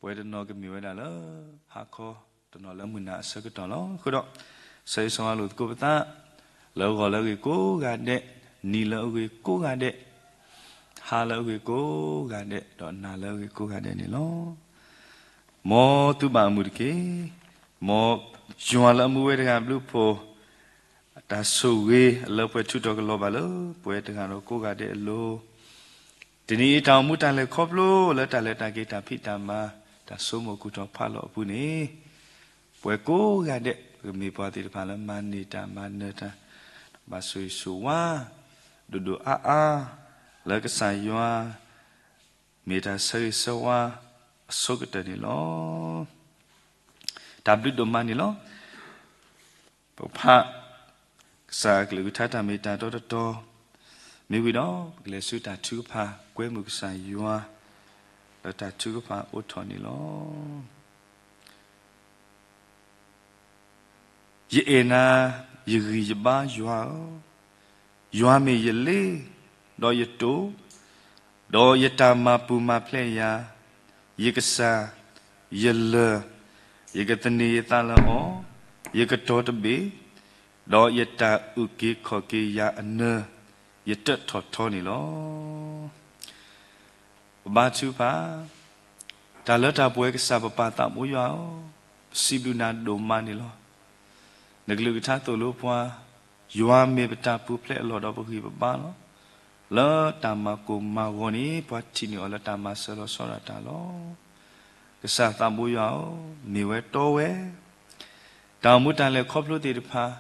ပှဲၤတနီၤကမ့ၢ်ဝဲဒၣ်လၢ ဟါခီ, တနီၤလၢမုၢ်နၤအဆၢကတီၢ်လီၤ. အဃိဒီး ဆၢဂ့ၤဆၢဝါလိာ်သကိးပသး လၢဂီၤလၢအဂ့ၤကိးဂၤဒဲး, နံၤလၢအဂ့ၤကိးဂၤဒဲး, ဟါလၢအဂ့ၤကိးဂၤဒဲး, ဒီးနၤလၢအဂ့ၤကိးဂၤဒဲးန့ၣ်လီၤ. မ်သုဘၣ်အမုာ်တက့ၢ်. မ်ယွၤလၢအမူဝဲတဂၤဘျုးဖှိၣ် တၢ်ဆိၣ်ဂ့ၤအလၢပှဲၤထုးထီၣ်ကလီၤဘၣ်လၢ ပဝဲတဂၤဒီးကိးဂၤဒဲးအလိၤ, တနံၤအံၤတၢ်အိၣ်မူတၢ်လဲၤခီဖျိ လၢတၢ်လဲၤတၢ်က့ၤတၢ်ဖံးတၢ်မၤ တၢ်ဆိကမိၣ်ကူၣ်ထီၣ်ဖးလီၤအပူၤန့ၣ်, ပှၤကိးဂၤဒဲး ကမ့ၢ်ပှၤသ့ၣ်တဖၣ်လၢမၤန့ၢ်တၢ်မၤနၢၤတၢ်, ဘၣ်ဆိၣ်ဂ့ၤဆိၣ်ဝါ ဒိၣ်ဒိၣ်အါအါ လၢကစၢ်ယွၤ မ့ၢ်တၢ်ဆၢဂ့ၤဆၢဝါအဆိကတၢၢ်န့ၣ်လီၤ. တၢ်ဘျုးဒိၣ်မးန့ၣ်လီၤ. ပကဖး ကစၢ်အကလုၢ်ကထါတၢ်မ့ၢ်တၢ်တီတတီၤ, မ့ၢ်ဝံၤဒီး ပကလဲၤဆူတၢ်ထုကဖၣ် ကွဲမုာ်ကစၢ်ယွၤ လၢတၢ်ထုကဖၣ်အိးထီၣ်န့ၣ်လီၤ. ယအဲၣ်နၤ ယဂံၢ်ယဘါယွၤဧၢ, ယွၤမ့ၢ်ယလ့ ဒီးယတိာ်, ဒီးယတၢ်မၤပူၤမၤဖျဲးယၤ, ယကစၢ်, ယလၢၢ်, ယကသန့ၤယသးလၢအီၤ, ယကတီၤတဘ့ၣ်, ဒီးယတၢ်အုၣ်က့ၤခီၣ်က့ၤယၤအနၢၤ, ယတၢးထီၣ်ထီန့ၣ်လီၤ. ပဘါထုကဖၣ်, တၢ်လၢတၢ်ပှဲၤကစၢ်ပပၢ်သးဘိယွၤဧၢ, ပစံးဘျုးနၤဒိၣ်မးန့ၣ်လီၤ. နကလုၢ်ကထါသိၣ်လိပှၤ, ယွၤမ့ၢ်ပတၢ်ပူၤဖျဲးအလီၢ်ဒီးပဂံၢ်ပဘါလီၤ. လၢတၢ်မၤကိၢ်မၤဂီၤန့ၣ် ပှၤထံၣ်န့ၢ်အီၤလၢတၢ်မၤစၢၤလီၤဆီဒၣ်တၢ်လီၤ. ကစၢ်သးဘိယွၤဧၢ, မ့ၢ်ဝဲတီဝဲ တၢ်အိၣ်မူတၢ်လဲၤခီဖျိသ့ၣ်တဖၣ်,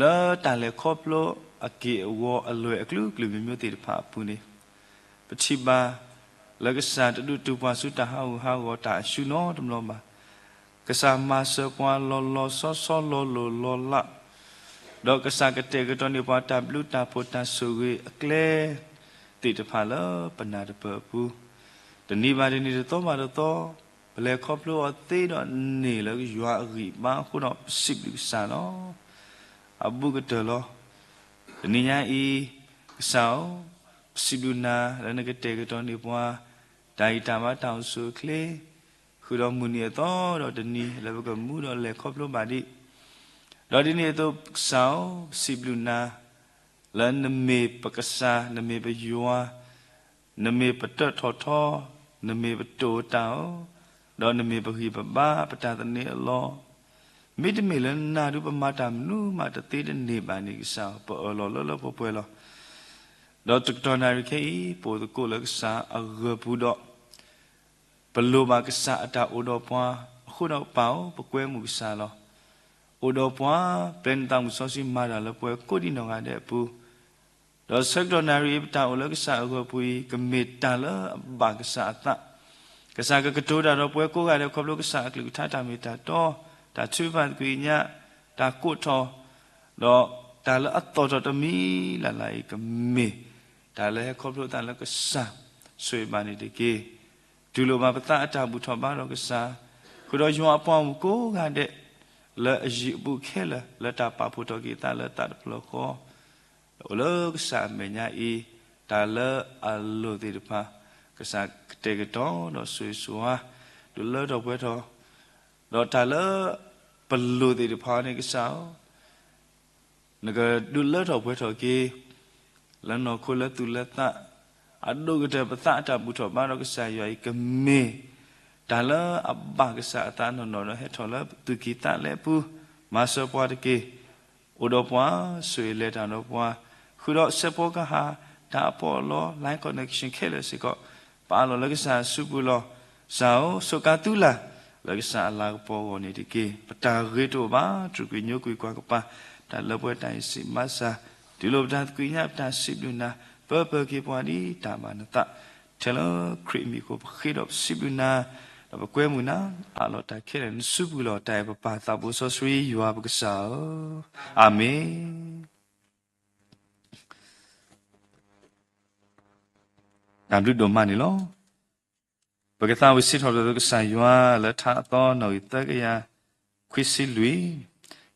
လၢတၢ်လဲၤခီဖျိအက့ၢ်အဂီၤအလွဲၢ်အကလုာ်ကလုာ်မံၤမံၤသ့ၣ်တဖၣ်အပူၤန့ၣ်, ပထံၣ်ဘၣ် လၢကစၢ်တဒုးတုၤပှၤဆူတၢ်ဟးဂူာ်ဟးဂီၤတၢ်အစုနီတဘျီဘၣ်. ကစၢ်မၤစၢၤပှၤလီၤလီၤဆီဆီလီၤလိၤလီၤလး, ဒီးကစၢ်ကတဲာ်ကတီၤန့ၢ်ပှၤတၢ်ဘျုးတၢ်ဖှိၣ်တၢ်ဆိၣ်ဂ့ၤအကျဲ သ့ၣ်တဖၣ်လၢပနၢ်တပၢၢ်အပူၤ, တနံၤဘၣ်တနံၤတသီဘၣ်တသီ, ပလဲၤခီဖျိအီၤသ့ဒီးန့ၢ်လၢယွၤအဂံၢ်ဘါအဃိဒီးပစံးဘျုးကစၢ်လီၤ. အဘူးကတၢၢ်လီၤ. တနံၤညါအံၤ, ကစၢ်ဧၢ, ပစံးဘျုးနၤလၢနကတဲာ်ကတီၤန့ၢ်ပှၤ တၢ်ဂံၢ်တၢ်ဘါတၢ်အိၣ်ဆူၣ်အိၣ်ချ့, ဃုာ်ဒီးမုၢ်နံၤအသီဒီးတနံၤလၢပကမူဒီးလဲၤခီဖျိဘၣ်ဒံး, ဒီးဒ်န့ၣ်အသိးကစၢ်ဧၢ, ပစံးဘျုးနၤ လၢနမ့ၢ်ပကစၢ်, နမ့ၢ်ပယွၤ, နမ့ၢ်ပတၢးထီၣ်ထီ, နမ့ၢ်ပတိာ်တၢ်ဧၢ, ဒီးနမ့ၢ်ပဂံၢ်ပဘါပတၢ်သန့ၤအလီၢ်, မ့တမ့ၢ်လၢနၤဒုးပမၤတၢ်မနုၤမးတသ့တန့ၢ်ဘၣ်န့ၣ် ကစၢ်ဧၢ, ပအၢၣ်လီၤလၢလၢပှဲၤပှဲၤလီၤ. ဒီးတကတီၢ်နၣ်ရံၣ်ခဲအံၤ ပအိၣ်သကိးလၢကစၢ်အဂၢၢ်ပူၤဒီး ပလိၣ်ဘၣ်ကစၢ်အတၢ်အိၣ်ဒီးပှၤ, အဃိဒီးပၢ်ဧၢ, ပကွဲမုာ်ကစၢ်လီၤ. အိၣ်ဒီးပှၤ, ပျဲနသးမုၢ်စီဆှံမၤတၢ်လၢပှၤကိးဒံနီၢ်ဂၤဒဲးအပူၤ, ဒီးဆၢကတီၢ်နၣ်ရံၣ်အံၤ ပတၢ်အိၣ်လၢကစၢ်အဂၢၢ်ပူၤအံၤ ကမ့ၢ်တၢ်လၢအဘၣ်ကစၢ်အသး, ကစၢ်ကကတိၤတၢ်ဒီးပှၤကိးဂၤဒဲးခီဖျိကစၢ်အကလုၢ်ကထါတၢ်မ့ၢ်တၢ်တီ, တၢ်ထုကဖၣ်သကွံာ်ကညး, တၢ်ကိးထီၣ်, ဒီးတၢ်လၢအသီၣ်ထီၣ်တမံၤလၢ်လၢ်အံၤ ကမ့ၢ်တၢ်လၢဟဲခီဖျိသးလၢကစၢ်ဆိၣ်ဂ့ၤဘၣ်န့ၣ်တက့ၢ်. တူၢ်လိာ်ဘၣ်ပသးအတၢ်ဘူၣ်ထီၣ်ဘါထီၣ်ကစၢ်, ဃုာ်ဒီးယွၤအပှၤဂီၢ်မုၢ်ကိးဂၤဒဲး လၢအယံၤအဘူးခဲလၢာ် လၢတၢ်ပာ်ဖှိၣ်ထီၣ်က့ၤသးလၢသးတဖျၢၣ်ဃီ, ဒီးအိၣ်လၢကစၢ်အမဲာ်ညါအံၤ, တၢ်လၢအလိၣ်သ့ၣ်တဖၣ် ကစၢ်ကတဲာ်ကတီၤဒီးဆိၣ်ဂ့ၤဆိၣ်ဝါ, ဒုးလၢထီၣ်ပှဲၤထီၣ်, ဒီးတၢ်လၢပလိၣ်သ့ၣ်တဖၣ်န့ၣ် ကစၢ်ဧၢ, နကဒုးလၢထီၣ်ပှဲၤထီၣ်က့ၤ လၢနီၢ်ခိလၢသူၣ်လၢသး, အဒိၣ်ကတၢၢ်ပသးအတၢ်ဘူၣ်ထီၣ်ဘါထီၣ်ကစၢ်ယွၤအံၤ ကမ့ၢ်တၢ်လၢအဘၣ်ကစၢ်အသးနီၢ်နီၢ်ဒီးဟဲထီၣ်လၢသူၣ်ကံၢ်သးလဲပူၤ, မၤစၢၤပှၤတက့ၢ်. အိၣ်ဒီးပှၤ, ဆိၣ်ဂ့ၤလဲၤတၢ်ဒီးပှၤ, ဃုာ်ဒီးစဲးဖီကဟၣ် တၢ်အပီးအလီ line connection ခဲလၢာ်စ့ၢ်ကီး, ပအးလီၤလၢကစၢ်အစုပူၤလီၤ. ကစၢ်ဧၢ, စူးကါသုလၢ် လၢကစၢ်အလၤကပီၤအဂီၢ်န့ၣ်တက့ၢ်. ပတၢ်ဂ့ၤတအိၣ်ဘၣ်, တြူာ်ကွံာ်ညိကွံာ်ကွၢ်ကပၤ တၢ်လၢပှဲၤတၢ်အံၤစံးမၤစၢ်, တူၢ်လိာ်ပတၢ်သကွံာ်ညါ ပတၢ်စံးဘျုးနၤ, ပၢပၢက့ၤပှၤဒ်တၢ်ဘၣ်နသး, ထဲလၢခရံာ်အမံၤအဃိ ပဃ့ဒီးပစံးဘျုးနၤ, ဒီးပကွဲမုာ်နၤ, အးလီၤတၢ်ခဲလၢာ်နစုပူၤလီၤ. တၢ်အဲၣ်ပပၢ်သးဘိစီဆှံယွၤပကစၢ်ဧၢ, အၤမ့ၣ်. တၢ်ဘျုးဒိၣ်မးန့ၣ်လီၤ. ပကသးဝံၣ်စံးထီၣ်ပတြၢၤကစၢ်ယွၤလၢထါအသီ နီၣ်ဂံၢ်သၢကယၤခွံဆံလွံၢ်,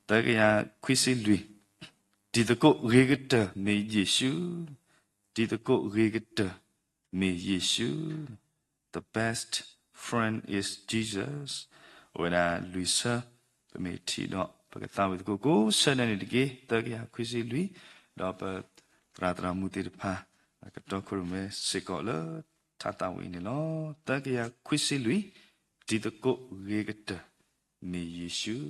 သၢကယၤခွံဆံလွံၢ်, တံၤသကိးဂ့ၤကတၢၢ်မ့ၢ်ယ့ၣ်ၡူး, တံၤသကိးဂ့ၤကတၢၢ်မ့ၢ်ယ့ၣ်ၡူး, the best Friend is Jesus အိၣ်ဝဲဒၣ်လွံၢ်ဆၢ, ပမ့ၢ်ထံၣ်ဒီး ပကသးဝံၣ်သကိးကိးဆၢဒၣ်န့ၣ်တက့ၢ်. သၢကယၤခွံဆံလွံၢ်, ဒီးပသရၣ်သရၣ်မုၣ်သ့ၣ်တဖၣ် ကတီခိၣ်ရိၣ်မဲစ့ၢ်ကီးလၢထါသးဝံၣ်အံၤန့ၣ်လီၤ. သၢကယၤခွံဆံလွံၢ်, တံၤသကိးဂ့ၤကတၢၢ် မ့ၢ်ယ့ၣ်ၡူး.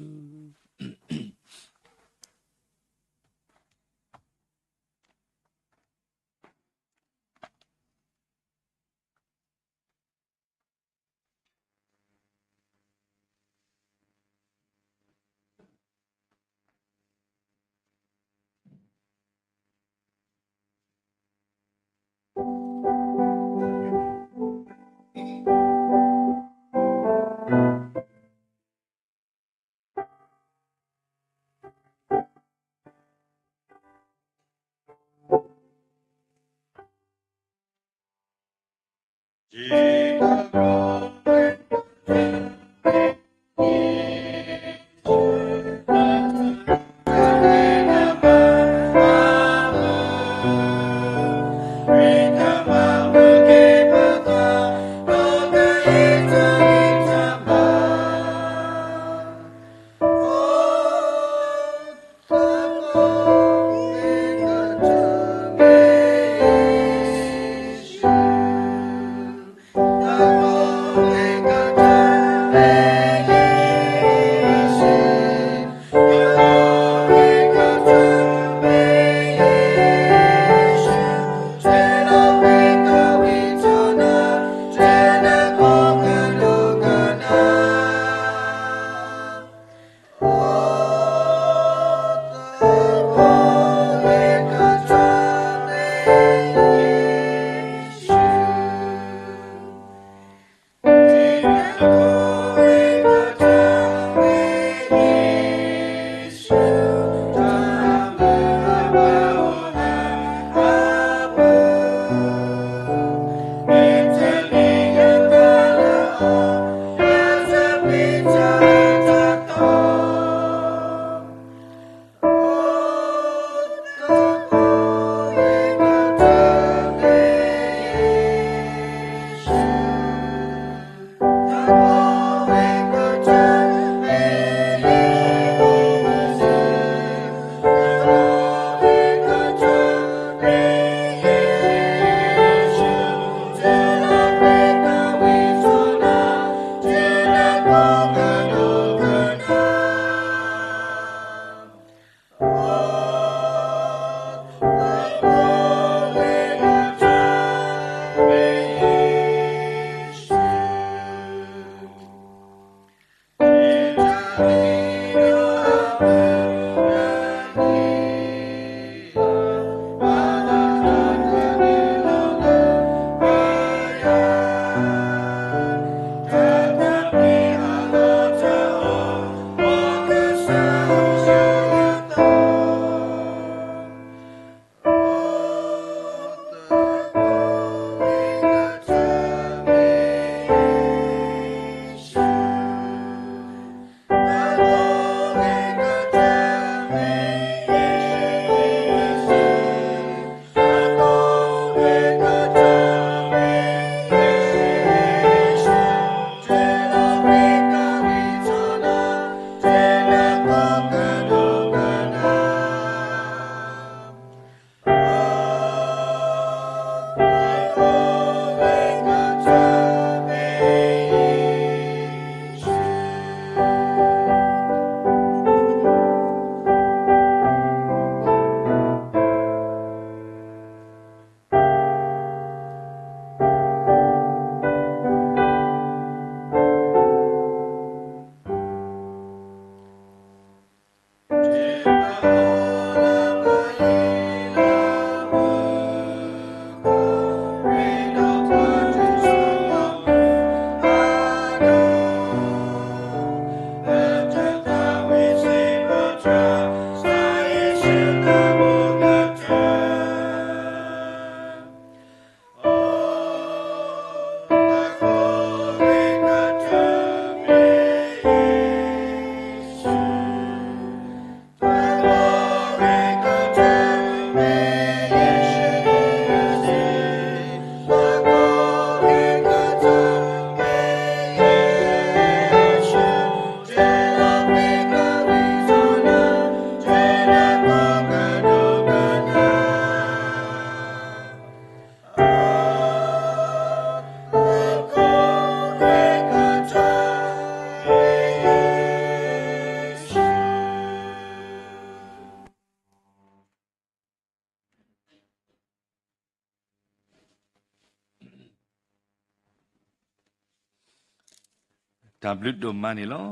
တၢ်ဘျုးဒိၣ်မးန့ၣ်လီၤ.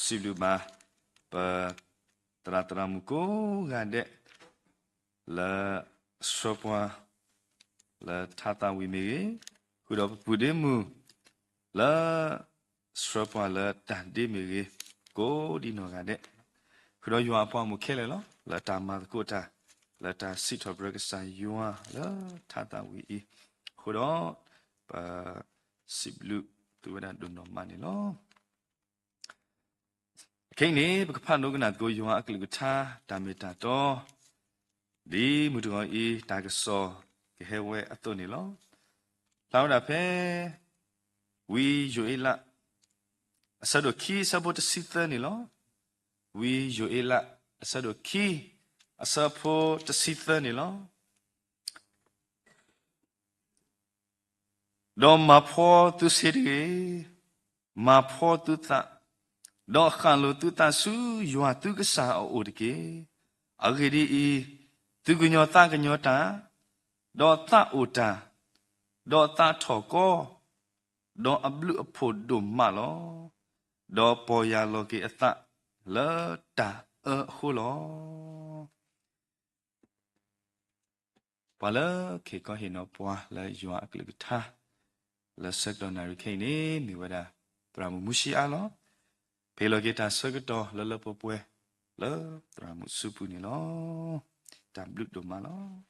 စံးဘျုးဘၣ် ပသရၣ်သရၣ်မုၣ်ကိးဂၤဒဲး လၢဆှၢပှၤ လၢထါသၣ်ဝံၤမ့ၢ်ဂ့ၤ, ဃုာ်ဒီးပပုၢ်ဒ့မုၣ် လၢဆှၢပှၤလၢတၢ်ဒ့မ့ၢ်ဂ့ၤ, ကိးဒံနီၢ်ဂၤဒဲး, ဃုာ်ဒီးယွၤအပှၤမုၣ်ခဲလၢာ်လီၤ. လၢတၢ်မၤသကိးတၢ်, လၢတၢ်စံးထီၣ်ပတြၢၤကစၢ်ယွၤလၢထါသၣ်ဝံၤအံၤ, အဃိဒီး ပစံးဘျုးသုဝဲဒၣ်ဒိၣ်နီၢ်မးန့ၣ်လီၤ. ခဲအံၤန့ၣ် ပကဖးဒိကနၣ်သကိးယွၤအကလုၢ်ကထါ တၢ်မ့ၢ်တၢ်တီ ဒ်မုၢ်တဂီၤအံၤ တၢ်ကစီၣ်ကဟဲဝဲအသိးန့ၣ်လီၤ. ဖျါဝဲဒၣ်ဖဲ ဝံယိၤအ့လး အဆၢဒိၣ်ခံ အဆၢဖိတဆံသၢန့ၣ်လီၤ. ဝံယိၤအ့လး အဆၢဒိၣ်ခံ အဆၢဖိတဆံသၢန့ၣ်လီၤ. ဒီးမၤဖှီသုဆ့တဂ့ၤ, မၤဖှီသုသး, ဒီးဃၣ်လိၤသုသးဆူယွၤသုကစၢ်အအိၣ်တက့ၢ်. အဂ့ၢ်ဒ်အံၤ, သူၣ်ကညီၤသးကညီၤတၢ်, ဒီးသးအိၣ်တၢ်, ဒီးသးထီၣ်ကီ, ဒီးအဘျုးအဖှိၣ်ဒိၣ်မးလီၤ. ဒီးပီၢ်ယၢ်လီၤက့ၤအသးလၢတၢ်အၢအဃိလီၤ. ပှၤလၢကဟ့ၣ်ခီဟ့ၣ်နီၤပှၤလၢယွၤအကလုၢ်ကထါ လၢဆၢကတီၢ်နၣ်ရံၣ်ခဲအံၤန့ၣ် မ့ၢ်ဝဲဒၣ် သရၣ်မုၣ်မူၡံအါလီၤ. ပဟ့ၣ်လီၤက့ၤတၢ်ဆၢကတီၢ်လၢလၢပှဲၤပှဲၤ လၢသရၣ်မုၣ်စုပူၤန့ၣ်လီၤ. တၢ်ဘျုးဒိၣ်မးလီၤ.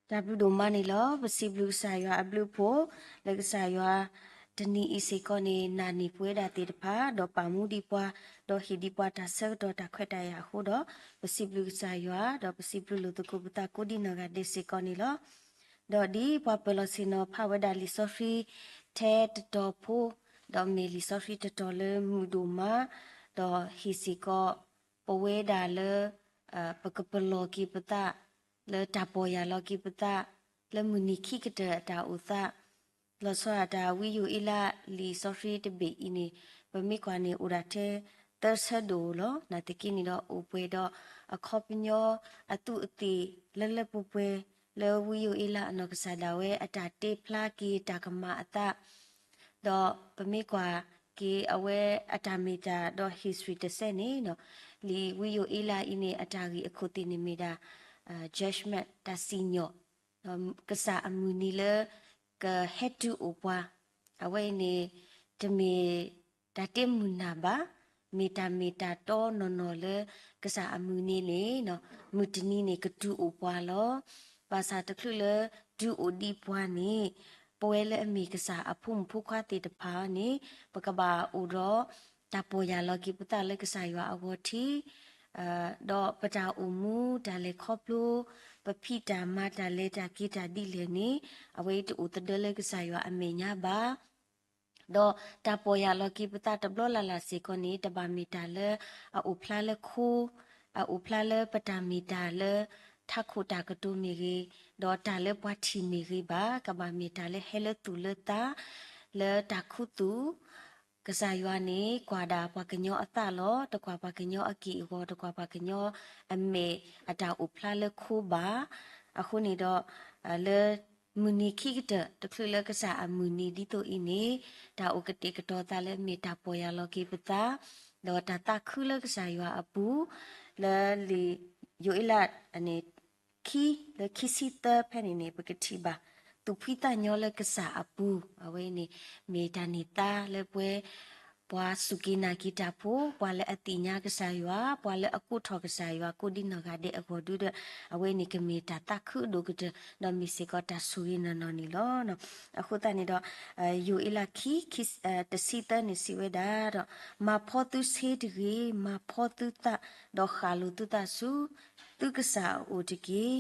တၢ်ဘျုးဒိၣ်မးန့ၣ်လီၤ. ပစံးဘျုးကစၢ်ယွၤအဘျုးအဖှိၣ် လၢကစၢ်ယွၤ တနံၤအံၤစ့ၢ်ကီးန့ၣ် နာ်န့ၢ်ပဝဲဒၣ်သ့ၣ်တဖၣ် ဒီးပာ်မူဒံးပှၤ ဒီးဟ့ၣ်ဒံးပှၤတၢ်ဆၢကတီၢ်တၢ်ခွဲးတၢ်ယာ်အဃိဒီး ပစံးဘျုးကစၢ်ယွၤ ဒီးပစံးဘျုးလိာ်သကိးပသးကိးဒံနီၢ်ဂၤဒဲးစ့ၢ်ကီးန့ၣ်လီၤ. ဒီးဒ်ပှၤပၢၤလီၢ်ဆ့ၣ်နီၤဖးဝဲဒၣ်လံာ်စီဆှံ ထဲတတီၤဖိ ဒီးမ့ၢ်လံာ်စီဆှံတတီၤလၢမုာ်ဒိၣ်မး ဒီးဟ့ၣ်စ့ၢ်ကီး ပဝဲဒၣ်လၢ ပကပလီၢ်က့ၤပသး လၢတၢ်ပီၢ်ယၢ်လီၤက့ၤပသး လၢမုၢ်နံၤခံကတၢၢ်အတၢ်အိၣ်သး လီၤဆီဒၣ်တၢ်ဝံယိၤအ့လးလံာ်စီဆှံတဘ့ၣ်အံၤန့ၣ် ပမ့ၢ်ကွၢ်န့ၣ်အိၣ်ဒၣ်ထဲသၢဆၢဒိၣ်လီၤ. နာ်သက့န့ၣ်ဒီး အိၣ်ပှဲၤဒီးအခီပညီအသူးအသ့ၣ်လၢလၢပှဲၤပှဲၤ လၢဝံယိၤအ့လးအနီၢ်ကစၢ်ဒၣ်ဝဲအတၢ်တဲဖျါက့ၤတၢ်ကမၤအသး ဒီးပမ့ၢ်ကွၢ်က့ၤအဝဲအတၢ်မ့ၢ်တၢ်ဒီး history တစဲးန့ၣ် လံာ်ဝံယိၤအ့လးအံၤန့ၣ် အတၢ်ဂ့ၢ်အခိၣ်သ့ၣ်န့ၣ်မ့ၢ်ဒၣ် judgment တၢ်စံၣ်ညီၣ် ကစၢ်အမုၢ်နံၤလၢကဟဲတုၤအိၣ်ပှၤ အဝဲအံၤန့ၣ် တမ့ၢ်တၢ်တ့မုာ်နၢ်ဘၣ်, မ့ၢ်တၢ်မ့ၢ်တၢ်တီနီၢ်နီၢ်လၢကစၢ်အမုၢ်နံၤန့ၣ် မုၢ်တနံၤန့ၣ်ကတုၤအိၣ်ပှၤလီၤ. ဘၣ်ဆၣ်တချုးလၢတုၤအိၣ်ဒံးပှၤန့ၣ် ပဝဲလၢအမ့ၢ်ကစၢ်အဖိမုၣ်ဖိခွါသ့ၣ်တဖၣ်န့ၣ် ပကဘၣ်အိၣ်ဒီးတၢ်ပီၢ်ယၢ်လီၤက့ၤပသးလၢကစၢ်ယွၤအဂီၢ်ထံး ဒီးပတၢ်အိၣ်မူတၢ်လဲၤခီဖျိ ပဖံးတၢ်မၤတၢ်လဲၤတၢ်က့ၤတၢ်ဒ်လဲၣ်န့ၣ် အဝဲအံၤတအိၣ်သဒၢလၢကစၢ်ယွၤအမဲာ်ညါဘၣ်. ဒီးတၢ်ပီၢ်ယၢ်လီၤက့ၤပသးတဘျီလၢ်လၢ်စ့ၢ်ကီးန့ၣ် တဘၣ်မ့ၢ်တၢ်လၢအအိၣ်ဖျါလၢခိ, အအိၣ်ဖျါလၢပတၢ်မ့ၢ်တၢ်လၢထးခိၣ်တၢ်ကတိၤမ့ၢ်ဂ့ၤ, ဒီးတၢ်လၢပှၤထံၣ်မ့ၢ်ဂ့ၤဘၣ်, ကဘၣ်မ့ၢ်တၢ်လၢဟဲလၢသူၣ်လၢသး လၢတၢ်ခူသူၣ် ကစၢ်ယွၤန့ၣ် ကွၢ်ဒၣ်ပှၤကညီအသးလီၤ. တကွၢ်ပှၤကညီအက့ၢ်အဂီၤ, တကွၢ်ပှၤကညီအမဲာ်အတၢ်အိၣ်ဖျါလၢခိဘၣ်. အဃိန့ၣ်ဒီး လၢမုၢ်နံၤခံကတၢၢ် တချုးလၢကစၢ်အမုၢ်နံၤဒ်သိးအံၤန့ၣ် တၢ်အိၣ်ကတဲာ်ကတီၤသးလၢမ့ၢ်တၢ်ပီၢ်ယၢ်လီၤက့ၤပသး ဒီးတၢ်သးခုလၢကစၢ်ယွၤအပူၤ လၢလံာ်ယိၤအ့လးအန့ၣ် ခံ လၢခံဆံသၢဖဲန့ၣ်န့ၣ် ပကထံၣ်ဘၣ် သူၣ်ဖှံသးညီလၢကစၢ်အပူၤ အဝဲန့ၣ် မ့ၢ်တၢ်န့ၢ်သါလၢပှဲၤ ပှၤစူၢ်က့ၤနာ်က့ၤတၢ်ဖိ, ပှၤလၢအသ့ၣ်ညါကစၢ်ယွၤ, ပှၤလၢအကိးထီၣ်ကစၢ်ယွၤ ကိးဒံနီၢ်ဂၤဒဲးအဂီၢ်ဒုဒီး အဝဲန့ၣ်ကမ့ၢ်တၢ်သးခုအဒိၣ်ကတၢၢ် ဒီးမ့ၢ်စ့ၢ်ကီးတၢ်ဆိၣ်ဂ့ၤနီၢ်နီၢ်န့ၣ်လီၤ. အဃိသတးန့ၣ်ဒီး ယိၤအ့လးခံ တဆံသၢန့ၣ်စံးဝဲဒၣ်ဒီး မၤဖှီသုဆ့တဂ့ၤ, မၤဖှီသုသး, ဒီးဃၣ်လိၤသုသးဆူ သုကစၢ်အအိၣ်တက့ၢ်.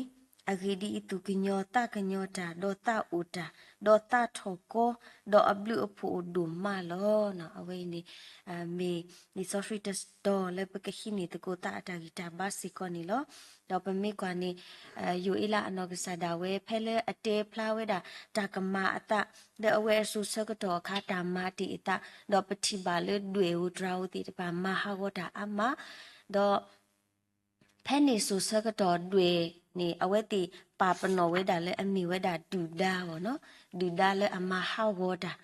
အဂ့ၢ်ဒ်အံၤ, သူၣ်ကညီၤသးကညီၤတၢ်, ဒီးသးအိၣ်တၢ်, ဒီးသးထီၣ်ကီ, ဒီးအဘျုးအဖှိၣ်ဒိၣ်မးလီၤ. အဝဲအံၤန့ၣ် မ့ၢ်လံာ်စီဆှံတတီၤလၢပကဟံးန့ၢ်သကိးသးအတၢ်ဂံၢ်တၢ်ဘါစ့ၢ်ကီးန့ၣ်လီၤ. ဒီးပမ့ၢ်ကွၢ်န့ၣ် ယိၤအ့လးအနီၢ်ကစၢ်ဒၣ်ဝဲ ဖဲလၢအတဲဖျါဝဲဒၣ် တၢ်ကမၤအသး လၢအဝဲအစိၤဆၢကတီၢ်အခါ တၢ်မၤတ့ၢ်အသး, ဒီးပထံၣ်ဘၣ်လၢဒွဲၣ်ဧိၤတြၤဧိၤသ့ၣ်တဖၣ် မၤဟးဂီၤတၢ်အါမး, ဒီး ဖဲန့ၣ်စိၤဆၢကတီၢ်ဒွဲၣ်န့ၣ် အဝဲသ့ၣ်ပာ်ပနီၣ်ဝဲဒၣ်လၢအမ့ၢ်ဝဲဒၣ်ဒုၣ်ဒါအီၤနီၤ, ဒုၣ်ဒါလၢအမၤဟးဂီၤတၢ်,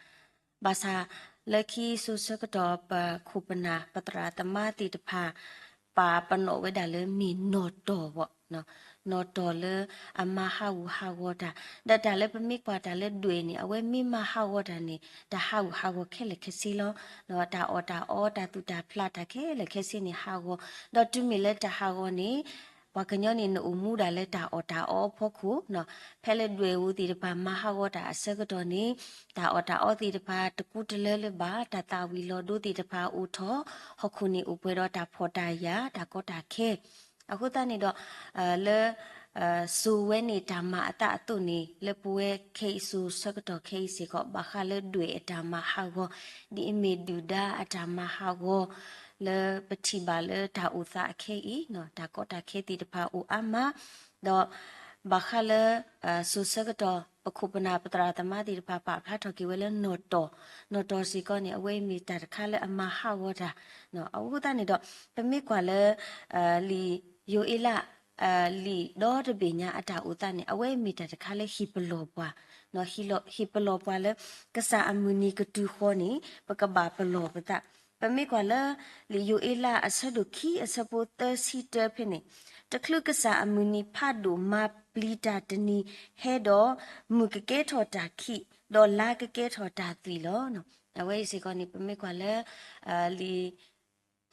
ဘၣ်ဆၣ်လၢခံစိၤဆၢကတီၢ်ပခိၣ်ပနၢ်ပသရၣ်သမါသ့ၣ်တဖၣ် ပာ်ပနီၣ်ဝဲဒၣ်လၢမ့ၢ်နီၢ်တီၢ်ဘၣ်, နီၢ်တီၢ်လၢအမၤဟးဂူာ်ဟးဂီၤတၢ်, ဒီးတၢ်လၢပမ့ၢ်ကွၢ်တၢ်လၢဒွဲၣ်န့ၣ် အဝဲမ့ၢ်မၤဟးဂီၤတၢ်န့ၣ် တၢ်ဟးဂူာ်ဟးဂီၤခဲလၢာ်ခဲဆ့လီၤ. တၢ်အီၣ်တၢ်အီတၢ်သူၣ်တၢ်ဖျးတၢ်ခဲလၢာ်ခဲဆ့န့ၣ်ဟးဂီၤ, ဒီးတုၤမ့ၢ်လၢတၢ်ဟးဂီၤန့ၣ် ပှၤကညီန့ၣ် နအိၣ်မူဒၣ်လၢတၢ်အီၣ်တၢ်အီအဖီခိၣ်, ဖဲလၢဒွဲၣ်ဧိၤသ့ၣ်တဖၣ်မၤဟးဂီၤတၢ်အဆၢကတီၢ်န့ၣ် တၢ်အီၣ်တၢ်အီသ့ၣ်တဖၣ်တကူတလၢလၢၤဘၣ်, တၢ်သၣ်ဝံၤလီၤဒိသ့ၣ်တဖၣ်အိၣ်ထီၣ်, ဟီၣ်ခိၣ်န့ၣ်အိၣ်ပှဲၤဒီးတၢ်ဖှီၣ်တၢ်ယာ် တၢ်ကီတၢ်ခဲ အဃိသတးန့ၣ်ဒီး လၢ စိၤဝဲန့ၣ်တၢ်မၤအသးအသိးန့ၣ် လၢပဝဲခဲအံၤစိၤဆၢကတီၢ်ခဲအံၤစ့ၢ်ကီး ဘၣ်ဃးလၢဒွဲၣ်အတၢ်မၤဟးဂီၤ, ဒ်အမ့ၢ်ဒုၣ်ဒါအတၢ်မၤဟးဂီၤ, လၢပထံၣ်ဘၣ်လၢတၢ်အိၣ်သးအခဲအံၤ တၢ်ကီတၢ်ခဲသ့ၣ်တဖၣ်အိၣ်အါမး, ဒီး ဘၣ်ဃးလၢ စိၤဆၢကတီၢ် ပခိၣ်ပနၢ်ပသရၣ်သမါသ့ၣ်တဖၣ်ပာ်ဖျါထီၣ်က့ၤဝဲလၢနီၢ်တီၢ်, နီၢ်တီၢ်စ့ၢ်ကီးန့ၣ် အဝဲအံၤမ့ၢ်တၢ်တခါလၢအမၤဟးဂီၤတၢ်, အဃိသတးန့ၣ်ဒီး ပမ့ၢ်ကွၢ်လၢ လံာ်ယိၤအ့လး လံာ်ဒီတဘ့ၣ်ညါအတၢ်အိၣ်သးန့ၣ် အဝဲအံၤမ့ၢ်တၢ်တခါလၢဟ့ၣ်ပလီၢ်ပှၤ, ဟ့ၣ်ပလီၢ်ပှၤလၢ ကစၢ်အမုၢ်နံၤကတုၤဃီန့ၣ် ပကဘၣ်ပလီၢ်ပသး, ပမ့ၢ်ကွၢ်လၢ လံာ်ယိၤအ့လးအဆၢဒိၣ်ခံအဆၢဖိသၢဆံတၢဖဲန့ၣ်, တချုးကစၢ်အမုၢ်နံၤဖးဒိၣ်မၤပျံၤတၢ်တနံၤဟဲဒီး, မုၢ်ကကဲထီၣ်တၢ်ခံး, ဒီးလါကကဲထီၣ်တၢ်သွံၣ်လီၤ. အဝဲအံၤစ့ၢ်ကီးန့ၣ် ပမ့ၢ်ကွၢ်လၢ လံာ်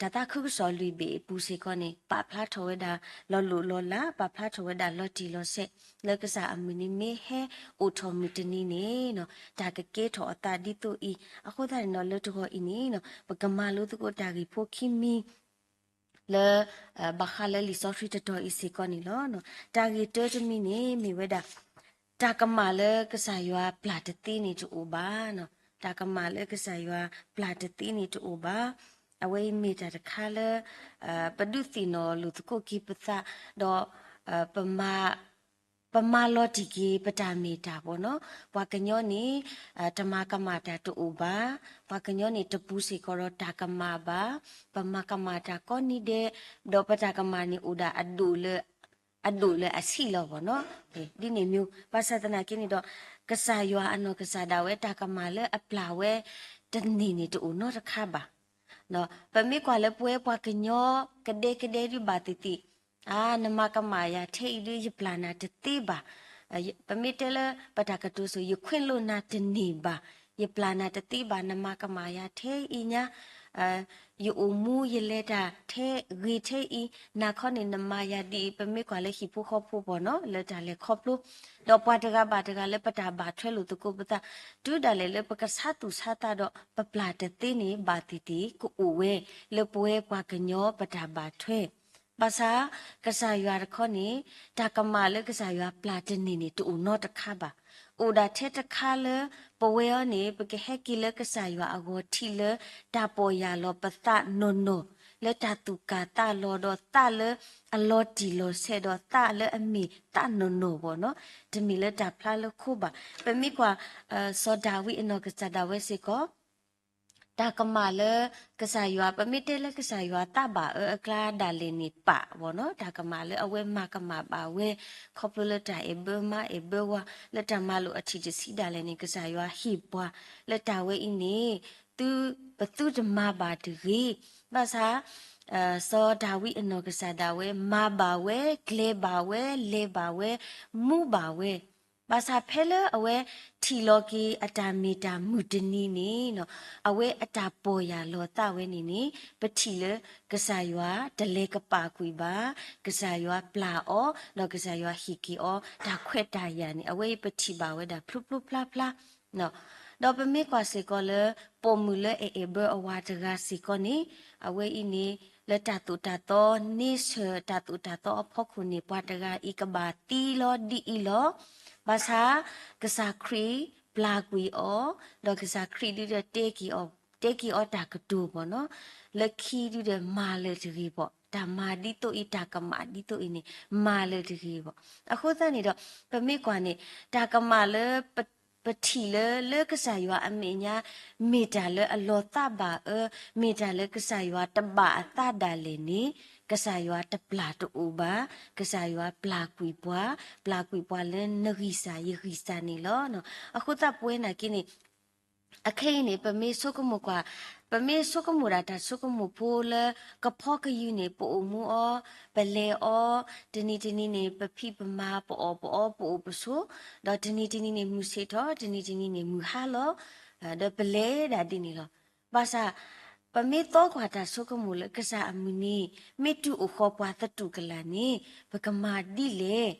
တၢ်သးခုကစီၣ်လွံၢ်ဘ့ၣ်အပူၤစ့ၢ်ကီးန့ၣ် ပာ်ဖျါထီၣ်ဝဲဒၣ်လီၤလိၢ်လီၤလး, ပာ်ဖျါထီၣ်ဝဲဒၣ်လီၤတံၢ်လီၤဆဲး, လၢကစၢ်အမုၢ်နံၤမ့ၢ်ဟဲအိၣ်ထီၣ်မုၢ်တနံၤန့ၣ် တၢ်ကကဲထီၣ်အသးဒ်သိးအံၤ, အဃိသတးန့ၣ်ဒီး လၢတဂီၤအံၤန့ၣ် ပကမၤလိသကိးတၢ်ဂ့ၢ်ဖိခံမံၤ လၢ ဘၣ်ဃးလၢလံာ်စီဆှံတတီၤအံၤစ့ၢ်ကီးန့ၣ်လီၤ. တၢ်ဂ့ၢ်တၢတမံၤန့ၣ်မ့ၢ်ဝဲဒၣ် တၢ်ကမၣ်လၢကစၢ်ယွၤပျၢ်တသ့န့ၣ်တအိၣ်ဘၣ်, တၢ်ကမၣ်လၢကစၢ်ယွၤပျၢ်တသ့န့ၣ်တအိၣ်ဘၣ်. အဝဲအံၤမ့ၢ်တၢ်တခါလၢ ပဒုးသ့ၣ်နီၣ်လိာ်သကိးက့ၤပသး, ဒီး ပမၤ ပမၤလီၤတံၢ်က့ၤပတၢ်မ့ၢ်တၢ်ဘၣ်နီၤ, ပှၤကညီန့ၣ် တမၤကမၣ်တၢ်တအိၣ်ဘၣ်, ပှၤကညီန့ၣ်တပူၤစ့ၢ်ကီးဒီးတၢ်ကမၣ်ဘၣ်, ပမၤကမၣ်တၢ်ကိးနံၤဒဲး, ဒီးပတၢ်ကမၣ်န့ၣ်အိၣ်ဒၣ်အဒိၣ်လၢ အဒိၣ်လၢအဆံးလီၤဘၣ်နီၤ, ဒ်န့ၣ်မ့ၢ် ဘၣ်ဆၣ်သနာ်က့န့ၣ်ဒီး ကစၢ်ယွၤအနီၢ်ကစၢ်ဒၣ်ဝဲတၢ်ကမၣ်လၢအပျၢ်ဝဲ တန့ၢ်န့ၣ်တအိၣ်နီတခါဘၣ် ပမ့ၢ်ကွၢ်လၢပဝဲပှၤကညီကဒဲကဒဲဒုးဘၣ်သ့ၣ်သ့ၣ်, အါ နမၤကမၣ်ယၤထဲအံၤဒုး ယပျၢ်နၤတသ့ဘၣ်. ပမ့ၢ်တဲလၢ ပတၢ်ကတိၤစိၤ ယခွင့်လွှတ်နၤတန့ၢ်ဘၣ်, ယပျၢ်နၤတသ့ဘၣ်, နမၤကမၣ်ယၤထဲအံၤညါ, ယအိၣ်မူယလဲၤတၢ်ထဲဂ့ၤထဲအံၤ, နၤခီန့ၣ် နမၤယၤဒ်အံၤ, ပမ့ၢ်ကွၢ်လၢဟံၣ်ဖိဃီဖိဘၣ်နီၤ လၢတၢ်လဲၤခီဖျိ, ဒီးပှၤတဂၤဘၣ်တဂၤလၢပတၢ်ဘၣ်ထွဲလိာ်သကိးပသး, တုၤဒၣ်လဲာ်လၢပကဆါသူၣ်ဆါသးဒီး ပပျၢ်တသ့န့ၣ် ဘၣ်သ့ၣ်သ့ၣ်ကအိၣ်ဝဲ လၢပဝဲပှၤကညီပတၢ်ဘၣ်ထွဲ ဘၣ်ဆၣ် ကစၢ်ယွၤတခီန့ၣ် တၢ်ကမၣ်လၢကစၢ်ယွၤပျၢ်တန့ၢ်န့ၣ် တအိၣ်နီတခါဘၣ်. အိၣ်ဒၣ်ထဲတခါလၢ ပဝဲအံၤန့ၣ် ပကဟဲက့ၤလၢကစၢ်ယွၤအဂီၢ်ထံးလၢ တၢ်ပီၢ်ယၢ်လီၤပသးနီၢ်နီၢ်, လၢတၢ်သူၣ်ကၢ်သးလီၤဒီးသးလၢအလီၤတံၢ်လီၤဆဲးဒီးသးလၢအမ့ၢ်သးနီၢ်နီၢ်ဘၣ်နီၤ, တမ့ၢ်လၢတၢ်ဖျါလၢခိဘၣ်. ပမ့ၢ်ကွၢ် စီၤဒၤဝံးအနီၢ်ကစၢ်ဒၣ်ဝဲစ့ၢ်ကီး တၢ်ကမၣ်လၢကစၢ်ယွၤ ပမ့ၢ်တဲလၢကစၢ်ယွၤသးဘၣ်အၢအကျါဒၣ်လဲာ်န့ၣ်ပာ်ဘၣ်နီၤ, တၢ်ကမၣ်လၢအဝဲမၤကမၣ်ဘၣ်ဝဲ ခီဖျိလၢတၢ်အဲၣ်ဘၢမါအဲၣ်ဘၢဝၤ လၢတၢ်မၤလိာ်အထံၣ်တဆံဒၣ်လဲာ်န့ၣ် ကစၢ်ယွၤဟ့ၣ်ပှၤ လၢတၢ်ဝဲအံၤန့ၣ် သု ပသုတမၤဘၣ်တဂ့ၤ. ဘၣ်ဆၣ် စီၤဒၤဝံးအနီၢ်ကစၢ်ဒၣ်ဝဲ မၤဘၣ်ဝဲ ကျဲၤဘၣ်ဝဲ လဲၤဘၣ်ဝဲ မူဘၣ်ဝဲ ဘၣ်ဆၣ်ဖဲလၢအဝဲထံၣ်လီၤက့ၤအတၢ်မ့ၢ်တၢ်မုၢ်တနံၤန့ၣ် အဝဲအတၢ်ပီၢ်ယၢ်လီၤသးဝဲန့ၣ်န့ၣ် ပထံၣ်လၢကစၢ်ယွၤတလဲၤကပာ်ကွံာ်ဘၣ်, ကစၢ်ယွၤပျၢ်အီၤ ဒီးကစၢ်ယွၤဟ့ၣ်က့ၤအီၤ တၢ်ခွဲးတၢ်ယာ်န့ၣ် အဝဲအံၤပထံၣ်ဘၣ်ဝဲဒၣ်ဖျိဖျိဖျါဖျါ ဒီးပမ့ၢ်ကွၢ်စ့ၢ်ကီးလၢ ပိာ်မုၣ်လၢအအဲၣ်ဘၢအဝၤတဂၤစ့ၢ်ကီးန့ၣ် အဝဲအံၤန့ၣ် လၢတၢ်သိၣ်တၢ်သီ န့ဆၢၣ် တၢ်သိၣ်တၢ်သီအဖီခိၣ်န့ၣ် ပှၤတဂၤအံၤကဘၣ်သံလီၤဒ်အံၤလီၤ. ဘၣ်ဆၣ် ကစၢ်ခရံာ်ပျၢ်ကွံာ်အီၤ, ဒီးကစၢ်ခရံာ်ဒုးဒီးတဲက့ၤအီၤ, တဲက့ၤအီၤတၢ်ကတိၤဘၣ်နီၤ, လၢခံဒုးဒီးမၤလၢၤတဂ့ၤဘၣ်, တၢ်မၤဒ်သိးအံၤ တၢ်ကမၣ်ဒ်သိးအံၤန့ၣ် မၤလၢၤတဂ့ၤဘၣ်. အဃိသတးန့ၣ်ဒီး ပမ့ၢ်ကွၢ်န့ၣ် တၢ်ကမၣ်လၢပ ပထံၣ်လၢ လၢကစၢ်ယွၤအမဲာ်ညါ မ့ၢ်တၢ်လၢအလီၤသးဘၣ်အၢ, မ့ၢ်တၢ်လၢကစၢ်ယွၤတဘၣ်အသးဒၣ်လဲာ်န့ၣ်, ကစၢ်ယွၤတပျၢ်တအိၣ်ဘၣ်. ကစၢ်ယွၤပျၢ်ကွံာ်ပှၤ, ပျၢ်ကွံာ်ပှၤလၢနဂံၢ်စၢ်ယဂံၢ်စၢ်န့ၣ်လီၤ. အဃိသတးပဝဲနာ်က့န့ၣ် အခဲအံၤန့ၣ် ပမ့ၢ်ဆိကမိၣ်ကွၢ်, ပမ့ၢ်ဆိကမိၣ်ဒၣ်တၢ်ဆိကမိၣ်ဖိလၢ ကဖီကယုၢ်န့ၣ် ပအိၣ်မူအီၤ, ပလဲၤအီၤ, တနံၤတနံၤန့ၣ် ပဖံးပမၤ ပအီၣ်ပအီ ပအိၣ်ပဆိး, ဒီးတနံၤတနံၤန့ၣ် မုၢ်ဆ့ၣ်ထီၣ်, တနံၤတနံၤန့ၣ် မုၢ်ဟါလီၤ, ဒီးပလဲၤဒၣ်ဒ်န့ၣ်လီၤ. ဘၣ်ဆၣ် ပမ့ၢ်သီကွၢ်တၢ်ဆိကမိၣ်လၢကစၢ်အမုၢ်နံၤ မ့ၢ်တုၤအိၣ်ဃီၤပှၤသတူၢ်ကလာ်န့ၣ် ပကမၤဒ်လဲၣ်.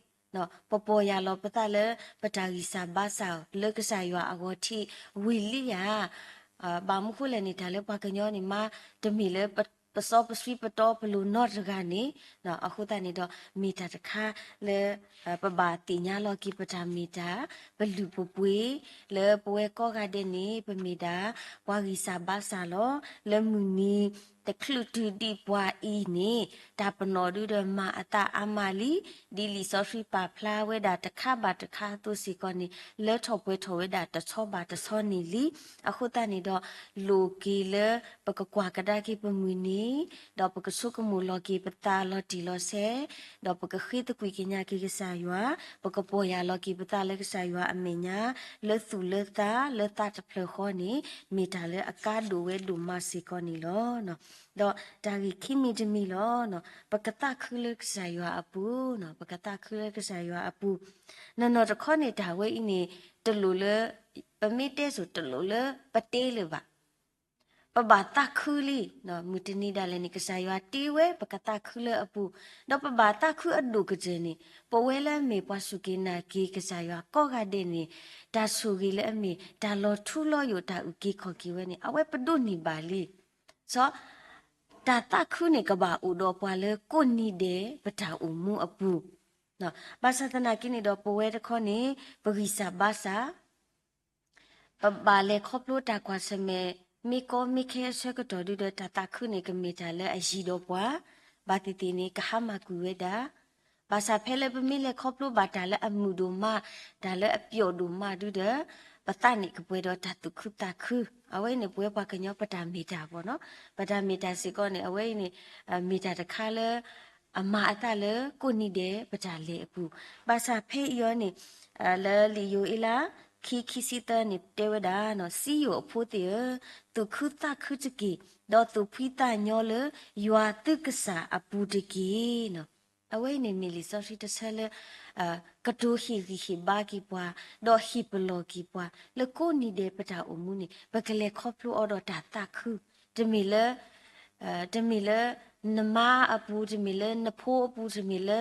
ပပီၢ်ယၢ်လီၤပသးလၢ ပတၢ်ဂံၢ်စၢ်ဘါစၢ်လၢကစၢ်ယွၤအဂီၢ်ထံးဝံၤလံဧါ. ဘၣ်မနုၤဃိလဲၣ်န့ၣ် တၢ်လၢပှၤကညီန့ၣ်မး တမ့ၢ်လၢပစီပဆှံပတီပလိၤနီတဂၤန့ၣ်, အဃိသတးန့ၣ်ဒီး မ့ၢ်တၢ်တခါလၢ ပဘၣ်သ့ၣ်ညါလီၤက့ၤပတၢ်မ့ၢ်တၢ်, ပလုၢ်ပပှ့ၤ, လၢပဝဲကိးဂၤဒဲးန့ၣ် ပမ့ၢ်ဒၣ် ပှၤဂံၢ်စၢ်ဘါစၢ်လီၤ. လၢမုၢ်နံၤတချုးတုၤဒံးပှၤအံၤန့ၣ် တၢ်ပနီၣ်ဒုဒီးမၤအသးအါမးလံ. ဒ်လံာ်စီဆှံပာ်ဖျါဝဲဒၣ်တခါဘၣ်တခါအသိးစ့ၢ်ကီးန့ၣ် လၢထီၣ်ပှဲၤထီၣ်ဝဲဒၣ်တဆီဘၣ်တဆီန့ၣ်လံ. အဃိသတးန့ၣ်ဒီး လိၣ်က့ၤလၢပကကွၢ်ကဒါက့ၤပမုၢ်နံၤ, ဒီးပကဆိကမိၣ်လီၤက့ၤပသးလီၤတံၢ်လီၤဆဲး, ဒီးပကဃ့သကွံၢ်ကညးက့ၤကစၢ်ယွၤ, ပကပီၢ်ယၢ်လီၤက့ၤပသးလၢကစၢ်ယွၤအမဲာ်ညါ, လၢသူၣ်လၢသးလၢသးတဖျၢၣ်ဃီန့ၣ် မ့ၢ်တၢ်လၢအကါဒိၣ်ဝဲဒိၣ်မးစ့ၢ်ကီးန့ၣ်လီၤ. ဒီးတၢ်ဂ့ၢ်ခံမံၤတမံၤလီၤ. ပကသးခုလၢကစၢ်ယွၤအပူၤ, ပကသးခုလၢကစၢ်ယွၤအပူၤ, နီၢ်နီၢ်တခီန့ၣ် တၢ်ဝဲအံၤန့ၣ် တလိၣ်လၢ ပမ့ၢ်တဲစိၤတလိၣ်လၢပတဲလၢၤဘၣ်. ပဘၣ်သးခုလံ, မုၢ်တနံၤဒၣ်လဲာ်န့ၣ် ကစၢ်ယွၤတ့ဝဲ ပကသးခုလၢအပူၤ, ဒီးပဘၣ်သးခုအဒိၣ်ကတၢၢ်န့ၣ် ပဝဲလၢအမ့ၢ်ပှၤစူၢ်က့ၤနာ်က့ၤကစၢ်ယွၤကိးဂၤဒဲးန့ၣ် တၢ်ဆိၣ်ဂ့ၤလၢအမ့ၢ်တၢ်လီၤထူလီၤယိာ် တၢ်အုၣ်က့ၤခီၣ်က့ၤဝဲန့ၣ် အဝဲပဒိးန့ၢ်ဘၣ်လံ. စီၤ တၢ်သးခုန့ၣ် ကဘၣ်အိၣ်ဒီးပှၤလၢကိးနံၤဒဲးပတၢ်အိၣ်မူအပူၤ, ဘၣ်ဆၣ်သနာ်က့န့ၣ်ဒီး ပဝဲတခီန့ၣ် ပဂံၢ်စၢ်ဘါစၢ် ပဘၣ်လဲၤခီဖျိတၢ်ကွၢ်ဆၢၣ်မဲာ် မ့ၢ်ကီမ့ၢ်ခဲအဆၢကတီၢ်ဒုဒီး တၢ်သးခုန့ၣ် ကမ့ၢ်တၢ်လၢအယံၤဒီးပှၤ, ဘၣ်သ့ၣ်သ့ၣ်န့ၣ် ကဟါမၢ်ကွံာ်ဝဲဒၣ်. ဘၣ်ဆၣ်ဖဲလၢပမ့ၢ်လဲၤခီဖျိဘၣ်တၢ်လၢအမုာ်ဒိၣ်မး, တၢ်လၢအပျီၣ်ဒိၣ်မးဒုဒီး ပသးန့ၣ်ကပှဲၤဒီးတၢ်သူၣ်ခုသးခု, အဝဲအံၤန့ၣ် ပဝဲပှၤကညီပတၢ်မ့ၢ်တၢ်ဘၣ်နီၤ, ပတၢ်မ့ၢ်တၢ်စ့ၢ်ကီးန့ၣ် အဝဲအံၤန့ၣ် မ့ၢ်တၢ်တခါလၢ အမၤအသးလၢကိးနံၤဒဲးပတၢ်လဲၤအပူၤ, ဘၣ်ဆၣ်ဖဲအံၤအီၤန့ၣ် လၢလံာ်ယိၤအ့လး ခံ ခံဆံသၢန့ၣ် တဲဝဲဒၣ်နီၤ, စံယိၣ်အဖိသ့ၣ်ဧၢ, သူၣ်ခုသးခုတက့ၢ်, ဒီးသူၣ်ဖှံသးညီလၢယွၤသုကစၢ်အပူၤတက့ၢ်နီၤ. အဝဲအံၤန့ၣ်မ့ၢ်လံာ်စီဆှံတဆၢလၢ ကတိၤဟ့ၣ်ဂံၢ်ဟ့ၣ်ဘါက့ၤပှၤ, ဒီးဟ့ၣ်ပလီၢ်က့ၤပှၤ လၢကိးနံၤဒဲးပတၢ်အိၣ်မူန့ၣ် ပကလဲၤခီဖျိအီၤဒီးတၢ်သးခု, တမ့ၢ်လၢ တမ့ၢ်လၢနမါအပူၤ, တမ့ၢ်လၢနဖိအပူၤ, တမ့ၢ်လၢ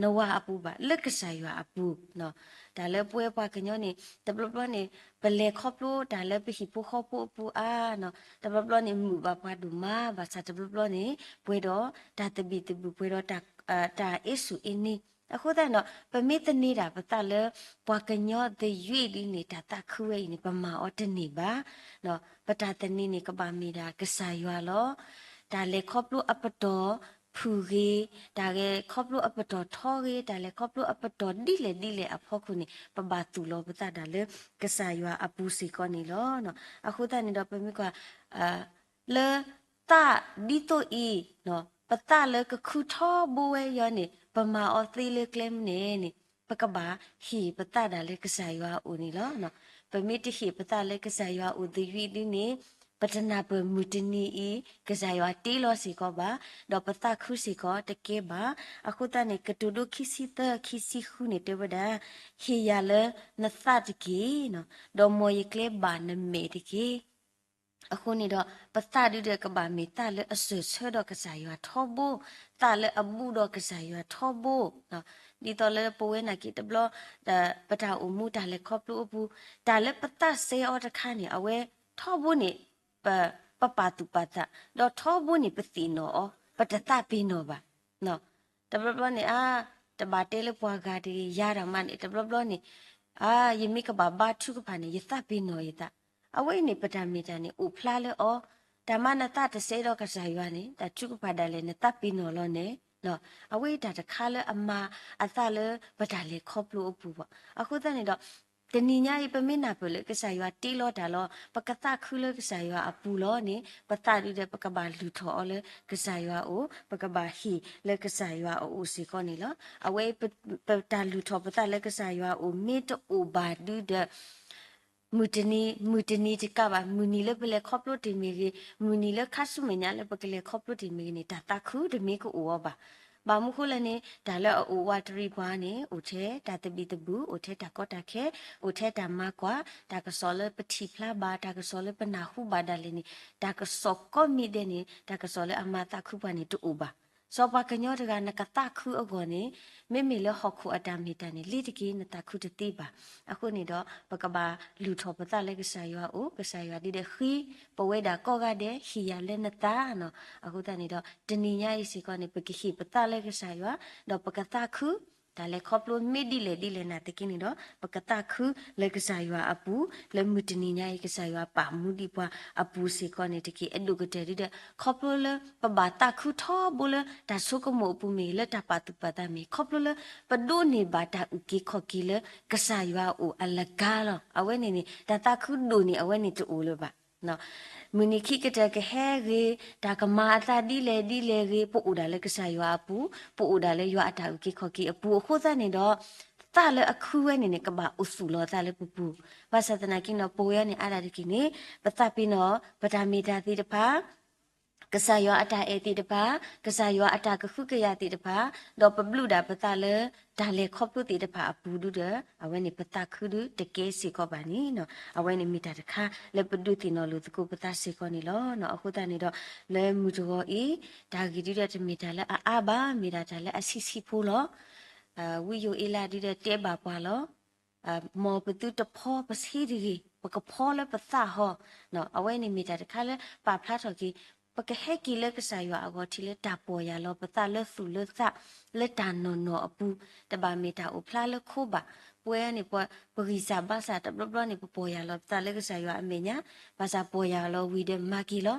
နဝၤအပူၤဘၣ်, လၢကစၢ်ယွၤအပူၤ, တၢ်လၢပဝဲပှၤကညီန့ၣ် တဘျီဘျီန့ၣ် ပလဲၤခီဖျိတၢ်လၢပဟံၣ်ဖိဃီဖိအပူၤအါနီၤ, တဘျီဘျီန့ၣ် မုာ်ဘၣ်ပှၤဒိၣ်မး, ဘၣ်ဆၣ်တဘျီဘျီန့ၣ် ပှဲၤဒီးတၢ်သဘံၣ်သဘုၣ်, ပှဲၤဒီး တၢ်အ့စူၣ်အ့န့, အဃိသတးဒီး ပမ့ၢ်သန့ၤဒၣ်ပသးလၢ ပှၤကညီသယုၢ်ဒ်န့ၣ် တၢ်သးခုဝဲအံၤန့ၣ် ပမၤအီၤတန့ၢ်ဘၣ်. ပတၢ်သန့ၤန့ၣ် ကဘၣ်မ့ၢ်ဒၣ်ကစၢ်ယွၤလီၤ. တၢ်လဲၤခီဖျိအပတီၢ်ဖုၣ်ဂ့ၤ, တၢ်လဲၤခီဖျိအပတီၢ်ထီဂ့ၤ, တၢ်လဲၤခီဖျိအပတီၢ်ဒ်လဲၣ်ဒ်လဲၣ်အဖီခိၣ်န့ၣ် ပဘၣ်သူၣ်လီၤပသးဒၣ်လၢကစၢ်ယွၤအပူၤစ့ၢ်ကီးန့ၣ်လီၤ. အဃိသတးန့ၣ်ဒီး ပမ့ၢ်ကွၢ် လၢသးဒ်သိးအံၤ, ပသးလၢကခုထီဘိဝဲအံၤန့ၣ် ပမၤအီၤသ့လၢကျဲမနုၤန့ၣ် ပကဘၣ်ဟ့ၣ်ပသးဒၣ်လၢကစၢ်ယွၤအအိၣ်န့ၣ်လီၤ. ပမ့ၢ်တဟ့ၣ်ပသးလၢကစၢ်ယွၤအအိၣ်သယုၢ်ဒ်န့ၣ် ပတနၢ်ပၢၢ်မုၢ်တနံၤအံၤ ကစၢ်ယွၤတ့လီၤစ့ၢ်ကီးဘၣ်, ဒီးပသးခုစ့ၢ်ကီးတကဲဘၣ်. အဃိသတးန့ၣ် ကတိၤဒိခံဆံသၢ ခံဆံဃုန့ၣ်တဲဝဲဒၣ်, ဟ့ၣ်ယၤလၢနသးတက့ၢ်, ဒီးမ်ယကျဲဘၣ်နမဲာ်တက့ၢ်. အဃိန့ၣ်ဒီး ပသးဒုဒီးကဘၣ်မ့ၢ်သးလၢအစၢၢ်ဆၢဒီးကစၢ်ယွၤထီဘိ, သးလၢအဘူးဒီးကစၢ်ယွၤထီဘိ, ဒ်သိးလၢပဝဲနာ်က့တဘျီ ပတၢ်အိၣ်မူတၢ်လဲၤခီဖျိအပူၤ, တၢ်လၢပသးစဲအီၤတခါန့ၣ် အဝဲထီဘိန့ၣ် ပ ပပာ်သူၣ်ပာ်သး, ဒီးထီဘိန့ၣ်ပသ့ၣ်နီၣ်အီၤ, ပတသးပ့ၤနီၣ်ဘၣ်. တဘျီဘျီန့ၣ် အါ တဘၣ်တဲလၢပှၤဂၤတဂ့ၤ, ယၤတၢ်မးန့ၣ် တဘျီဘျီန့ၣ် အါ ယမ့ၢ်ကဘၣ်ဘါထုကဖၣ်န့ၣ် ယသးပ့ၤနီၣ်ယသး. အဝဲအံၤန့ၣ် ပတၢ်မ့ၢ်တၢ်န့ၣ် အိၣ်ဖျါလၢအီၤ, တၢ်မးနသးတစဲဒီးကစၢ်ယွၤန့ၣ် တၢ်ထုကဖၣ်ဒၣ်လဲာ်နသးပ့ၤနီၣ်လီၤန့ၣ်, အဝဲအံၤတၢ်တခါလၢအမၤအသးလၢပတၢ်လဲၤခီဖျိအပူၤဘၣ်. အဃိသတးန့ၣ်ဒီး တနံၤညါအံၤ ပမ့ၢ်နၢ်ပၢၢ်လၢကစၢ်ယွၤတ့လီၤတၢ်လီၤ, ပကသးခုလၢကစၢ်ယွၤအပူၤလီၤန့ၣ် ပသးဒုဒီး ပကဘၣ်လုၢ်ထီၣ်အီၤလၢကစၢ်ယွၤအအိၣ်, ပကဘၣ်ဟ့ၣ်လၢကစၢ်ယွၤအအိၣ်စ့ၢ်ကီးန့ၣ်လီၤ. အဝဲအံၤ ပတၢ်လုၢ်ထီၣ်ပသးလၢကစၢ်ယွၤအအိၣ် မ့ၢ်တအိၣ်ဘၣ်ဒုဒီး မုၢ်တနံၤ မုၢ်တနံၤတကးဘၣ်, မုၢ်နံၤလၢပလဲၤခီဖျိတ့ၢ်မ့ၢ်ဂ့ၤ, မုၢ်နံၤလၢခါဆူမဲာ်ညါလၢပကလဲၤခီဖျိတ့ၢ်မ့ၢ်ဂ့ၤန့ၣ် တၢ်သးခုတမ့ၢ်ကအိၣ်အီၤဘၣ်. ဘၣ်မနုၤဃိလဲၣ်န့ၣ် တၢ်လၢအအိၣ်ဝးတရံးပှၤန့ၣ် အိၣ်ထဲတၢ်သဘံၣ်သဘုၣ်, အိၣ်ထဲတၢ်ကီတၢ်ခဲ, အိၣ်ထဲတၢ်မၤကွၢ်, တၢ်ကစီၣ်လၢပထံၣ်ဖျါဘၣ်, တၢ်ကစီၣ်လၢပနၢ်ဟူဘၣ်ဒၣ်လဲာ်န့ၣ် တၢ်ကစီၣ်ကိးမံၤဒဲးန့ၣ် တၢ်ကစီၣ်လၢအမၤသးခုပှၤန့ၣ်တအိၣ်ဘၣ်. စီၤပှၤကညီတဂၤ နကသးခုအဂီၢ်န့ၣ် မ့မ့ၢ်လၢဟီၣ်ခိၣ်အတၢ်မ့ၢ်တၢ်န့ၣ် လ့ၤတက့ၢ် နသးခုတသ့ဘၣ်. အဃိန့ၣ်ဒီး ပကဘၣ်လုၢ်ထီၣ်ပသးလၢကစၢ်ယွၤအအိၣ်, ကစၢ်ယွၤဒုဒီးဃ့ ပဝဲဒၣ်ကိးဂၤဒဲး ဟ့ၣ်ယၤလၢနသးနီၤ. အဃိသတးန့ၣ်ဒီး တနံၤညါအံၤစ့ၢ်ကီးန့ၣ် ပကဟ့ၣ်ပသးလၢကစၢ်ယွၤ, ဒီးပကသးခု တၢ်လဲၤခီဖျိမ့ၢ်ဒ်လဲၣ်ဒ်လဲၣ်နာ်သက့န့ၣ်ဒီး ပကသးခုလၢကစၢ်ယွၤအပူၤ, လၢမုၢ်တနံၤညါအံၤ ကစၢ်ယွၤပာ်မူဒံးပှၤအပူၤစ့ၢ်ကီးန့ၣ်တက့ၢ်. အဒိၣ်ကတၢၢ်ဒုဒီး ခီဖျိလၢပဘၣ်သးခုထီဘိလၢ တၢ်ဆိကမိၣ်အပူၤမ့ၢ်ဂ့ၤ, လၢတၢ်ပာ်သူၣ်ပာ်သးမ့ၢ်ဂ့ၤ, ခီဖျိလၢပဒိးန့ၢ်ဘၣ်တၢ်အုၣ်က့ၤခီၣ်က့ၤလၢကစၢ်ယွၤအအိၣ်အလကၤလီၤ. အဝဲန့ၣ်န့ၣ် တၢ်သးခုဒိၣ်န့ၢ်အဝဲန့ၣ်တအိၣ်လၢၤဘၣ်. မုၢ်နံၤခံကတၢၢ်ကဟဲဂ့ၤ, တၢ်ကမၤအသးဒ်လဲၣ်ဒ်လဲၣ်ဂ့ၤ, ပအိၣ်ဒၣ်လၢကစၢ်ယွၤအပူၤ, ပအိၣ်ဒၣ်လၢယွၤအတၢ်အုၣ်က့ၤခီၣ်က့ၤအပူၤအဃိသတးန့ၣ်ဒီး သးလၢအခုဝဲန့ၣ်န့ၣ် ကဘၣ်အိၣ်သူၣ်လီၤသးလၢပပူၤ. ဘၣ်ဆၣ်သနာ်က့န့ၣ်ဒီး ပဝဲန့ၣ်အါဒၣ်တက့ၢ်န့ၣ် ပသးပ့ၤနီၣ် ပတၢ်မ့ၢ်တၢ်သ့ၣ်တဖၣ် ကစၢ်ယွၤအတၢ်အဲၣ်သ့ၣ်တဖၣ်, ကစၢ်ယွၤအတၢ်ကဟုကယာ်သ့ၣ်တဖၣ်, ဒီးပဘျုးဒၣ်ပသးလၢ တၢ်လဲၤခီဖျိသ့ၣ်တဖၣ်အပူၤဒုဒီး အဝဲန့ၣ်ပသးခုဒုတကဲစ့ၢ်ကီးဘၣ်န့ၣ်, အဝဲန့ၣ်မ့ၢ်တၢ်တခါလၢပဒုးသ့ၣ်နီၣ်လိာ်သကိးပသးစ့ၢ်ကီးန့ၣ်လီၤ. အဃိသတးန့ၣ်ဒီး လၢမုၢ်တဂီၤအံၤ တၢ်ဂ့ၢ်ဒုဒီးတမ့ၢ်တၢ်လၢအအါဘၣ်, မ့ၢ်ဒၣ်တၢ်လၢအဆံးဆံးဖိလီၤ. ဝံယိၤအ့လးဒုဒီးတဲဘၣ်ပှၤလီၤ. မ်ပသုတဖီပဆ့တဂ့ၤ, ပကဖီလၢပသးဟီ, အဝဲန့ၣ်မ့ၢ်တၢ်တခါလၢပာ်ဖျါထီၣ်က့ၤ ပကဟဲက့ၤလၢကစၢ်ယွၤအဂီၢ်ထံးလၢတၢ်ပီၢ်ယၢ်လီၤပသးလၢသူၣ်လၢသး လၢတၢ်နီၢ်နီၢ်အပူၤ, တဘၣ်မ့ၢ်တၢ်အိၣ်ဖျါလၢခိဘၣ်. ပဝဲန့ၣ် ပဂံၢ်စၢ်ဘါစၢ်တဘျီဘျီန့ၣ် ပပီၢ်ယၢ်လီၤပသးလၢကစၢ်ယွၤအမဲာ်ညါ, ဘၣ်ဆၣ်ပီၢ်ယၢ်လီၤဝံၤဒီးမၤက့ၤလီၤ.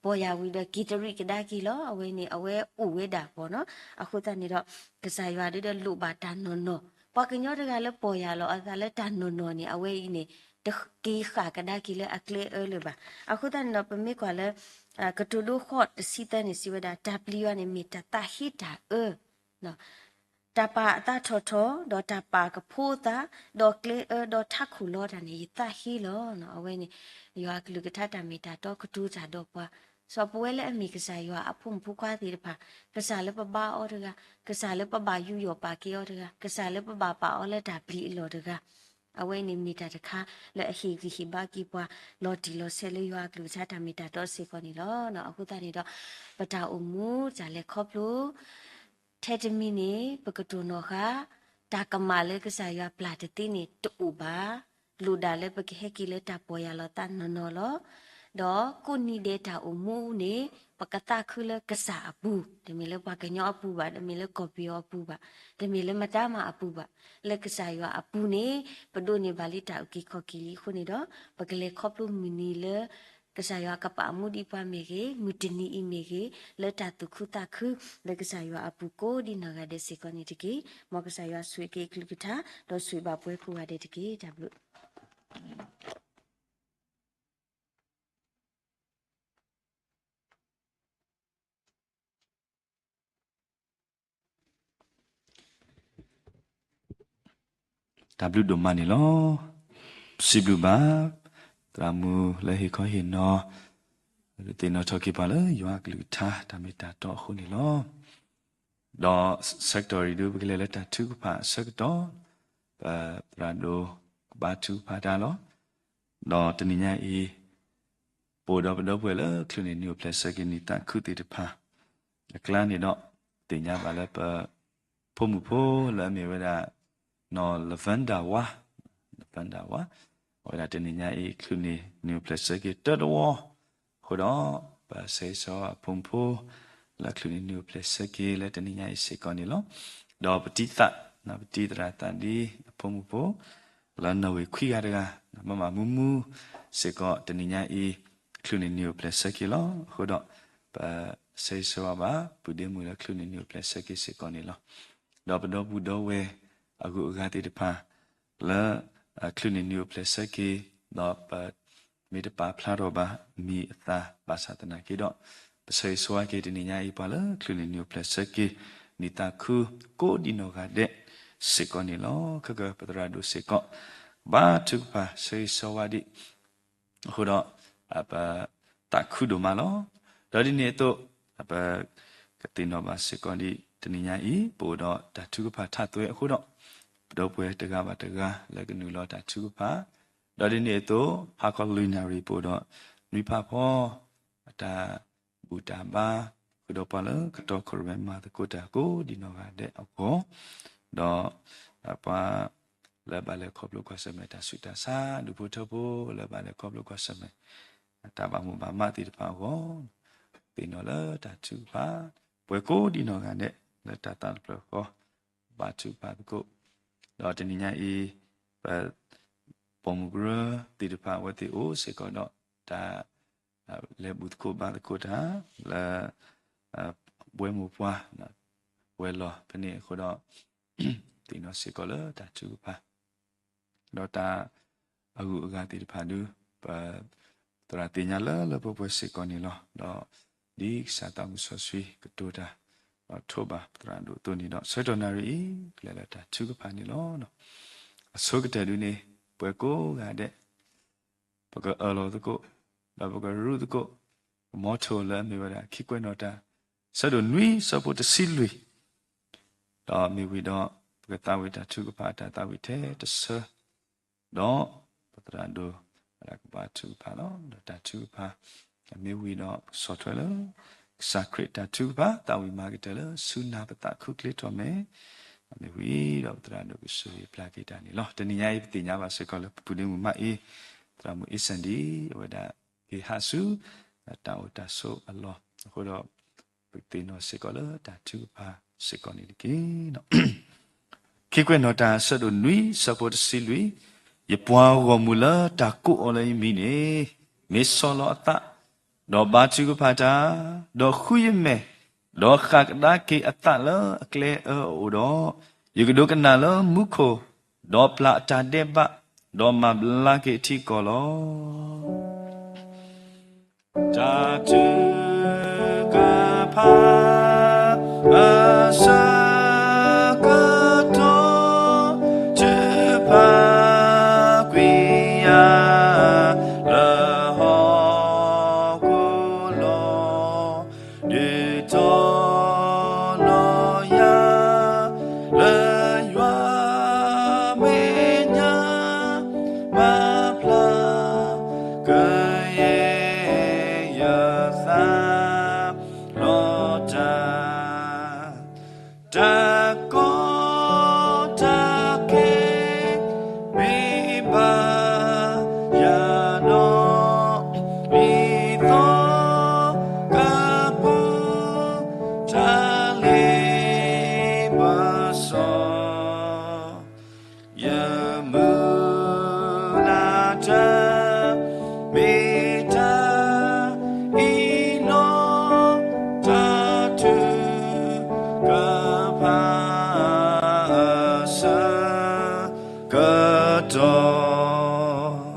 ပီၢ်ယၢ်ဝံၤဒီးက့ၤတရံးကဒါက့ၤလီၤ. အဝဲန့ၣ် အဝဲအိၣ်ဝဲဒၣ်ပီၢ်နီၤ. အဃိသတးန့ၣ်ဒီး ကစၢ်ယွၤဒုဒီးလိၣ်ဘၣ်တၢ်နီၢ်နီၢ်, ပှၤကညီတဂၤလၢပီၢ်ယၢ်လီၤအသးလၢတၢ်နီၢ်နီၢ်န့ၣ် အဝဲအံၤန့ၣ် တက့ၤဃၣ်ကဒါက့ၤလၢအကျဲအၢလၢၤဘၣ်. အဃိသတးန့ၣ်ဒီး ပမ့ၢ်ကွၢ်လၢ ကတိၤဒိဃိးတဆံသၢန့ၣ် စံးဝဲဒၣ် တၢ်ပျံၤယွၤန့ၣ်မ့ၢ်တၢ်သးဟ့တၢ်အၢ တၢ်ပာ်အသးထီၣ်ထီၣ်, ဒီးတၢ်ပာ်ကဖိအသး, ဒီးကျဲအၢ, ဒီးထးခိၣ်လီတၢ်န့ၣ် ယသးဟ့လီၤ. အဝဲန့ၣ် ယွၤအကလုၢ်ကထါတၢ်မ့ၢ်တၢ်တီကတိၤတၢ်ဒီးပှၤ, စီၤပဝဲလၢအမ့ၢ်ကစၢ်ယွၤအဖိမုၣ်ဖိခွါသ့ၣ်တဖၣ်, ကစၢ်လၢပဘါအီၤတဂၤ, ကစၢ်လၢပဘၣ်ယူးယီၣ်ပာ်ကဲအီၤတဂၤ, ကစၢ်လၢပဘၣ်ပာ်အီၤလၢတၢ်ပျံၤအလီၢ်တဂၤ, အဝဲန့ၣ်မ့ၢ်တၢ်တခါလၢအဟ့ၣ်ဂံၢ်ဟ့ၣ်ဘါက့ၤပှၤ လီၤတံၢ်လီၤဆဲးလၢယွၤအကလုၢ်ကထါတၢ်မ့ၢ်တၢ်တီစ့ၢ်ကီးန့ၣ်လီၤ. အဃိသတးန့ၣ်ဒီး ပတၢ်အိၣ်မူတၢ်လဲၤခီဖျိ ထဲတမံၤန့ၣ် ပကတိၢ်နီၣ်ဃာ် တၢ်ကမၣ်လၢကစၢ်ယွၤပျၢ်တသ့န့ၣ်တအိၣ်ဘၣ်. လိၣ်ဒၣ်လၢပကဟဲက့ၤလၢတၢ်ပီၢ်ယၢ်လီၤသးနီၢ်နီၢ်လီၤ. ဒီးကိးနံၤဒဲးတၢ်အိၣ်မူန့ၣ် ပကသးခုလၢကစၢ်အပူၤ, တမ့ၢ်လၢပှၤကညီအပူၤဘၣ်, တမ့ၢ်လၢကီၢ်ပယီၤအပူၤဘၣ်, တမ့ၢ်လၢမတၤမးအပူၤဘၣ်, လၢကစၢ်ယွၤအပူၤန့ၣ် ပဒိးန့ၢ်ဘၣ်လံတၢ်အုၣ်က့ၤခီၣ်က့ၤလံအဃိန့ၣ်ဒီး ပကလဲၤခီဖျိမုၢ်နံၤလၢ ကစၢ်ယွၤကပာ်မူဒံးပှၤမ့ၢ်ဂ့ၤ, မုၢ်တနံၤအံၤမ့ၢ်ဂ့ၤ, လၢတၢ်သူၣ်ခုသးခု လၢကစၢ်ယွၤအပူၤကိးဒ်နီၢ်ဂၤဒဲးစ့ၢ်ကီးန့ၣ်တက့ၢ်. မ်ကစၢ်ယွၤဆိၣ်ဂ့ၤက့ၤအကလုၢ်ကထါ ဒီးဆိၣ်ဂ့ၤဘၣ်ပှၤကိးဂၤဒဲးတက့ၢ်. တၢ်ဘျုး တၢ်ဘျုးဒိၣ်မးန့ၣ်လီၤ. စံးဘျုးဘၣ် သရၣ်မုၣ်လၢဟ့ၣ်ခီဟ့ၣ်နီၤ သ့ၣ်နီၣ်ထီၣ်က့ၤပှၤလၢယွၤအကလုၢ်ကထါတၢ်မ့ၢ်တၢ်တီအဃိန့ၣ်လီၤ. ဒီးဆၢကတီၢ်အံၤဒု ပကလဲၤလၢတၢ်ထုကဖၣ်အဆၢကတီၢ်, ပသရၣ်ဒိၣ်ကဘါထုကဖၣ်တၢ်လီၤ. ဒီးတနံၤညါအံၤ ပအိၣ်ဒီးပဒီပုၢ်ဝဲၢ်လၢချုးန့ၢ်နံၣ်အိၣ်ဖျဲၣ်ဆၢက့ၤနံၣ်သးခုသ့ၣ်တဖၣ် အကျါန့ၣ်ဒီး သ့ၣ်ညါဘၣ်လၢပဖိမုၣ်ဖိလၢအမ့ၢ်ဝဲဒၣ် နီၢ်လၢၢ်ဝဲဒၣ်ဝါ, လၢၢ်ဝဲဒၣ်ဝါ, အဝဲဒၣ်တနံၤညါအံၤ ချုးန့ၢ်နံၣ်အိၣ်ဖျဲၣ်ဆၢက့ၤတၢတဝီ, အဃိဒီး ပဆၢဂ့ၤဆၢဝါအဖိမုၣ်ဖိ လၢချုးန့ၢ်နံၣ်အိၣ်ဖျဲၣ်ဆၢက့ၤလၢတနံၤညါအံၤစ့ၢ်ကီးန့ၣ်လီၤ. ဒီးပတံၤသး, ပတံၤသရၣ်သးဒ်အဖိမုၣ်ဖိ လၢနီၣ်ဝ့ၢ်ခွံဂၤတဂၤ, မၤမၤမူမူစ့ၢ်ကီးတနံၤညါအံၤ ချုးန့ၢ်နံၣ်အိၣ်ဖျဲၣ်ဆၢက့ၤလီၤ. အဃိဒီး ပဆၢဂ့ၤဆၢဝါဘၣ် ပုၢ်ဒ့မုၣ်လၢချုးန့ၢ်နံၣ်အိၣ်ဖျဲၣ်ဆၢက့ၤစ့ၢ်ကီးန့ၣ်လီၤ. ဒီးပဒီပုၢ်ဒီဝဲၢ်အဂုၤအဂၤသ့ၣ်တဖၣ် လၢ ချုးန့ၢ်နံၤအိၣ်ဖျဲၣ်ဆၢက့ၤ, ဒီးပမ့ၢ်တပာ်ဖျါထီၣ်ဘၣ်မံၤအသးဘၣ်ဆၣ်သနာ်က့ဒီး, ပဆၢဂ့ၤဆၢဝါက့ၤတနံၤညါအံၤ ပှၤလၢချုးန့ၢ်နံၤအိၣ်ဖျဲၣ်ဆၢက့ၤ နံၤသးခုကိးဒံနီၢ်ဂၤဒဲးစ့ၢ်ကီးန့ၣ်လီၤ. ခဲကပသရၣ်ဒိၣ်စ့ၢ်ကီး ဘါထုကဖၣ်ဆၢဂ့ၤဆၢဝါဒံး အဃိဒီး ပသးခုဒိၣ်မးလီၤ. ဒီးဒ်န့ၣ်အသိး ပကသ့ၣ်နီၣ်ဘၣ်စ့ၢ်ကီးဒံးတနံၤညါအံၤ ပအိၣ်ဒီးတၢ်ထုကဖၣ်ထးသွဲအဃိဒီး, ပဒီပုၢ်ဝဲၢ်တဂၤဘၣ်တဂၤလၢကနုာ်လီၤတၢ်ထုကဖၣ်, ဒီးဒ်န့ၣ်အသိး ဟါခီလွံၢ်နၣ်ရံၣ် ပအိၣ်ဒီးနွံဖးဖီ အတၢ်ဘူၣ်တၢ်ဘါ ဃုာ်ဒီးပှၤလၢကတီၢ်ခိၣ်ရိၣ်မဲ မၤသကိးတၢ်ကိးဒံနီၢ်ဂၤဒဲးအဂီၢ်, ဒီးပှၤလၢဘၣ်လဲၤခီဖျိကွၢ်ဆၢၣ်မဲာ်တၢ်ဆူးတၢ်ဆါ ဒူၣ်ဖိထၢဖိလၢဘၣ်လဲၤခီဖျိကွၢ်ဆၢၣ်မဲာ် တၢ်ဘၣ်မိၣ်ဘၣ်မးသ့ၣ်တဖၣ်အဂီၢ်, သ့ၣ်နီၣ်လၢတၢ်ထုကဖၣ် ပှဲၤကိးဒံနီၢ်ဂၤဒဲး လၢတၢ်သးတဖျၢၣ်ဃီ ဘါထုကဖၣ်သကိး, ဒီးတနံၤညါအံၤ ပ ပိာ်မုၣ်ကရၢသ့ၣ်တဖၣ် အဝဲသ့ၣ်အိၣ်စ့ၢ်ကီးဒီးတၢ် လဲၤဘူၣ်သကိးဘါသကိးတၢ် လၢ ဝဲမိၢ်ပှၢ် ဝဲၤလီၢ်ဖဲန့ၣ်အဃိဒီး သ့ၣ်နီၣ်စ့ၢ်ကီးလၢတၢ်ထုကဖၣ် ဒီးတၢ်အဂုၤအဂၤသ့ၣ်တဖၣ်ဒုး ပ သရၣ်သ့ၣ်ညါလၢလၢပှဲၤပှဲၤစ့ၢ်ကီးန့ၣ်လီၤ. ဒီးဒ်ကစၢ်သးမုၢ်စီဆှံကတိၤတၢ် ဒီးထိးဘၣ်ပသရၣ်ဒိၣ်အသိးန့ၣ်ဒီး ဆၢကတီၢ်နၣ်ရံၣ်အံၤ ကလဲၤလၢတၢ်ထုကဖၣ်န့ၣ်လီၤ. အဆိကတၢၢ်ဒုးန့ၣ် ပှဲၤကိးဂၤဒဲး ပကအၢၣ်လီၤသကိး ဒီးပကရူၢ်သကိး ပမီထိၣ်လၢအမ့ၢ်ဝဲဒၣ် ခံကွဲးနီၣ်တၢ် ဆၢဒိၣ်နွံဆၢဖိတဆံလွံၢ် ဒီးမ့ၢ်ဝံၤဒီး ပကသးဝံၣ်တၢ်ထုကဖၣ်အတၢ်သးဝံၣ်ထဲတဆၢ ဒီးပသရၣ်ဒိၣ် ဝဲဒၣ်ကဘါထုကဖၣ်လီၤ. ဒီးတၢ်ထုကဖၣ် မ့ၢ်ဝံၤဒီး ပကဆီၣ်ထွဲလၢ ကစၢ်ခရံာ်တၢ်ထုကဖၣ် သးဝံၣ်မၤကတၢၢ်လၢဆူနၤပသးခုချ့ထီၣ်မဲာ်, မ့ၢ်ဝံၤဒီးပသရၣ်ဒိၣ်ကဆိၣ်ဂ့ၤပျၢ်က့ၤတၢ်န့ၣ်လီၤ. တနံၤညါအံၤ ပသ့ၣ်ညါဘၣ်စ့ၢ်ကီးလၢပပုၢ်ဒ့မုၣ်မးအံၤ သရၣ်မုၣ်အ့စၣ်ဒံ အဝဲဒၣ်က့ၤဟးဆူ တၢ်အိၣ်တၢ်ဆိးအလီၢ်အဃိဒီး ပကသ့ၣ်နီၣ်စ့ၢ်ကီးလၢတၢ်ထုကဖၣ်စ့ၢ်ကီးန့ၣ်တက့ၢ်. ခံကွဲးနီၣ်တၢ် ဆၢဒိၣ်နွံဆၢဖိတဆံလွံၢ်, ယပှၤဂီၢ်မုၢ်လၢတၢ်ကိးအီၤလၢယမံၤန့ၣ် မ့ၢ်ဆီၣ်လီၤအသး, ဒီးဘါထုကဖၣ်တၢ်, ဒီးဃုယမဲာ်, ဒီးဃၣ်ကဒါက့ၤအသးလၢအကျဲအၢအအိၣ်ဒီး, ယကဒိကနၣ်လၢမူခိၣ်, ဒီးပျၢ်အတၢ်ဒဲးဘး, ဒီးမၤဘျါက့ၤအထံအကီၢ်လီၤ. တၢ်ထုကဖၣ် အဆၢကတီၢ် ထုကဖၣ်ကွံာ်ယၤ လၢဟီၣ်ခိၣ်လီၤ. ဒုးတီနီၢ်ယၤ လၢယွၤမဲာ်ညါ မၤဖျါကယဲၢ်ယသး လီၤတၢ် တၢ်ကီတၢ်ခဲ မ့ၢ်ဘၣ်ယၤနီၢ် ဒ်သိးကပူၤ တၢ်လ့ပစီ ယမုၢ်လၢ်တၢ် မ့ၢ်တၢ်အံၤလီၤ. တၢ်ထုကဖၣ် အဆၢကတီၢ်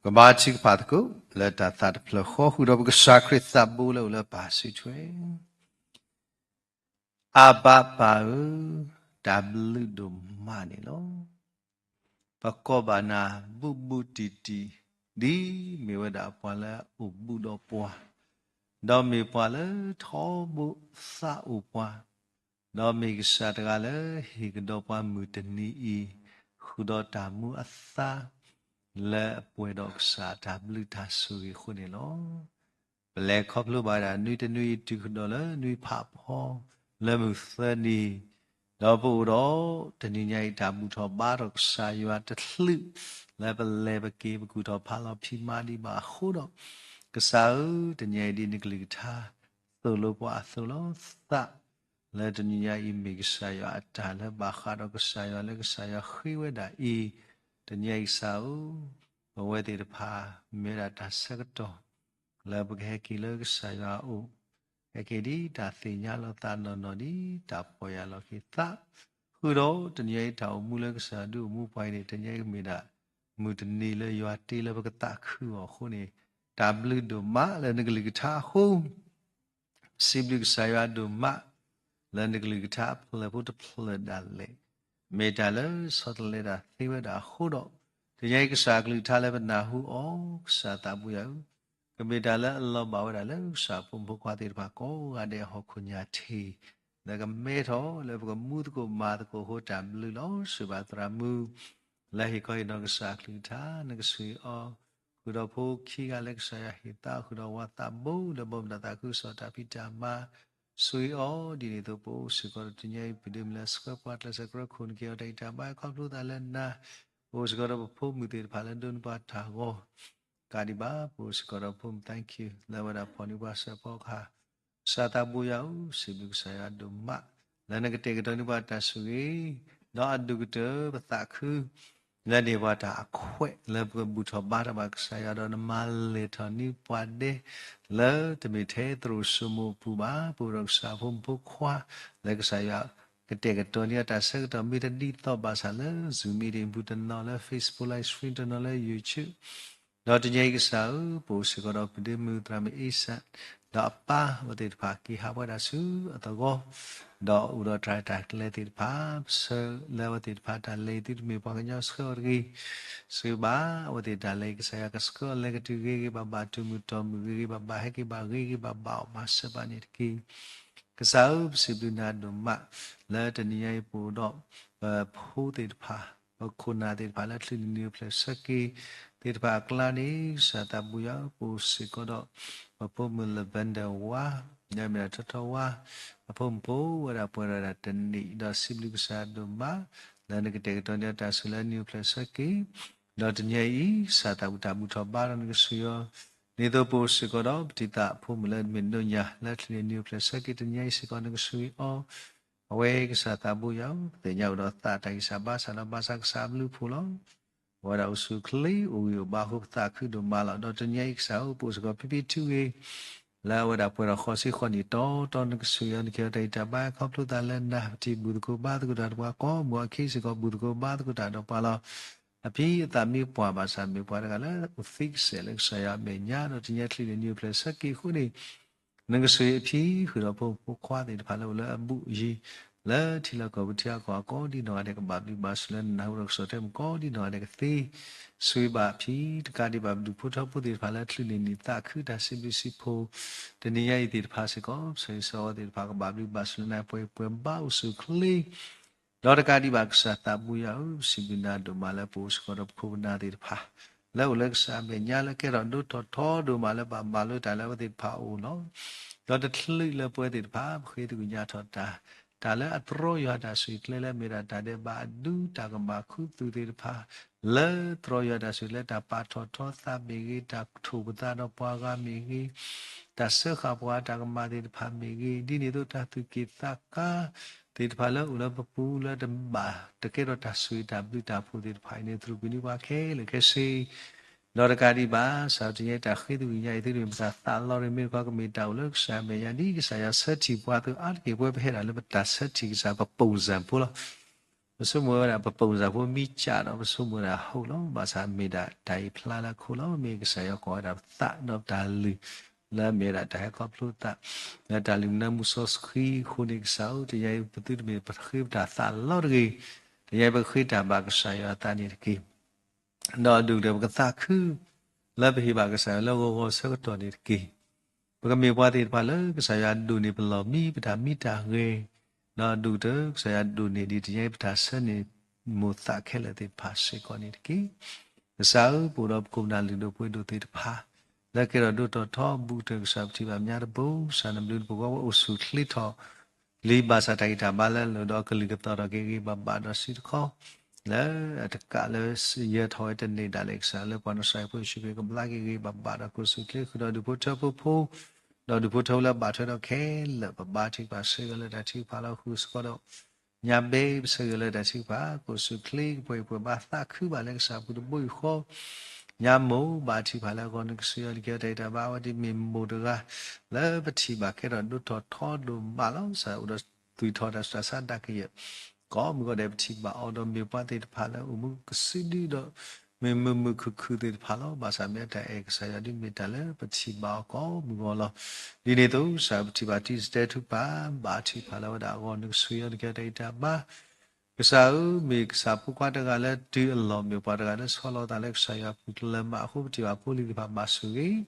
ကဘါထုကဖၣ်သကိး လၢတၢ်သးတဖျၢၣ်ဃီ ဃုာ်ဒီးပကစၢ်ခရံာ်သးဘိလၢအိၣ်လၢပၢ်စုထွဲ အဘၤပၢ်ဧၢ, တၢ်ဘျုးဒိၣ်မးန့ၣ်လီၤ. ပကိးဘၣ်နၤဘူးဘူးတံၢ်တံၢ် ဒ်မ့ၢ်ဝဲဒၣ်ပှၤလၢအအိၣ်ဘူးဒီးပှၤ, ဒီးမ့ၢ်ပှၤလၢထီဘိသးအိၣ်ပှၤ, ဒီးမ့ၢ်ကစၢ်တဂၤလၢဟ့ၣ်ကဒီးပှၤမုၢ်တနံၤအံၤ ဃုာ်ဒီးတၢ်မူအသါ လၢအပှဲၤဒီးကစၢ်အတၢ်ဘျုးတၢ်ဆိၣ်ဂ့ၤအဃိန့ၣ်လီၤ. ပလဲၤခီဖျိဘၣ်ဝဲဒၣ်နွံတနွံအံၤ တုၤဃုာ်ဒီးလၢနွံဖးဖီ လၢမုၢ်သၢနံၤ, ဒီးပအိၣ်ဒီးတနံၤညါအံၤ တၢ်ဘူၣ်ထီၣ်ဘါထီၣ်ကစၢ်ယွၤတချုး လၢပလဲၤပက့ၤ ပကူၣ်ထီၣ်ဖးလီၤဖံးမၤဒံးဘၣ်အဃိဒီး, ကစၢ်ဧၢ, တနံၤညါအံၤဒ်နကလုၢ်ကထါသိၣ်လိပှၤအသိးလီၤ. သး လၢတနံၤညါအံၤမ့ၢ်ကစၢ်ယွၤအတၢ်လၢဘၣ်ဃးဒီးကစၢ်ယွၤလၢကစၢ်ယွၤဃ့ဝဲဒၣ်အံၤ, တနံၤညါအံၤကစၢ်ဧၢ, ပဝဲသ့ၣ်တဖၣ် မ့ၢ်ဝဲဒၣ်တၢ်ဆၢကတီၢ် လၢပကဟဲက့ၤလၢကစၢ်ယွၤအအိၣ်, ဟဲက့ၤဒ်တၢ်သ့ၣ်ညါလီၤသးနီၢ်နီၢ်ဒ်တၢ်ပီၢ်ယၢ်လီၤက့ၤသး, ဃုာ်ဒီးတနံၤအံၤတၢ်အိၣ်မူလၢကစၢ်ယွၤဒုးအိၣ်မူပှၤအံၤန့ၣ် တနံၤအံၤကမ့ၢ်ဒၣ် မုၢ်တနံၤလၢယွၤတ့လၢပကသးခုအီၤအဃိန့ၣ်, တၢ်ဘျုးဒိၣ်မးလၢနကလုၢ်ကထါအဃိ စံးဘျုးကစၢ်ယွၤဒိၣ်မး လၢနကလုၢ်ကထါအဖျၢၣ်ဖိတဖျၢၣ်ဒၣ်လဲာ်, မ့ၢ်တၢ်လၢဆီတလဲတၢ်သ့ဝဲဒၣ်အဃိဒီး, တနံၤအံၤကစၢ်အကလုၢ်ကထါလၢပနၢ်ဟူအီၤ ကစၢ်သးဘိယွၤဧၢ, ကမ့ၢ်တၢ်လၢအလီၤဘၣ်ဝဲဒၣ်လၢကစၢ်ဖိမုၣ်ဖိခွါသ့ၣ်တဖၣ်ကိးဂၤဒဲးအဟီၣ်ခိၣ်ညါထံး, လၢကမဲထီၣ်လၢပကမူသကိးမၤသကိးအဃိတၢ်ဘျုးလီၤ. စံးဘၣ်သရၣ်မုၣ် လၢဟ့ၣ်ခီဟ့ၣ်နီၤကစၢ်အကလုၢ်ကထါ နကဆိၣ်ဂ့ၤအီၤ, ဃုာ်ဒီးဖိခံဂၤလၢကစၢ်ယွၤဟ့ၣ်သါ ဃုာ်ဒီးဝၤသးဘိလၢဘီမုၢ်ဒီးသးခုကစီၣ်တၢ်ဖံးတၢ်မၤ, ဆိၣ်ဂ့ၤအီၤဒ်န့ၣ်အသိး ပအိၣ်စ့ၢ်ကီးဒီးတနံၤအံၤ ပဒုးမုၢ်လၢဆှၢပှၤကျဲးစၢးကြၢးခိၣ်နက့ၤအီၤတၢ်ဂံၢ်တၢ်ဘါအခီဖျိသးလၢနၤ, ပအိၣ်စ့ၢ်ကီးဒီးပဖိမုၣ်သ့ၣ်တဖၣ်လၢဒိးန့ၢ်ပှၤတၢ်ဂီၤ ကးဒံးဘၣ် ပအိၣ်စ့ၢ်ကီးဒီးဖိမုၣ် thank you လၢအဝဲဒၣ်ဖီၣ်န့ၢ်ပှၤစဲးဖီကဟၣ်, ကစၢ်သးဘိယွၤဧၢ, စံးဘျုးကစၢ်ယွၤဒိၣ်မး လၢနကတဲာ်ကတီၤန့ၢ်ပှၤတၢ်ဆိၣ်ဂ့ၤ, ဒီးအဒိၣ်ကတၢၢ်ပသးခု လၢန့ၢ်ပှၤတၢ်အခွဲး လၢပကဘူၣ်ထီၣ်ဘါထီၣ်ဘၣ်ကစၢ်ယွၤဒီးနမၤလဲၢ်ထီၣ်န့ၢ်ပှၤဒဲး လၢတမ့ၢ်ထဲသရိာ်စိမိၢ်အပူၤဘၣ်, ပအိၣ်ဒီးကစၢ်ဖိမုၣ်ဖိခွါ လၢကစၢ်ယွၤကတဲာ်ကတီၤန့ၢ်အတၢ်ဆၢကတီၢ်မ့ၢ်တဒ်သိးဘၣ်ဆၣ်လၢ Zoom meeting ပူၤတနီၤလၢ Facebook live stream တနီၤလၢ YouTube ဒီးတနံၤအံၤကစၢ်ဧၢ, ပအိၣ်စ့ၢ်ကီးဒီးပဒ့မုၣ်သရၣ်မုၣ်အ့စၢၣ်, ဒီးအပၢ်အဝဲသ့ၣ်တဖၣ်က့ၤဟးဝဲဒၣ်ဆူအသဝီ, ဒီးအိၣ်ဒီးတၢ်ရဲၣ်တၢ်ကျဲၤသ့ၣ်တဖၣ်, ပဆၢလၢအဝဲသ့ၣ်တဖၣ်တၢ်လဲၤအံၤသုတမ့ၢ်ပှၤကညီဆှၢအီၤတဂ့ၤ, စံးဘၣ်အဝဲသ့ၣ်တၢ်လဲၤအံၤ ကစၢ်ယွၤကဆှၢအီၤလဲၤကတုၤဂ့ၤဂ့ၤဘၣ်ဘၣ် တုၤမုၢ်တီၢ်မုၢ်ဂ့ၤဂ့ၤဘၣ်ဘၣ် ဟဲက့ၤဘၣ်ဂ့ၤဂ့ၤဘၣ်ဘၣ်အီၤမၤစၢၤဘၣ်န့ၣ်တက့ၢ်. ကစၢ်ဧၢ, ပစံးဘျုးနၤဒိၣ်မး လၢတနံၤညါအံၤပအိၣ်ဒီး ပဖိသ့ၣ်တဖၣ်, ပခိၣ်နၢ်သ့ၣ်တဖၣ်လၢချံးန့ၢ်နံၤအိၣ်ဖျဲၣ်ဆၢက့ၤသ့ၣ်တဖၣ်အကျါန့ၣ်, ကစၢ်သးဘိယွၤဧၢ, ပအိၣ်စ့ၢ်ကီးဒီး ပဖိမုၣ် Lavender ဝါ, ဒီးမ့ၢ်ဒၣ်ထီထီဝါ, အဖိမုၣ်ဖိဝဲဒၣ်ပှဲၤဒီးဒၣ်တနံၣ်, ဒီးစံးဘျုးကစၢ်ဒိၣ်မး လၢနကတဲာ်ကတီၤန့ၢ်အတၢ်ဆိၣ်လၢနံၤအိၣ်ဖျဲၣ်ဆၢက့ၤ, ဒီးတနံၤညါအံၤ ကစၢ်သးဘိတၢ်ဘူၣ်ထီၣ်ဘါထီၣ်နကဆိၣ်ဂ့ၤအီၤ, ဒ်သိးပအိၣ်စ့ၢ်ကီးဒီး ပတံၤသးဖိမုၣ်လၢမ့ၢ်ဒိၣ်ညါ လၢချံးန့ၢ်နံၤအိၣ်ဖျဲၣ်ဆၢက့ၤ တနံၤညါအံၤစ့ၢ်ကီး နကဆိၣ်ဂ့ၤအီၤ, အဝဲကစၢ်သးဘိယွၤဧၢ, ပသ့ၣ်ညါအိၣ်ဒီးသးတၢ်ဂံၢ်စၢ်ဘါစၢ်ဒီးဘၣ်ဆၣ်ကစၢ်အဘျုးအဖှိၣ်လီၤ. ပဝဲဒၣ်အိၣ်ဆူၣ်အိၣ်ချ့ အိၣ်ဂံၢ်အိၣ်ဘါအဃိပသးခုဒိၣ်မးလီၤ. ဒီးတနံၤညါအံၤကစၢ်ဧၢ, ပအိၣ်စ့ၢ်ကီးဖံဖံထုဂ့ၤ လၢအဝဲဒၣ်ပှဲၤဒီးဃိးဆံဃိးနံၣ်တီတီ နကဆိၣ်ဂ့ၤအီၤ နကဟ့ၣ်အီၤတၢ်ဂံၢ်တၢ်ဘါခီဖျိသးလၢနၤ, ပထံၣ်ဘူၣ်သကိးဘါသကိးတၢ်ဒီးပှၤကိးမုၢ်အခံစ့ၢ်ကီး ဘူၣ်သကိးဘါသကိးတၢ်ဒီးပှၤလီၤ. အဖံအသးမ့ၢ်ပှၢ်ဘၣ်ဆၣ် မ့ၢ်ပှၤတဂၤလၢအိၣ်သ့ကစဲးလၢကစၢ်ယွၤအမဲာ်ညါ, ဒီးတနံၤညါချံးန့ၢ်နံၤအိၣ်ဖျဲၣ်ဆၢက့ၤအဃိန့ၣ် နကဆိၣ်ဂ့ၤအဖံဃုာ်ဒီးဖိမုၣ်ဖိခွါသ့ၣ်တဖၣ်လၢအိၣ်လၢအဘူးအယံၤ လၢထံလီၢ်ကီၢ်ပူၤထံအကီၢ်အကီၢ်ဒ်နီၢ်ဂၤဒဲးကဘၣ်ဘျုးဘၣ်ဆိၣ်လၢနနၢ်ဟူဒီးကစီၣ်ထဲမုၣ်ကီးဒ်နီၢ်ဂၤဒဲးကသ့, ဆိၣ်ဂ့ၤဘၣ်အဖံတကးဒံးဘၣ်ပဒူၣ်ဖိထၢဖိသ့ၣ်တဖၣ်လၢချံးန့ၢ်နံၤ သးခုတၢ်စံးဘျုးစံးဖှိၣ် တနံၤညါအံၤသ့ၣ်တဖၣ်စ့ၢ်ကီး ပဆၢဂ့ၤဆၢဝါသ့ၣ်တဖၣ်ကဘၣ်ဘျုးဘၣ်ဆိၣ်လၢနၤ ပှဲၤပှဲၤဘါအိၣ်ဆူၣ်အိၣ်ချ့ ဒီးတကးဒံးဘၣ်ကစၢ်သးဘိယွၤဧၢ, ပစံးဘျုးနၤဒိၣ်မးလၢပအိၣ်စ့ၢ်ကီးဒီးပခိၣ်ပနၢ်သ့ၣ်တဖၣ် လၢအိၣ်လၢကစၢ်အမဲာ်ညါလၢကဲထီၣ်ဒိၣ်ထီၣ်ထီဒိၣ်မးလၢဘၣ်မၤလိတၢ်လၢအဝဲသ့ၣ်တဖၣ်အအိၣ်လီၤ. ဒီးတချုးလၢပဝဲသ့ၣ်တဖၣ် ပဃ့သကွံၢ်ညါထီၣ်တၢ်, တၢ်လၢအတြီယွၤတၢ်ဆိၣ်ဂ့ၤကျဲလၢအမ့ၢ်ဒၣ်တၢ်ဒဲးဘးအဒူ တၢ်ကမၣ်ခူသူၣ်သ့ၣ်တဖၣ် လၢတြီယွၤတၢ်ဆိၣ်ဂ့ၤကျဲ တၢ်ပာ်ထီၣ်ထီသးမ့ၢ်ဂ့ၤ, တၢ်ထိၣ်ပသးဒီးပှၤဂၤမ့ၢ်ဂ့ၤ, တၢ်စၢဃာ်ပှၤတၢ်ကမၣ်သ့ၣ်တဖၣ်မ့ၢ်ဂ့ၤ, ဒ်န့ၣ်အသိးတၢ်သူၣ်က့ၣ်သးကါ သ့ၣ်တဖၣ်လၢအိၣ်လၢပပူၤလၢတဘၣ်တကဲထီၣ်တၢ်ဆိၣ်ဂ့ၤတၢ်ဘျုးတၢ်ဖှိၣ်သ့ၣ်တဖၣ်အံၤန့ၣ် သရူးကွံာ်န့ၢ်ပှၤခဲလၢာ်ခဲဆ့ ဒီးတကးဒံးဘၣ် ကစၢ်တနံၤအံၤတၢ်ဃ့သကွံၢ်ညါအံၤ သုတမ့ၢ်ပတၢ်သးလီၤရ့ၣ် မ့ၢ်တခီကမ့ၢ်တၢ်အိၣ်လၢကစၢ်အမဲာ်ညါ ဒ်ကစၢ်ယွၤဆၢထံၣ်ပှၤအသိးအါတက့ၢ် ပဝဲပဟဲဒၣ်လၢပတၢ်ဆၢထံၣ်ကစၢ် ပပိာ်စၢ်ဖိလီၤ. ပဆိကမိၣ်ဝဲဒၣ် ပပိာ်စၢ်ဖိမံစၢ်ဒီး ပဆိကမိၣ်ဝဲဒၣ် ဟုတ် လီၤ. ဘၣ်ဆၣ်မ့ၢ်ဒၣ်တၢ်အံၤဖျါလၢခိလီၤ. မ့ၢ်ကစၢ်ယွၤကိးဝဲဒၣ်ပသးဒီးတၢ်လုၢ် လၢအမ့ၢ်ဝဲဒၣ်တၢ်ဟဲခီဖျိသး လၢတၢ်လုၢ်မနုၤမူစီဆှံအဃိန့ၣ် ကစၢ်ဧၢ တနံၤအံၤ ပသုတမ့ၢ်ပဃ့ပတၢ်သးလီၤတဂ့ၤ. တနံၤအံၤပဃ့တၢ်ဘၣ်ကစၢ်ယွၤအသးန့ၣ်တက့ၢ်. ဒီးဒုၣ်ကတၢၢ်ပကသးခု လၢပဟ့ၣ်ဘၣ်ကစၢ်ယွၤလၢဂီၤဂီၤဆၢကတီၢ်န့ၣ်တက့ၢ်. ပကမ့ၢ်ပှၤသ့ၣ်တဖၣ်လၢကစၢ်ယွၤဒိၣ်န့ၢ်ပလီၢ်မံ ပတၢ်မံတၢ်ဂဲၤ, ဒီးဒုၣ်ကတၢၢ်ကစၢ်ယွၤဒိၣ်န့ၢ်ဒံးတနံၤအံၤ ပတၢ်ဆၢန့ၢ်မိၢ်သးခဲလၢာ်သ့ၣ်တဖၣ်စ့ၢ်ကီးန့ၣ်တက့ၢ်. ကစၢ်ဧၢ ပအိၣ်ဒီးပခိၣ်ပနၢ်လုၢ်ဒိၣ်ပှ့ၤဒိၣ်သ့ၣ်တဖၣ် လၢကဲထီၣ်ဒိၣ်ထီၣ်ထီဘူးကတၢၢ် ကစၢ်ပထံၣ်ဘၣ်မညါတဘိ ကစၢ်နဘျုးနဖှိၣ်ဝဲအိၣ်ဆူၣ်ချ့ထီၣ် လံာ်ဘၣ်ဆၣ်တၢ်ဂံၢ်တၢ်ဘါလၢအလိၣ်ဒီးကလုၢ်ကသီၣ်ထီၣ်က့ၤဂ့ၤဂ့ၤဘၣ်ဘၣ်ဒီးစုတခီ လၢအတကးလၢယၢၤထီၣ်ဝဲတန့ၢ်ဒၣ်လဲာ် ကစၢ်လၢပှၤနစၢ်ဖိယ့ၣ်ၡူးခရံာ်ကဘျါက့ၤဂ့ၤဂ့ၤဘၣ်ဘၣ်ဒီး ကိးဆူၣ်ချ့ဃုာ်ဒီးဒူၣ်ဖိထၢဖိဖိ ဒီးဒူၣ်ဖိထၢဖိလၢအဘၣ်ထွဲဒီးခဲလၢာ် ပဘါထုကဖၣ်ဆၢဂ့ၤလၢတၢ်ထုကဖၣ်လီၤ. ဃုာ်စ့ၢ်ကီးဒီး ညါဘဲပဆၢဂ့ၤလၢတၢ်ထုကဖၣ် ကိးဆူၣ်ချ့ကပှဲၤပှဲၤဘါသးခုဘၣ်လၢကစၢ်ပူၤတဘိယူၢ်ဃီ ညါမိၢ် ဘါထုကဖၣ်လၢအဂီၢ် နကဆိၣ်ဂ့ၤအီၤ နကဲထီၣ်တၢ်အံၤတၢ်ဘါ အဝဲဒၣ်မ့ၢ်မိၢ်တဂၤ လၢပထံၣ်ဘၣ်ကဲထီၣ်ဒိၣ်ထီၣ်ထီဒိၣ်မးလီၤ. စးအိၣ်ဒီးသူၣ်ထီၣ်တၢ်ဆူးတၢ်ဆါဒၣ်ကယဲၢ် ကိးမုၢ်ဂီၤဒဲး ပထံၣ်ဘၣ်အီၤဒီး မ့ၢ်ပှၤသ့ၣ်တဖၣ်လၢအိၣ်မူကစုဒုဒီး မ့ၢ်မုာ်မုာ်ခုၣ်ခုၣ်သ့ၣ်တဖၣ်လီၤ. ဘၣ်ဆၣ်မ့ၢ်အတၢ်အဲၣ်ကစၢ်ယွၤဒ်မ့ၢ်တၢ်လၢပထံၣ်ဘၣ်အီၤကိးမုၢ်ဂီၤလီၤ. ဒ်န့ၣ်အသိး စးပထံၣ်ဘၣ်တံၤစတဲထူပၢ် ဘါထုကဖၣ်လၢအဝဲဒၣ်အဂီၢ် နကဆိၣ်ဂ့ၤအီၤ နကဲထီၣ်တၢ်အံၤတၢ်ဘါ ကစၢ်ဧၢ, မ့ၢ်ကစၢ်ဖိခွါတဂၤလၢတုၤအလီၢ် မ့ၢ်ပှၤတဂၤလၢဆီလီၤသးလၢကစၢ်ယွၤအပူၤကလၢၤမးအဃိ ပထံၣ်ဘၣ်ဖိလံၤသ့ၣ်တဖၣ်ဘၣ်ဆိၣ်ဂ့ၤ,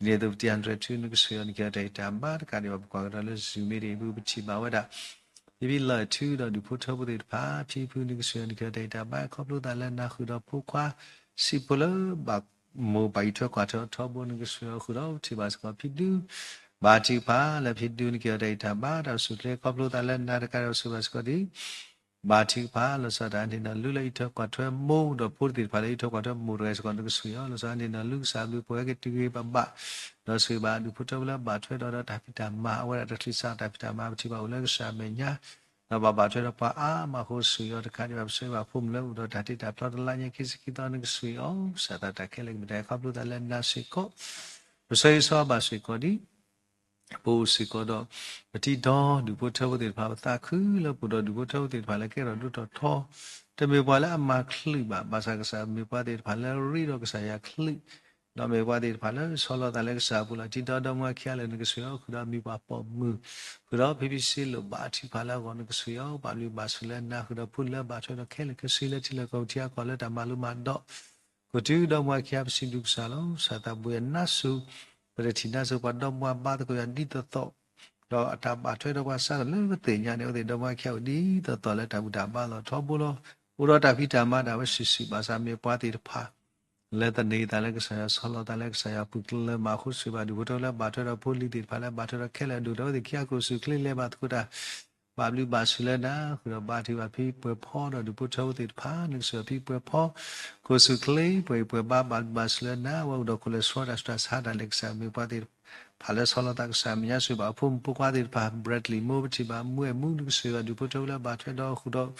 ဒ်န့ၣ်အသိး ပတံၤဟးတြဲၤထူ နကဆိၣ်ဂ့ၤအီၤ နကဲထီၣ်တၢ်အံၤတၢ်ဘါ တကးဒံးဘၣ် ပကွၢ်ကဒီးလၢ Zoom meeting အပူၤ ပထံၣ်ဘၣ်ဝဲဒၣ် ဖံဖံလၢၢ်ထူ ဒီးဒူၣ်ဖိထၢဖိသ့ၣ်တဖၣ် ဖံဖု နကဆိၣ်ဂ့ၤအီၤ နကဲထီၣ်တၢ်အံၤတၢ်ဘါ ခီဖျိသးလၢနၤဃုာ်ဒီးဖိခွါ စံးဖိလၢ ဘၣ်မိၢ်ပာ်အံးထွဲကွၢ်ထွဲအီၤထီဘိ နကဆိၣ်ဂ့ၤအီၤဃုာ်ဒီး ပထံၣ်ဘၣ်စ့ၢ်ကီးဖံဒူ ဘါထုကဖၣ်လၢဖံဒူ နကဲထီၣ်တၢ်အံၤတၢ်ဘါ တၢ်အိၣ်ဆူၣ်အိၣ်ချ့ ခီဖျိသးလၢနၤတကးဒံးဘၣ် ပထံၣ်ဘၣ်စ့ၢ်ကီးဒ် ဘါထုကဖၣ် လီၤဆီဒၣ်တၢ်ဟးန့ၢ်နီၢ်လုၢ်လၢအံးထွဲကွၢ်ထွဲမိၢ် ဒီးဖိသ့ၣ်တဖၣ်လၢအံးထွဲကွၢ်ထွဲမိၢ်တဂၤစ့ၢ်ကီး နကဆိၣ်ဂ့ၤအီၤ လီၤဆီဒၣ်ဟးန့ၢ်နီၢ်လုၢ်ကစၢ်ဘျုးပှဲၤဝဲက့ၤတုၤဂ့ၤဘၣ်ဘၣ် ဒီးဆိၣ်ဂ့ၤဘၣ်ဒူၣ်ဖိထၢဖိလၢဘၣ်ထွဲဒီး ဒီးတၢ်ဖံးတၢ်မၤ အဝဲဒၣ်တချုးစးတၢ်ဖံးတၢ်မၤ ပထံၣ်ဘၣ်အိၣ်လၢကစၢ်အမဲာ်ညါ ဒီးဘၣ်ဘၣ်ထွဲဒီးပှၤအါမးအဃိ ဆိၣ်ဂ့ၤအီၤတကးဒံးဘၣ် ပဆိၣ်ဂ့ၤဘၣ်ဖိမုၣ်လၢအိၣ်ဒီးတၢ်တ့တၢ်ဖျီတလါညါခံဆံခံသီ နကဆိၣ်ဂ့ၤအီၤ စးထီၣ်တၢ်ခဲလၢာ်ကမ့ၢ်တၢ်ခီဖျိသးလၢနၤစ့ၢ်ကီး ပဆိၣ်ဂ့ၤဆိၣ်ဂ့ၤဘၣ်စ့ၢ်ကီးဒ် ပအိၣ်စ့ၢ်ကီးဒီး ပထံၣ်ဒီးဒူၣ်ဖိထၢဖိသ့ၣ်တဖၣ် ပသးခုလၢပအိၣ်ဒီးဒူၣ်ဖိထၢဖိသ့ၣ်တဖၣ်လၢကဲထီၣ်ဒိၣ်ထီၣ်ထီ တမ့ၢ်ပှၤလၢအမၤချုးဘၣ် ဘၣ်ဆၣ်ကစၢ်မ့ၢ်ပှၤသ့ၣ်တဖၣ်လၢရ့ဒီးကစၢ်ယွၤအချုး ဒီးမ့ၢ်ပှၤသ့ၣ်တဖၣ်လၢဆီလီၤသးလၢကစၢ်အပူၤလီၤ. ထံၣ်ဒီးဒီမါဝၤခံဂၤလၢာ် နကဆိၣ်ဂ့ၤအီၤဃုာ်ဒီးအမံၤပှၤပိာ်မုၣ် ဃုာ်ဒီးဖံဖံစ့လိာ် ဘါထုကဖၣ်လၢအဂီၢ် နကဆိၣ်ဂ့ၤအီၤ ဘၣ်ဘျုးဘၣ်ဆိၣ်လၢနၤ ဃုာ်ဒီးဖိလၢဘၣ်ထွဲဒီးခဲလၢာ်ခဲဆ့လၢထံလၢကီၢ်ပူၤ ထံဂၤကီၢ်ဂၤလၢတၢ်မၤလိမၤဒိး ကီၢ်တုဒီမါဝၤခံဂၤ ပစံးဘျုးကစၢ်လီၤ. စးထီၣ်ဘှံးနါစိၤ ပတထံၣ်နါစိၤပှၤဒီမါဝၤဘါသကိးယၤဒ်သိးသိး ဒီးအတၢ်ဘၣ်ထွဲဒီးပှၤစးထီၣ်လၢပသ့ၣ်ညါန့ၣ် အဝဲသ့ၣ်ဒီမါဝၤခံဂၤအိၣ်ဒ်သိးသိးလၢတၢ်ဘူၣ်တၢ်ဘါလီၤထီဘိလီၤ. အိၣ်ဒီးတၢ်ဖံးတၢ်မၤဒၣ်ဝဲစုာ်စုာ် ဘၣ်ဆၣ်မ့ၢ်ပှၤသ့ၣ်တဖၣ် လၢသန့ၤသးလၢကစၢ်ယွၤ ဆီလီၤသးလၢကစၢ်ယွၤအပူၤ ကလၢၤမးအဃိ ဆိၣ်ဂ့ၤဘၣ်ဒူၣ်ဖိထၢဖိလၢဘၣ်ထွဲဒီးဖိလံၤသ့ၣ်တဖၣ်လၢဘၣ်ထွဲဒီးခဲလၢာ် ဒိၣ်ဒီးအဝဲသ့ၣ်ခံဂၤကအိၣ်ဆူၣ်အိၣ်ချ့လဲၤဘၣ်သကိးတၢ် ဘၣ်ဘျုးဘၣ်ဆိၣ်လၢနၤ ဃုာ်ဒီးဘါထုကဖၣ်ဖံပှဲၤဖီဒီးဒူၣ်ဖိထၢဖိသ့ၣ်တဖၣ် နကဆိၣ်ဂ့ၤဖံပှဲၤဖီ ကအိၣ်ဆူၣ်အိၣ်ချ့ ပှဲၤဂံၢ်ပှဲၤဘါ ဘၣ်ဘျုးဘၣ်ဆိၣ်လၢနၤ အဝဲအိၣ်ဒီးခိၣ်လၢဆှီတၢ်ဆူးတၢ်ဆါဒၣ်လဲာ် ကစၢ်မ့ၢ်ပှၤသ့ၣ်တဖၣ်လၢဆီလီၤသးကစၢ်မဲာ်ညါ ဆိၣ်ဂ့ၤဘၣ်အဖိမုၣ်ဖိခွါသ့ၣ်တဖၣ် Bradley မိၢ် ပထံၣ်ဘၣ်မူအဲၣ်မူ နကဆိၣ်ဂ့ၤဘၣ်ဒူၣ်ဖိထၢဖိလၢဘၣ်ထွဲဒီးဃုာ်ဒီး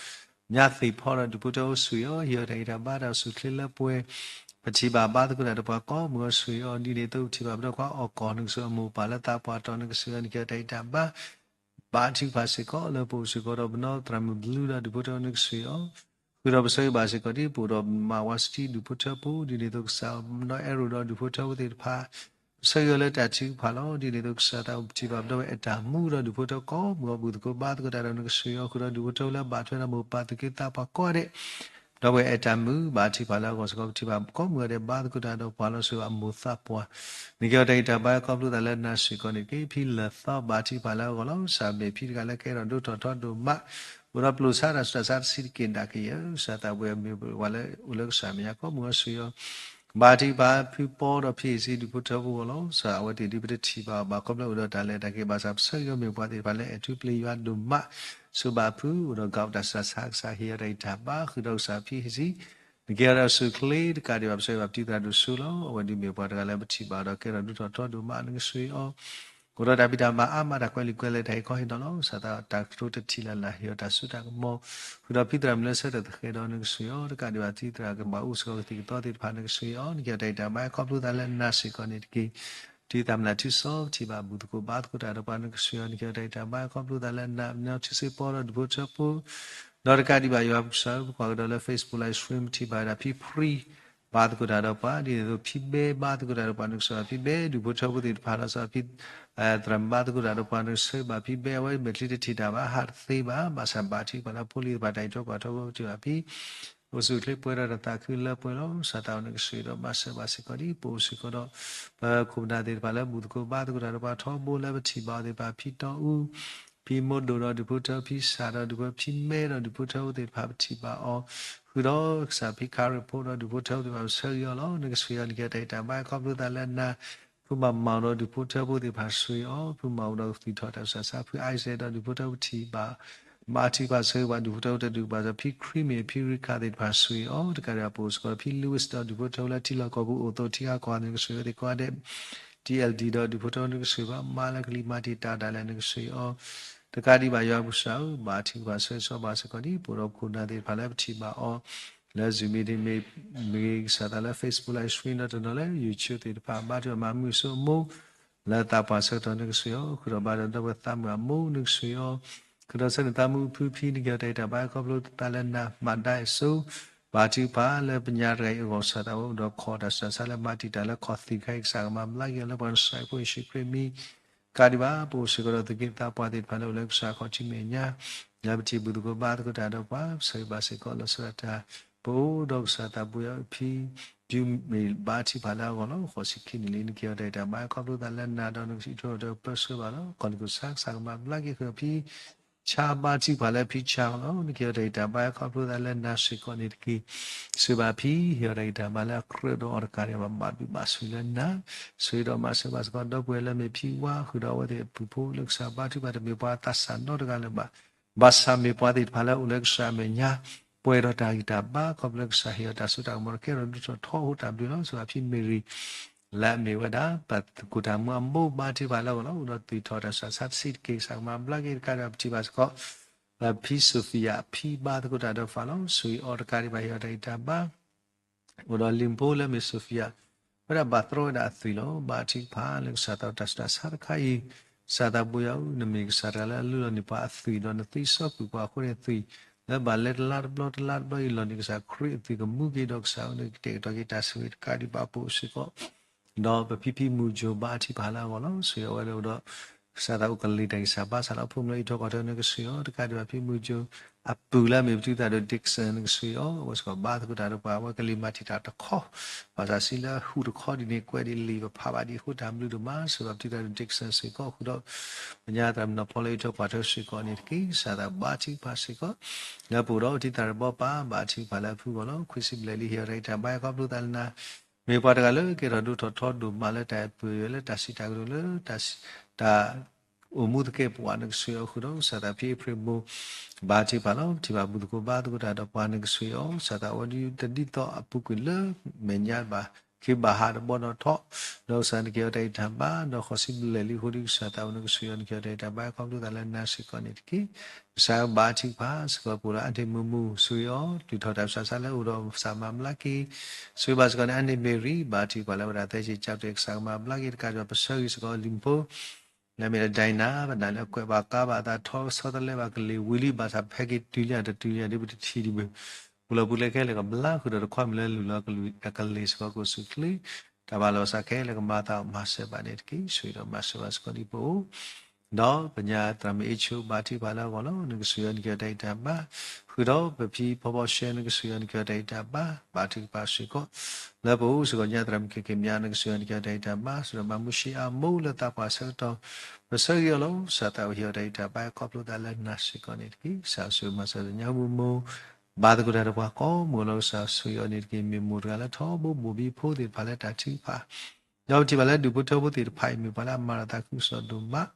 ညါသ့ၣ်ဖီဒီးဒူၣ်ဖိထၢဖိ ဆိၣ်ဂ့ၤအီၤ ဟ့ၣ်အီၤတၢ်ဂံၢ်တၢ်ဘါ တၢ်အိၣ်ဆူၣ်အိၣ်ချ့လၢပှဲၤ ပထံၣ်ဘၣ်ဘါသကိးတၢ်ဒီးပှၤကိးမုၢ်ဂီၤ ဆိၣ်ဂ့ၤအီၤ ဒ်န့ၣ်အသိး ပထံၣ်ဘၣ်ပဒီပုၢ်ဝဲၢ်အီၣ်ကီၢ် နကဆိၣ်ဂ့ၤအမိၢ်ပၢ်လၢသးပှၢ်တီၤ နကဆိၣ်ဂ့ၤအီၤ နကဲအီၤတၢ်ဂံၢ်တၢ်ဘါ ဘါထုကဖၣ်စ့ၢ်ကီး လၢပအိၣ်စ့ၢ်ကီးဒီးပနီၢ်သရၣ်မုၣ်ဘျုးဒီးဒူၣ်ဖိထၢဖိ နကဆိၣ်ဂ့ၤအီၤ ဃုာ်ဒီးပဆိၣ်ဂ့ၤဘၣ်စ့ၢ်ကီးဒ်ပအိၣ်ဒီးမါဝၤစတံ ဒူၣ်ဖိထၢဖိ ဒ်န့ၣ်အသိးကစၢ် ပနီၢ်အဲၣ်ရိၣ်ဒီးဒူၣ်ဖိထၢဖိသ့ၣ်တဖၣ် ပဆိၣ်ဂ့ၤအီၤလၢတၢ်ထုကဖၣ်လီၤ. ဒ်န့ၣ်အသိးကစၢ် တၢ်ပထံၣ်ဘၣ်ပဒီပုၢ်ဝဲၢ်အဲၣ်တၢ်မုာ်ဒီးဒူၣ်ဖိထၢဖိကိးမုၢ်ဂီၤ ဘူၣ်သကိးဘါသကိးတၢ်ဒီး နကဆိၣ်ဂ့ၤအီၤ ဃုာ်ဒီးဒူၣ်ဖိထၢဖိလၢဘၣ်ထွဲဒီးမိၢ်ပၢ်သူၣ်က့သးပှၢ်ကိးဂၤဒဲး ပဒီပုၢ်ဝဲၢ်အဲၣ်တၢ်မုာ် ဘါထုကဖၣ်လၢအဂီၢ်စ့ၢ်ကီး ပထံၣ်ဘၣ်ကိးမုၢ်ဂၤဒဲး ဘါသကိးတၢ်ဒီးပှၤလီၤ ဆိၣ်ဂ့ၤဘၣ်မိၢ်သးပှၢ် နကဲအီၤတၢ်ဂံၢ်တၢ်ဘါ ခီဖျိသးလၢနၤစ့ၢ်ကီးန့ၣ်တက့ၢ်. ဖံလၢာ်သီ ဘါထုကဖၣ်လၢအဂီၢ်လီၤ. စးမ့ၢ်ဖံတဂၤလၢကဲထီၣ်ဒိၣ်ထီၣ်ထီဒိၣ်မး အိၣ်ဒီးပျိာ်ဆါတၢ်ဆူးတၢ်ဆါတဆံးတက့ၢ်ဒၣ်ကယဲၢ် စးထီၣ်ဘှံးမ့ၢ်ပှၤလၢအိၣ်လၢကစၢ်မဲာ်ညါ ကိးမုၢ်ဂီၤ ဆိၣ်ဂ့ၤအီၤ ဘါထုကဖၣ်ဖံပီဒီးဖံအ့ၣ်စံ ဒူၣ်ဖိထၢဖိအဂီၢ်လီၤ. စးအဝဲသ့ၣ်ဒ်ပတထံၣ်ဘၣ်အီၤဘၣ် ခီဖျိအိၣ်ဒီးတၢ်လဲၤတၢ်က့ၤ ဘၣ်ဆၣ်ပဆိၣ်ဂ့ၤအီၤ မ့ၢ်ပှၤသ့ၣ်တဖၣ်လၢအဲၣ်ထူပျ့ၤယွၤဒိၣ်မး ဆိၣ်ဘၣ်ဖု အိၣ်ဒီးကီးတၢ်ဆူးတၢ်ဆါ ကစၢ်ဟ့ၣ်အီၤတၢ်ဂံၢ်တၢ်ဘါ ဃုာ်ဒီးကစၢ်ဖံဟ့ၣ်စံ နကဲအီၤတၢ်အိၣ်ဆူၣ်အိၣ်ချ့ တကးဒံးဘၣ် ပဆိၣ်ဂ့ၤဘၣ်ပတံၤသရၣ်ဒိၣ်စိလီၤ. အဝဲဒၣ်မ့ၢ်ပှၤတဂၤလၢပထံၣ်ဘၣ်ဒီးကဲထီၣ်ဒိၣ်ထီၣ်ထီဒိၣ်မး နကဆိၣ်ဂ့ၤအီၤ အိၣ်ဒီးတၢ်ဖံးတၢ်မၤအါမး တၢ်ကွဲးလံာ်ကွဲးလဲၢ် တၢ်ဟ့ၣ်ခီဟ့ၣ်နီၤလီၤ. စးထီၣ်တၢ်ကတိၤတထံၣ်လၢ်လၢ် ဟ့ၣ်အီၤတၢ်စိတၢ်ကမီၤ ဃုာ်ဒီးဖံသရၣ်မုၣ်လၢဆၢထၢၣ်သဃဲးဒီး နကဆိၣ်ဂ့ၤအီၤ တကးဒံးဘၣ် ဖံသရၣ်ကဘၣ်အိၣ်စ့ၢ်ကီးကသံၣ်ကသီသ့ၣ်တဖၣ် နကဆိၣ်ဂ့ၤအီၤ နကဲအီၤတၢ်ဂံၢ်တၢ်ဘါ ခီဖျိသးလၢနၤစ့ၢ်ကီးန့ၣ်တက့ၢ်. တုၤသးမုၢ်လၢ်ထူစီ ပထံၣ်ဘၣ်ဘူၣ်သကိးဘါသကိးတၢ်ဒီးပှၤ နကဆိၣ်ဂ့ၤအီၤ နကဲအီၤတၢ်ဂံၢ်တၢ်ဘါ ခီဖျိသးလၢနၤ ပနီၢ်ထံစ့ပီဒီးဒူၣ်ဖိထၢဖိ ဒီးတကးဒံးဘၣ် ယွၤပကစၢ်ဧၢ ပကွၢ်ကဒီးလၢ Facebook live stream ပထံၣ်ဘၣ်ဝဲဒၣ်ဖံဖရံ ဘါသကိးတၢ်ဒီးပှၤ ဒ်န့ၣ်အသိး ဖံဘဲဘါသကိးတၢ်ဒီးပှၤ နကဆိၣ်ဂ့ၤဘၣ်ဖံဘဲ ဒူၣ်ဖိထၢဖိသ့ၣ်တဖၣ်လီၤ. စးဖံ သရၣ်မုၣ်ဘါသကိးတၢ်ဒီးပှၤ နကဆိၣ်ဂ့ၤဘၣ်ဖံဘဲ အဝဲမဲာ်ချံတထံၣ်တၢ်ဘၣ် ဟးတသ့ဘၣ် ဘၣ်ဆၣ်ဘါထုကဖၣ်လၢဖိလံၤသ့ၣ်တဖၣ် တၢ်အံးထွဲကွၢ်ထွဲဖိ ပထံၣ်ဘၣ်ဖံ အိၣ်ဆူၣ်အိၣ်ချ့ပှဲၤဒီးတၢ်သးခုလၢပှဲၤလီၤ. စးထီၣ်နကဆိၣ်ဂ့ၤဒီးမၤစၢၤဘၣ်စ့ၢ်ကီးဒ် ပအိၣ်စ့ၢ်ကီးဒီး ပခိၣ်ပနၢ်သ့ၣ်တဖၣ်လၢဘူၣ်သကိးဘါသကိးတၢ်ဒီးပှၤထီဘိ လၢပထံၣ်ဘၣ်အီၤသ့ၣ်တဖၣ် ဖံတီအူ ဖံမိၢ်ဒိၣ်ဒီးဒူၣ်ဖိထၢ ဖံစၢ်ဒီးဒူၣ်ဖိ ဖံမဲဒီးဒူၣ်ဖိထၢဖိသ့ၣ်တဖၣ် ပထံၣ်ဘၣ်အီၤ ဃုာ်ဒီးကစၢ်ဖံခါရ့ၣ်ဖိဒီးဒူၣ်ဖိထၢဖိသ့ၣ်တဖၣ် ပဆိၣ်ဂ့ၤအီၤလီၤ. နကဆိၣ်ဂ့ၤအီၤ နကဲအီၤတၢ်ဂံၢ်တၢ်ဘါ ခီဖျိသးလၢနၤ ဖုမၤမၤဒီးဒူၣ်ဖိထၢဖိသ့ၣ်တဖၣ် ဆိၣ်ဂ့ၤအီၤ ဖုမၤအိၣ်ဒီးသူၣ်ထီၣ်တၢ်ဆူးတၢ်ဆါ ဖုအါစဲဒီးဒူၣ်ဖိထၢဖိ ပထံၣ်ဘၣ် ဘါထုကဖၣ်ဆိၣ်ဂ့ၤဘၣ် ဒူၣ်ဖိထၢဖိတဒူၣ်ဘၣ်ဒီး ဖံခရံမ့ၢ် ဖံရံခၣ်သ့ၣ်တဖၣ် ဆိၣ်ဂ့ၤအီၤ တကးဒံးဘၣ် ပအိၣ်စ့ၢ်ကီးဒီးဖံ Louis ဒီးဒူၣ်ဖိထၢဖိလၢထံလီၢ်ကီၢ်ပူၤအိၣ်သိး ထံဂၤကီၢ်ဂၤ နကဆိၣ်ဂ့ၤအဝဲသ့ၣ်ကိးဂၤဒဲး TLD ဒီးဒူၣ်ဖိထၢဖိ နကဆိၣ်ဂ့ၤဘၣ် မါလၢကလံၤမၤတံာ်တာ်ဒၣ်လဲာ် နကဆိၣ်ဂ့ၤအီၤ တကးဒံးဘၣ် ယွၤပကစၢ်ဧၢ ဘါထုကဖၣ်ဆိၣ်ဂ့ၤဆိၣ်ဘၣ်စ့ၢ်ကီးဒ် ပအိၣ်ဒီးခိၣ်နၢ်သ့ၣ်တဖၣ်လၢပထံၣ်ဘၣ်အီၤ လၢ Zoom meeting မ့ၢ်ဂ့ၤ ကစၢ်သးလၢ Facebook live stream ဒီးတနီၤလၢ YouTube သ့ၣ်တဖၣ် ဘါထုကဖၣ်မၤမုာ်စိအမိၢ် လၢသးပှၢ်ဆၢကတီၢ်နကစၢ်ယွၤ ဃုာ်ဒီးဘါထုကဖၣ်ဒီးပသးမုာ်အမိၢ်နကစၢ်ယွၤ ဃုာ်ဒီးဆၢနသးမုာ်ဖုဖံနက့ၤအီၤတၢ်အံၤတၢ်ဘါခီဖျိသးလၢနၤ မၤဒါအစိ ဘါထုကဖၣ်လၢပညါတဂၤအံၤအဂီၢ် ကစၢ်သးအိၣ်ဒီးခီၣ်တၢ်စူၢ်တၢ်စါလၢမၤတံာ်တာ်လၢခီၣ်သံးတခါအံၤ ကစၢ်ကမၤဘျါက့ၤအီၤလၢပှၤကစၢ်ဖိယ့ၣ်ၡူးခရံာ်မံၤ ကးဒံးဘၣ် ပအိၣ်စ့ၢ်ကီးဒီးသူၣ်က့သးပှၢ်သ့ၣ်တဖၣ်လၢအိၣ်လၢကစၢ်ခီၣ်ထံးမဲာ်ညါ လၢပထံၣ်ဘူၣ်သကိးဘါသကိးတၢ်ဒီးပှၤ ပဆၢဂ့ၤဘၣ်စ့ၢ်ကီးလီၤဆီဒၣ်တၢ် ပအိၣ်ဒီးကစၢ်သးပူၤယၤဖံ ဒုးမ့ၢ်ဘါထုကဖၣ်လၢအဂီၢ်လီၤ. ဃိးဆံခံနံၣ်လံ နက့ၤအီၤတၢ်အံၤတၢ်ဘါခီဖျိသးလၢနၤဒီးနကစၢ်ယွၤဒီးပၢဆှၢဘၣ်လီၤ. ကီၢ်နံၣ်ခိၣ်ဆါကစၢ်ကမၤဘျါက့ၤဃုာ်ဖံ ဆါဘါထုကဖၣ်လၢဖံဆါလီၤ. နက့ၤအီၤတၢ်အံၤတၢ်ဘါခီဖျိသးလၢနၤစ့ၢ်ကီးန့ၣ်တက့ၢ်. စံးဘၣ်ဖံ ဟ့ၣ်အီၤတၢ်အံၤတၢ်ဘါလၢအကြၢးဒီးအီၤတကးဒံးဘၣ် ဘၣ်ဘျုးဘၣ်ဆိၣ်ဂ့ၤလၢနၤ ဆိၣ်ဂ့ၤဒီးမၤစၢၤဘၣ်စ့ၢ်ကီး ဒီပုၢ်ဝဲၢ်လၢမ့ၢ်ဖံဝါ ဃုာ်ဒီးအဝဲသ့ၣ်အပုၢ်ဖိလၢကစၢ်ဘါထုကဖၣ်တမ့ၢ်ပှၤသးစၢ်နီတဂၤလၢၤဘၣ် ဘၣ်ဆၣ်မ့ၢ်ပှၤသ့ၣ်တဖၣ်လၢအိၣ်လၢကစၢ်အမဲာ်ညါ ပှဲၤဒီးတၢ်ဂံၢ်တၢ်ဘါ ခီဖျိလၢကစၢ်ဟ့ၣ်အီၤတၢ်စိတၢ်ကမီၤတကဲထီၣ်ဒိၣ်ထီၣ်ထီအိၣ်တၢ်ဘျုးလီၤ. စံးဘၣ်ဖံမ့ၢ်ဂ့ၤ လၢအမ့ၢ်ဝဲဒၣ် ပသကိးတၢ်မူအမိၢ်ဘါထုကဖၣ်လၢအဂီၢ်လီၤ. အိၣ်ဒီးသူၣ်ထီၣ်တၢ်စူၢ်တၢ်စါတဆံးတက့ၢ် ကစၢ်ကမၤဘျါက့ၤတကးဒံးဘၣ် ပထံၣ်ဘၣ်စ့ၢ်ကီး ဖံ Sophia ဖံဘါသကိးတၢ်ဒီးပှၤလီၤ. ဆိၣ်ဂ့ၤအီၤတကးဒံးဘၣ် ဟ့ၣ်အီၤတၢ်ဂံၢ်တၢ်ဘါ အိၣ်ဒီးလံာ်ဖိလၢမ့ၢ် Sophia ဝဲဒၣ်ဘၣ်သရီဝဲဒၣ်အသွံၣ်လီၤ. ဘါထုကဖၣ်လၢကစၢ်သးတၢ်စူၢ်တၢ်စါတခါအံၤ ကစၢ်သးပူၤယၤဧၢ နမ့ၢ်ကစၢ်တဂၤလၢအလုၢ်လီၤန့ၢ်ပှၤအသွံၣ်ဒီးနသွံၣ်စီကွံာ်ပှၤအဃိန့ၣ်သွံၣ် လၢဘၣ်လဲတလါတဘျီတလါတဘျီအံၤ လီၤန့ၢ်ကစၢ်ခရံာ်အသွံၣ်ကမူက့ၤဒီးကစၢ်အအိၣ်န့ၣ် ကတဲာ်ကတီၤက့ၤတၢ်ဆိၣ်ဂ့ၤတကးဒံးဘၣ်ပအိၣ်စ့ၢ်ကီး ဒီးပဖံဖံမုၢ်ကၠိဘါထုကဖၣ်လၢအဂီၢ်လီၤ. ဆိၣ်ဂ့ၤအဝဲလၢအိၣ်ဒီး ကစၢ်သးအိၣ်ကလံၤတၢ်ဂံၢ်စၢ်ဘါစၢ်လၢ အဖိမုၣ်လၢအံးထွဲကွၢ်ထွဲနကဆိၣ်ဂ့ၤအီၤ တကးဒံးဘၣ်ဖံမုၢ်ကၠိ အပုၢ်လၢအမ့ၢ်ပတုၤသးဒီး Dixon နကဆိၣ်ဂ့ၤအီၤ အဝဲစ့ၢ်ကီးဘါသကိးတၢ်ဒီးပှၤ အဝဲကလံၤမၤတံာ်တာ်တခီ ဘၣ်ဆၣ်စံးလၢဟူးတခီဒ်န့ၣ် ကွဲးဒ်လံာ်ပဖးဘၣ်ဒ်အဃိတၢ်ဘျုးဒိၣ်မး စံးဘၣ်ပတုၤသးဒီး Dixon စ့ၢ်ကီး ဃုာ်ဒီး ပညါသရၣ်မုၣ်နီၢ်ဖီလၢအံးထွဲကွၢ်ထွဲစ့ၢ်ကီးန့ၣ်တက့ၢ်. ကစၢ်သးဘါထုကဖၣ်စ့ၢ်ကီး လၢပအိၣ်ဒီးတံၤသရၣ်တဘီပၢ် ဘါထုကဖၣ်လၢအဖုအဂီၢ်လီၤ. ခွံဆံဘျဲၣ်လံ ဟ့ၣ်အီၤတၢ်ဂံၢ်တၢ်ဘါခီဖျိသးလၢနၤ မ့ၢ်ပှၤတဂၤလၢကဲထီၣ်ဒိၣ်ထီၣ်ထီဒိၣ်မးလၢတၢ်အဲၣ်ပှဲၤလၢတၢ်စံးတၢ်ကတိၤလၢ တၢ် အိၣ်မူသကဲာ်ပဝးနကဆိၣ်ဂ့ၤအီၤဃုာ်ဒီး ကစၢ်သးဖံအ့ဖြ့ၣ်မိၢ် ဘါထုကဖၣ်လီၤ. ထံၣ်ဘၣ်ဘူၣ်သကိးဘါသကိးတၢ်ဒီးပှၤနကဆိၣ်ဂ့ၤအီၤ ကစၢ်သးအိၣ်ဒ်တဒ်သိးအပူၤကွံာ်လၢမဲာ်ညါဘၣ် ခ့ဘၣ်ဟးတဘီဒီးထီၣ် ဒီးကစၢ်နက့ၤအီၤတၢ်ဂံၢ်တၢ်ဘါ ဒီးဃိးဆံဘျဲၣ်လံအဃိဒီး ကစၢ်သးအိၣ်နကဆိၣ်ဂ့ၤအီၤ နက့ၤအီၤတၢ်ဂံၢ်တၢ်ဘါခီဖျိသးလၢနၤစ့ၢ်ကီးန့ၣ်တက့ၢ်. ကစၢ်ဘါထုကဖၣ်စ့ၢ်ကီးပအိၣ်လၢအါတ့ၢ်မုာ်မုာ်ဆိၣ်ဂ့ၤအီၤ တုၤထီၣ်တၢ်စူၢ်တၢ်စါလၢအိၣ်ဒီးကစၢ်မၤဘျါက့ၤ ဆိၣ်ဂ့ၤဘၣ်စ့ၢ်ကီးန့ၣ် အါန့ၢ်မ့ၢ်ရံ ဘါထုကဖၣ်လၢဝဲဒၣ်သၢဆံကၠးပတဲာ် ကစၢ်ကမၤဘျါက့ၤတကးဒံးဘၣ် ပဆၢဂ့ၤစ့ၢ်ကီးလံာ်ဖိ လၢမ့ၢ်လၢ Diana ဘၣ်နၤလၢအကွဲးဘၣ်ကါဘၣ်အသးထီဆီတလဲဘၣ်ကလံၤဝံၤလံ ဘၣ်ဆၣ်ဖဲက့ၤတုၤလံတတုၤလံဒ်ပတထံၣ်ဒံးဘၣ် ပူၤလီၤပူၤလဲခဲလၢာ်ကဘျါဃုာ်ဒီးတခီမ့ၢ်လၢလူၢ်လီၤကလုၢ်အကလ့ၢ်စ့ၢ်ကီးကအိၣ်ဆူၣ်ချ့ တၢ်ဘၣ်လီၤစၢ်ခဲလၢာ်ကမၤသးအီၤမၤစၢၤဘၣ်န့ၣ်တက့ၢ်. ဆိၣ်ဂ့ၤဒီးမၤစၢၤဘၣ်စ့ၢ်ကီးဒ်ပအိၣ် ဒီးပညါသရၣ်မုၣ်အ့ဆိဘါထုကဖၣ်လၢအဂီၢ်လီၤ. နကဆိၣ်ဂ့ၤအီၤနက့ၤအီၤတၢ်ဂံၢ်တၢ်ဘါ ဃုာ်ဒီးပဖံဖီဘီရှဲ နကဆိၣ်ဂ့ၤအီၤနက့ၤအီၤတၢ်ဂံၢ်တၢ်ဘါ ဘါထုကဖၣ်စ့ၢ်ကီး လၢပအိၣ်စ့ၢ်ကီးညါသရၣ်မုၣ်က့ၤက့ၤမၠါ နကဆိၣ်ဂ့ၤအီၤနက့ၤအီၤတၢ်ဂံၢ်တၢ်ဘါ ဆိၣ်ဒီးမၤမူၢ်ဆံးအါမိၢ်လၢသးပှၢ်ဆၢကတီၢ် ပဆၢဂ့ၤအီၤလီၤ. ကစၢ်သးအိၣ်ဟ့ၣ်အီၤတၢ်ဂံၢ်တၢ်ဘါခီဖျိသးလၢနၤစ့ၢ်ကီးန့ၣ်တက့ၢ်. ကစၢ်ဆိၣ်ဂ့ၤမၤစၢၤညါဟူမုၢ်မိၢ် ဘါသကိးတၢ်ဒီးပှၤကိးမုၢ်လီၤ. ကစၢ်ဆိၣ်ဂ့ၤအီၤန့ၣ်တက့ၢ် မ့ၢ်မိၢ်တဂၤလၢထီဘိမိၢ်ဘံဖိသ့ၣ်တဖၣ်လၢတၢ်ထုကဖၣ် ဒီးပထံၣ်ဘၣ်လၢဒူၣ်ဖိထၢဖိသ့ၣ်တဖၣ်အံၤ မ့ၢ်ပှၤလၢအမၤတၢ်သးခုကစီၣ်ဒိၣ်မး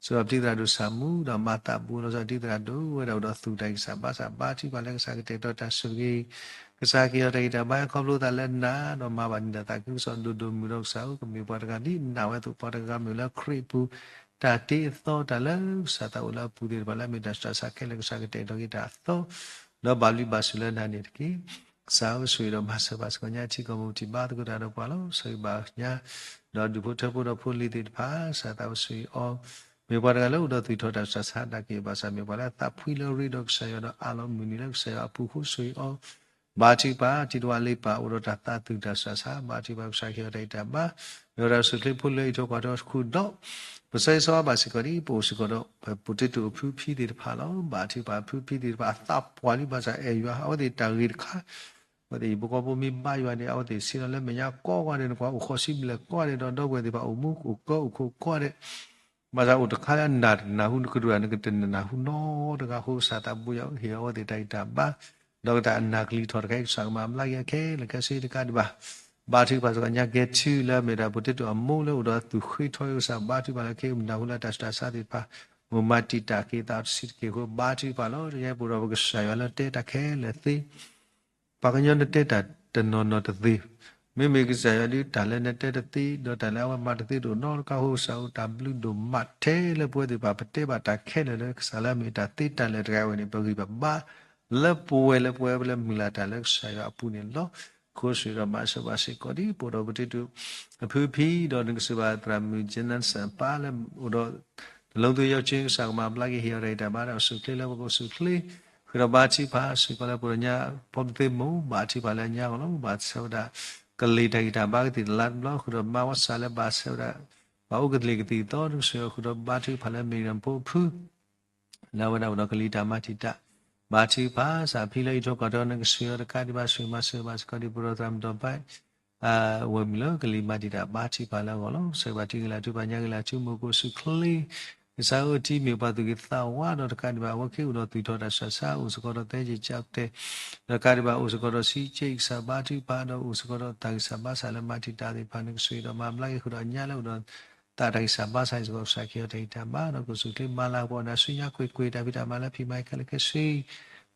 စံးဘၣ်ပတံၤသရၣ်ဒိၣ်ဆၣ်မူ ဒီးမၤသးဘူးလီၤစၢ်တံၤသရၣ်ဒိၣ်ဝဲဒၣ်အိၣ်ဒီးသူၣ်တၢ်ဂံၢ်စၢ်ဘါစၢ် ဘါထုကဖၣ်လၢကစၢ်ကတဲာ်ကတီၤတၢ်ဆိၣ်ဂ့ၤ ကစၢ်က့ၤအီၤတၢ်ဂံၢ်တၢ်ဘါခီဖျိသးလၢနၤ ဒီးမၤဘၣ်နံၤတၢ်သးခုကစီၣ်ဒိၣ်ဒိၣ်မုၢ်ဒီးကစၢ်ဧၢ ကမ့ၢ်ပှၤတဂၤဒ်နၤဝဲအသိး ပှၤတဂၤမ့ၢ်လၢခရံာ်အပူၤ တၢ်တ့အသီတၢ်လၢကစၢ်သးအိၣ်လၢအပူၤသ့ၣ်တဖၣ်လၢအမ့ၢ်တၢ်စူၢ်တၢ်စါခဲလၢာ် ကစၢ်ကတဲာ်ကတီၤက့ၤတၢ်အသီ ဒီးဘၣ်ဘျုးဘၣ်ဆိၣ်လၢနၤန့ၣ်တက့ၢ်. ကစၢ်ဧၢ ဆိၣ်ဂ့ၤဒီးမၤစၢၤဘၣ်စ့ၢ်ကီးညါထံကီၢ်မူထံၣ်ဘါသကိးတၢ်ဒီးပှၤလီၤ. ဆၢဂ့ၤဘၣ်ညါ ဒီးဒူၣ်ဖိထၢဖိဒီးဖိလံၤသ့ၣ်တဖၣ် ကစၢ်သးအိၣ်ဆိၣ်ဂ့ၤအီၤ မ့ၢ်ပှၤတဂၤလၢအိၣ်ဒီးသူၣ်ထီၣ်တၢ်စူၢ်တၢ်စါတၢ်က့ၤဘၣ်ဆၣ် မ့ၢ်ပှၤလၢအသးဖှံလၢအရ့ဒီးကစၢ်ယွၤဒီးအးလီၤမုၢ်နံၤလၢကစၢ်ယွၤအပူၤအဃိ ဆိၣ်ဂ့ၤအီၤ ဘါထုကဖၣ် ထံတဝါလ့ပၢ် အိၣ်ဒီးတၢ်သးသူၣ်တၢ်စူၢ်တၢ်စါ ဘါထုကဖၣ်ကစၢ်က့ၤအီၤတၢ်ဂံၢ်တၢ်ဘါ မ့ၢ်ဝဲဒၣ်ဆိၣ်ချ့ဖိလၢအံးထွဲကွၢ်ထွဲဃုာ်ဒီး ပဆၢဂ့ၤဆၢဝါဘၣ်စ့ၢ်ကီးဒ် ပအိၣ်စ့ၢ်ကီးဒီး ပပူၤတ့ၢ်တုၤအဖုဖံသ့ၣ်တဖၣ်လီၤ. ဘါထုကဖၣ်ဖုဖံသ့ၣ်တဖၣ် အသးပှၢ်လံဘၣ်ဆၣ်အဲၣ်ယွၤ အဝဲသ့ၣ်တၢ်ဂ့ၤတခါ အဝဲသ့ၣ်ယံၤဖိဃီဖိမ့ၢ်ဘါယွၤန့ၣ် အဝဲသ့ၣ်ဆ့ၣ်နီၤလၢမဲာ်ညါကိးဂၤဒဲး နကွၢ်အိၣ်ဃိးဆံဘျဲၣ်ကိးဂၤဒဲး ဒီးဒီပုၢ်ဝဲၢ်သ့ၣ်တဖၣ်အိၣ်မူအိၣ်ကၢအိၣ်ခိးကိးဂၤဒဲး ဘၣ်ဆၣ်အိၣ်တခါလၢအနၢ်တနၢ်ဟူ နကဒုးနနၢ်ဟူနီတဂၤအဃိ ကစၢ်သးဘိယွၤဧၢ ဟ့ၣ်အဝဲသ့ၣ်တၢ်ဂံၢ်တၢ်ဘါ ဒီးကတၢ်အနၢ်ကလံၤထီၣ်တခါအံၤ ကစၢ်ကမၤဘျါက့ၤအခဲလၢာ်ခဲဆ့တကးဒံးဘၣ် ဘါထုကဖၣ်စ့ၢ်ကီးညါကဲထူလၢအမ့ၢ်ဒၣ် ပူၤတ့ၢ်တုၤအမိၢ်လၢအိၣ်ဒီးသူၣ်ဃ့ထီအံၤ ကစၢ်ဘါထုကဖၣ်လၢခဲအံၤ နၢ်ဟူလၢတၢ်စူၢ်တၢ်စါသ့ၣ်တဖၣ် မိၢ်မၤတံာ်တာ်က့ၤသးတဆံးတက့ၢ်အဃိ ဘါထုကဖၣ်လီၤ. ယဲပအိၣ်ဒီးပကစၢ်ယွၤလၢတဲတၢ်ခဲလၢာ်သ့ ပှၤကညီနတဲတၢ်တနီၤနီၤတသ့, မ့မ့ၢ်ကစၢ်ယွၤဒုးတၢ်လၢနတဲတသ့ ဒီးတၢ်လၢအဝဲမၤတသ့တအိၣ်နီတခါအဃိ ကစၢ်ဧၢ တၢ်ဘျုးဒိၣ်မးထဲလၢပဝဲသ့ၣ်တဖၣ် ပတဲဘၣ်တၢ်ခဲလၢာ်လၢကစၢ်လၢအမ့ၢ်တၢ်သ့တၢ်လၢာ်တဂၤဝဲန့ၣ် ပဂံၢ်ပဘါ လၢပဝဲလၢပဝဲလၢမုၢ်လၢ်တၢ်လၢကစၢ်ယွၤအပူၤန့ၣ်လီၤ. ခိၣ်စူၤဒီးမၤစၢၤဘၣ်စ့ၢ်ကီးဒ် ပအိၣ်ဒီးပတံၤတူာ်အဖုဖံဒီး နကစၢ်ဘၣ်သရၣ်မုၣ် Jensen ပၢ်လၢအိၣ်ဒီး တလိသူယီၤကၠ့ ကစၢ်ကမၤဘျါက့ၤ ဟ့ၣ်အီၤတၢ်ဂံၢ်တၢ်ဘါဒီးအိၣ်ဆူၣ်အိၣ်ချ့လၢပကအိၣ်ဆူၣ်အိၣ်ချ့ ဃုာ်ဒီးဘါထုကဖၣ်စ့ၢ်ကီးလၢပှၤညါ ဖိပသ့မိၢ် ဘါထုကဖၣ်လၢညါအဂီၢ်လီၤ. ဘၣ်ဆၣ်ဝဲဒၣ် ကလံၤတၢ်ဂံၢ်တၢ်ဘါကသံၣ်တလါတဘျီ ဃုာ်ဒီးမါဝဲစးလၢဘၣ်ဆၣ်ဝဲဒၣ် ဘၣ်အိၣ်ကသ့ၣ်ကသံၣ်သီ နကစၢ်ယွၤဃုာ်ဒီးဘါထုကဖၣ်လၢမ့ၢ်ဒီးဖိဖု လၢအဝဲဒၣ်အိၣ်ဒီးကလံၤတၢ်မၤတံာ်တာ် ဘါထုကဖၣ် စးဖံလၢအံးထွဲကွၢ်ထွဲ နကစၢ်ယွၤတကးဒံးဘၣ် ဆိၣ်ဂ့ၤမၤစၢၤဘၣ်စ့ၢ်ကီးဒ် ပဒိၣ်သရၣ်မုၣ်ဒီးဘၣ် ဝဲၢ်မုၢ်လၢကလံၤမၤတံာ်တာ် ဘါထုကဖၣ်လၢအဂီၢ်လီၤ. ဆၢဂ့ၤဘၣ်ထံဂ့ၤလၢထူ ပှၤညါဂ့ၤလၢထူ မိၢ်ကအိၣ်ဆူၣ်အိၣ်ချ့ ကစၢ်ဧၢ ထံမ့ၢ်ပှၤသူၣ်ဂ့ၤသးဝါဒီးတကးဒံးဘၣ် အဝဲက့ၤအိၣ်ဒီးသူၣ်ထီၣ်တၢ်ဆူးတၢ်ဆါ အိၣ်စ့ၢ်ကီးဒီးသဲက့ၤကၠီကတဲာ် ဒီးတကးဒံးဘၣ် အိၣ်စ့ၢ်ကီးဒီးဆံးက့ ကစၢ်ဘါထုကဖၣ် ဒီးအိၣ်စ့ၢ်ကီးဒီးတၢ်ဂံၢ်စၢ်ဘါစၢ်လၢမၤတံာ်တာ်သ့ၣ်တဖၣ် နကစၢ်ယွၤဒီးမၤဘျါက့ၤဃုာ်ဒီးညါလၢအိၣ်ဒီး သးတၢ်ဂံၢ်စၢ်ဘါစၢ်အံၤစ့ၢ်ကီး ကစၢ်ကဟ့ၣ်အီၤတၢ်ဂံၢ်တၢ်ဘါ ဒီးကအိၣ်ဆူၣ်အိၣ်ချ့ မၤလၤကပီၤနၤဆူညါကွ့ၢ်ကွ့ၢ် တၢ်ဖံးတၢ်မၤလၢဖံးမၤခဲလၢာ်ခဲဆ့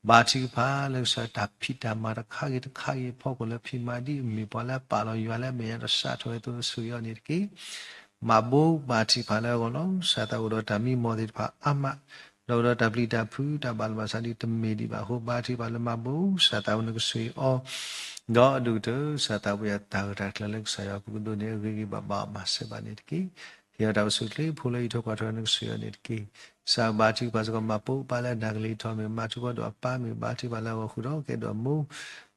ဘါထုကဖၣ်လၢကစၢ်တၢ်ဖံးတၢ်မၤတခါဂ့ၤတခါဂ့ၤအဖီခိၣ်လၢဖံးမၤဒ်အမ့ၢ်ပှၤလၢပာ်လီၤယွၤလၢအမဲာ်ညါဒီးစးထီၣ်ဝဲအသိး ဆိၣ်ဂ့ၤအီၤန့ၣ်တက့ၢ်. မၤဘိးဘါထုကဖၣ်လၢအဂီၢ်လီၤ. ကစၢ်သးအိၣ်ဒီးတၢ်မံမီၢ်သ့ၣ်တဖၣ်အါမး ဒီးအိၣ်ဒီးတၢ်ပျံၤတၢ်ဖုး တၢ်ဘၣ်လီၤဘၣ်စးဒ်တမ့ၢ်ဒံးဘၣ်အဃိ ဘါထုကဖၣ်လၢမၤဘိး ကစၢ်သးအိၣ်နကဆိၣ်ဂ့ၤအီၤ ဒီးအဒိၣ်ကတၢၢ် ကစၢ်သးပှဲၤအတၢ်ဂ့ၢ်တၢ်ကျၢၤလၢကစၢ်ယွၤပူၤကဒိးန့ၢ်အဂ့ၤဂ့ၤဘၣ်ဘၣ်အီၤမၤစၢၤဘၣ်န့ၣ်တက့ၢ်. ဟ့ၣ်အီၤတၢ်အိၣ်ဆူၣ်အိၣ်ချ့ ဖိလၢအံးထွဲကွၢ်ထွဲနကဆိၣ်ဂ့ၤအီၤန့ၣ်တက့ၢ်. ကစၢ်ဘါထုကဖၣ်စ့ၢ်ကီး မၤပိာ်ပၢ်လၢအနာ်ကလံၤထီၣ်မ့ၢ် မၤထူၣ်ဖီဒီးအပၢ်မ့ၢ် ဘါထုကဖၣ်လၢအဂီၢ်ဃုာ်ဒီး ကဲဒိးအမိၢ်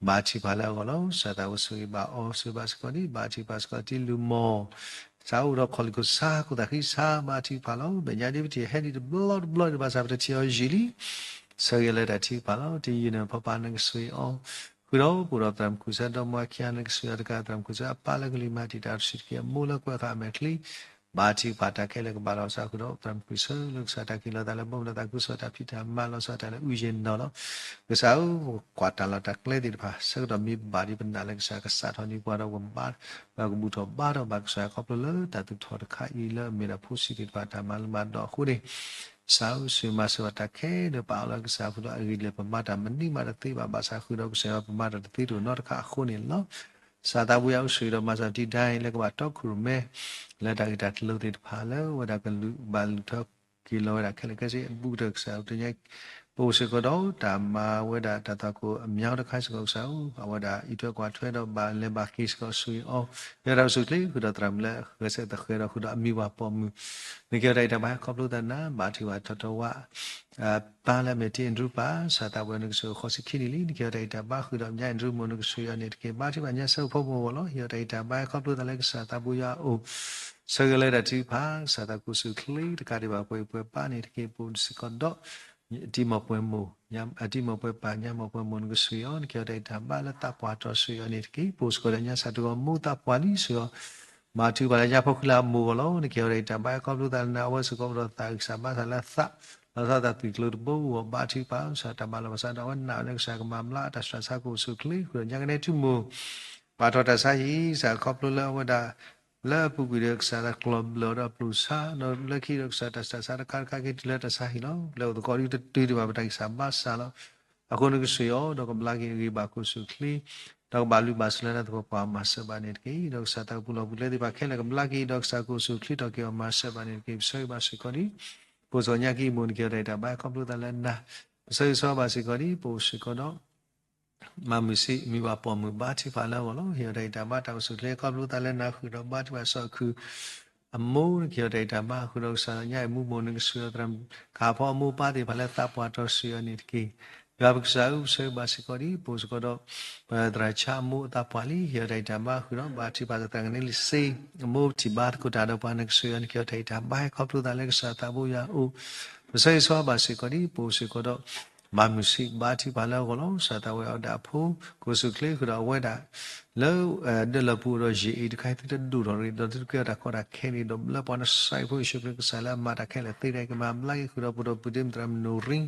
ဘါထုကဖၣ်လၢအဂီၢ်လီၤ. ကစၢ်သးအိၣ်ဆိၣ်ဂ့ၤဘၣ်အီၤ ဆိၣ်ဂ့ၤဘၣ်စ့ၢ်ကီးဒ် ဘါထုကဖၣ်စ့ၢ်ကီးတံၤလုၢ်မီၢ် ကစၢ်အိၣ်ဒီးခီၣ်လံၢ်ခိၣ်ဆါ ခိၣ်သးဃံဆါ ဘါထုကဖၣ်လီၤ. မဲာ်ညါဒ်ပထံၣ်ဟဲဒံးတဘျီတဘျီဒံးဘၣ်ဆၣ် ပတထံၣ်အီၤယံာ်လံ ဆၢဂ့ၤလၢတၢ်ထုကဖၣ်လီၤ. တယုၢ်နဖီပာ်နကဆိၣ်ဂ့ၤအီၤ ဃုာ်ဒီးပအိၣ်ဒီးသရၣ်မုၣ်ခူၣ်ဆၢ ဒီမါဝၤခံဂၤ နကဆိၣ်ဂ့ၤအီၤတကး သရၣ်မုၣ်ခူၣ်ဆၢအပၢ်လၢကလံၤမၤတံာ်တာ်တဆံးတက့ၢ် အမိၢ်လၢကွဲးဃာ်အမဲာ်ချံ ဘါထုကဖၣ်တၢ်ခဲလၢာ်ကဘၣ်လီၤဆီ ဃုာ်ဒီးသရၣ်မုၣ်ခူၣ်ဆၢလၢကစၢ်တၢ်က့ၤလီၤသးလၢဘီမုၢ်လၢသးခုကစီၣ်တၢ်ဖံးတၢ်မၤလီၤဆီတၢ်လၢအုယဲၢ်နီၢ်လီၤ. ကစၢ်ဧၢ ကွၢ်တၢ်လီၢ်တၢ်ကျဲသ့ၣ်တဖၣ် ဆၢကတီၢ်မ့ၢ်ဘၣ်ဒံးပနၢ်လၢကစၢ်ကစးထီၣ်န့ၢ်ပှၤဒီးပဘၣ် ပကဘူၣ်ထီၣ်ဘါထီၣ်ဘၣ်ကစၢ်ခီဖျိလၢတၢ်သူၣ်ထီၣ်တခါအံၤ လၢအမ့ၢ်ဒၣ်ဖိဆံးသ့ၣ်တဖၣ်တၢ်မၤလၢမၤဒိးအဃိန့ၣ် ကစၢ်ဧၢ ဆိၣ်ဂ့ၤမၤစၢၤဘၣ်တၢ်ခဲလၢာ် ပာ်အီၤလၢကစၢ်အပူၤဒီးအဂ့ၤလၢာ် ပမၤတၢ်မနုၤမးတသ့ဘၣ် ဘၣ်ဆၣ်ဃုာ်ဒီးကစၢ်ယွၤ ပမၤတၢ်တသ့တအိၣ်နီတခါအဃိန့ၣ်လီၤ. ကစၢ်သးပူၤယွၤအိၣ်ဆိၣ်ဂ့ၤဒီးမၤစၢၤတံၤဒၢအံၤ လၢကဘၣ်တီခိၣ်ရိၣ်မဲ လၢတၢ်ဂ့ၢ်တၢ်ကျိၤသ့ၣ်တဖၣ်လၢအဝဲဒၣ်ကဘၣ်လုၢ်ထီၣ်က့ၤလီၤဝဲဒၣ်ခဲလၢာ်ခဲဆ့ အဘူးကတၢၢ်ကစၢ်တညါ ပအိၣ်စ့ၢ်ကီးဒီးတၢ်မၤဝဲဒၣ်တၢ်သွၣ်ခိၣ်အမံၤတခါစ့ၢ်ကီး ကစၢ်ဧၢ အဝဲဒၣ်အံးထွဲကွၢ်ထွဲဒီးဘၣ်လဲၤဘၣ်က့ၤစ့ၢ်ကီး ဆိၣ်ဂ့ၤအီၤ ဟ့ၣ်အီၤတၢ်အိၣ်ဆူၣ်အိၣ်ချ့ ဃုာ်ဒီးသရၣ်မုၣ်လၢအဂဲၤဆၢထၢၣ်သဃဲၤဒီးဃုာ်ဒီးအမံၤပှၢ်ပိာ်မုၣ် နကဟ့ၣ်အီၤတၢ်ဂံၢ်တၢ်ဘါခီဖျိသးနၤ ဘါထုကဖၣ်ထီၣ်ထီဝါ ပၢ်လၢအမ့ၢ်တံၤအ့ၣ်ဒြူပၢ် ကစၢ်သးပှဲၤနကဆိၣ်ဂ့ၤဃီဆံခံနံၣ်လံ နကဟ့ၣ်အီၤတၢ်ဂံၢ်တၢ်ဘါဃုာ်ဒီးညါအ့ၣ်ဒြူမိၢ် နကဆိၣ်ဂ့ၤအီၤန့ၣ်တက့ၢ်. ဘါထုကဖၣ်ညါဆၢဖိမိၢ်ဝဲလီၤ ဟ့ၣ်အီၤတၢ်ဂံၢ်တၢ်ဘါခီဖျိသးလၢကစၢ်သးပူၤယွၤအအိၣ် ဆၢဂ့ၤလၢတၢ်ထုကဖၣ် ကစၢ်သးအိၣ်ဆူၣ်အိၣ်ချ့ တကးဒံးဘၣ်ပှၤအံၤပှၤပၢ်န့ၣ်တက့ၢ်. ပအိၣ်စ့ၢ်ကီးဒီး အတံၤမီၢ်ပှဲၤမိၢ် အတံၤမီၢ်ပှဲၤပၢ် ညါမီၢ်ပှဲၤမိၢ် နကဆိၣ်ဂ့ၤအီၤ နကဟ့ၣ်အီၤတၢ်ဂံၢ်တၢ်ဘါလၢသးပှၢ်တီၤဆိၣ်ဂ့ၤအီၤန့ၣ်တက့ၢ်. ပအိၣ်စ့ၢ်ကီးဒီးညါစၢ်တဂီၤမိၢ်သးပှၢ်လံဆိၣ်ဂ့ၤအီၤ ဘါထုကဖၣ်လၢညါဖီခိၣ်လၢအမိၢ်အဂီၢ်လီၤ. နကဟ့ၣ်အီၤတၢ်ဂံၢ်တၢ်ဘါခီဖျိသးလၢနၤအဝဲစ့ၢ်ကီးဒီးသးဂံၢ်စၢ်ဘါစၢ်လၢသး လီၤဆီသးသွံၣ်ကျိၤတဘိအဂီၢ် ဘါထုကဖၣ် ကစၢ်တၢ်မၤလီၤပှၤစးဒီးအဝဲနာ်လၢကစၢ်ကမၤဘျါတၢ်ဆူးတၢ်ဆါကအိၣ်ဆူၣ်အိၣ်ချ့ ဃုာ်ဒီးညါကနဲထူမိၢ် ပာ်ထီၣ်တၢ်ဆါဟံၣ် ကစၢ်ခီဖျိလၢအဝဲဒၣ် လၢအပူၤကွံာ်ဒီးကစၢ်တၢ်ကျီၢ်ဘျၢၣ်ဒီးအပျုၢ်ဆါ ဒီးလၢခံဒီးကစၢ်တၢ်ဆူးတၢ်ဆါတခါတခါက့ၤတုၤလၢတၢ်ဆါဟံၣ်လီၤ. လၢအိၣ်သကိးဒ်တတုၤဒံးဘၣ်ပတၢ်ဂံၢ်စၢ်ဘါစၢ်လီၤ. အဃိနကဆိၣ်ဂ့ၤအီၤ ဒီးကဘျါက့ၤအဂ့ၤဘၣ်ကအိၣ်ဆူၣ်အိၣ်ချ့ ဒီးကဘၣ်လုၢ်ဘၣ်စၢၤလၢတၢ်သပှၢ်ပှၢ်မၤစၢၤဘၣ်န့ၣ်တက့ၢ်. ဒီးကစၢ်သးပူၤလီၢ်ပူၤကျဲသ့ၣ်တဖၣ်ခဲလၢာ်ကဘျါက့ၤ ဒီးကစၢ်ကအိၣ်ဆူၣ်အိၣ်ချ့ထီၣ်က့ၤအီၤမၤစၢၤဘၣ်န့ၣ်တက့ၢ်. ပဆၢဂ့ၤဘၣ်စ့ၢ်ကီးဒ် ပအိၣ်စ့ၢ်ကီးညါကံၢ်မိၢ် နကဟ့ၣ်အီၤတၢ်ဂံၢ်တၢ်ဘါခီဖျိသးလၢနၤ ပဆၢဂ့ၤဆၢဝါဘၣ်စ့ၢ်ကီးဒ် ပအိၣ်စ့ၢ်ကီးဒီး မၤမုာ်ဆံး မံၤပှၢ်ပိာ်မုၣ် ဘါထုကဖၣ်လၢအဂီၢ်လီၤ. ဟ့ၣ်အီၤတၢ်ဂံၢ်တၢ်ဘါတၢ်အိၣ်ဆူၣ်အိၣ်ချ့ခီဖျိသးလၢနၤ ဃုာ်ဒီးဘါထုကဖၣ်စီၤအခုၣ်အမိၢ် နကဟ့ၣ်အီၤတၢ်ဂံၢ်တၢ်ဘါ ဃုာ်ဒီးကစၢ်ညါအံၤမူမိၢ် နကဆိၣ်ဂ့ၤအီၤသရၣ်မုၣ် ကဟးဖီအမိၢ်အပၢ်သ့ၣ်တဖၣ်လၢသးပှၢ်တီၤဆိၣ်ဂ့ၤအီၤန့ၣ်တက့ၢ်. ယွၤပကစၢ်ဧၢ ပဆၢဂ့ၤဘၣ်စ့ၢ်ကီးဒ် ပအိၣ်စ့ၢ်ကီးဒီး ပသရၣ်ဆါအမိၢ်အသးပှၢ်လံ ဟ့ၣ်အီၤတၢ်ဂံၢ်တၢ်ဘါ ဃုာ်ဒီးဘါထုကဖၣ်သရၣ်ကနဲလံစ့ အမိၢ်ထံၣ်ဘါသကိးတၢ်ဒီးပှၤ နကဆိၣ်ဂ့ၤအီၤ နကဟ့ၣ်အီၤတၢ်ဂံၢ်တၢ်ဘါခီဖျိသးလၢကစၢ်သးဘိယွၤအအိၣ် ပဆၢဂ့ၤဆၢဝါဘၣ်စ့ၢ်ကီးဒ် ပအိၣ်စ့ၢ်ကီးဒီး မၤမုာ်ဆံး ဘါထုကဖၣ်လၢအဂီၢ်လီၤ. ကစၢ်သးဝဲအဝဲဒၣ်အဖိ ကအိၣ်ဆူၣ်အိၣ်ချ့ဃုာ်ဒီးအဝဲဒၣ် လၢ ဒၢလီၢ်ပူၤအိၣ်ဒီးယံာ်အံၤတခါ သုတဒိၣ်ထီၣ်ရံၣ် ဒီးသုတကဲထီၣ်တၢ်ကီတၢ်ခဲန့ၣ်ဒီး လၢပှၤနစၢ်ဖိယ့ၣ်ၡူးခရံာ်ကစၢ်လၢအမၤတၢ်ခဲလၢာ်သ့တၢ်အံၤ ကမၤဘျါက့ၤဃုာ်ဒီးပဒိၣ်ပဒ့မုၣ်သရၣ်မုၣ်နိၣ်ရံ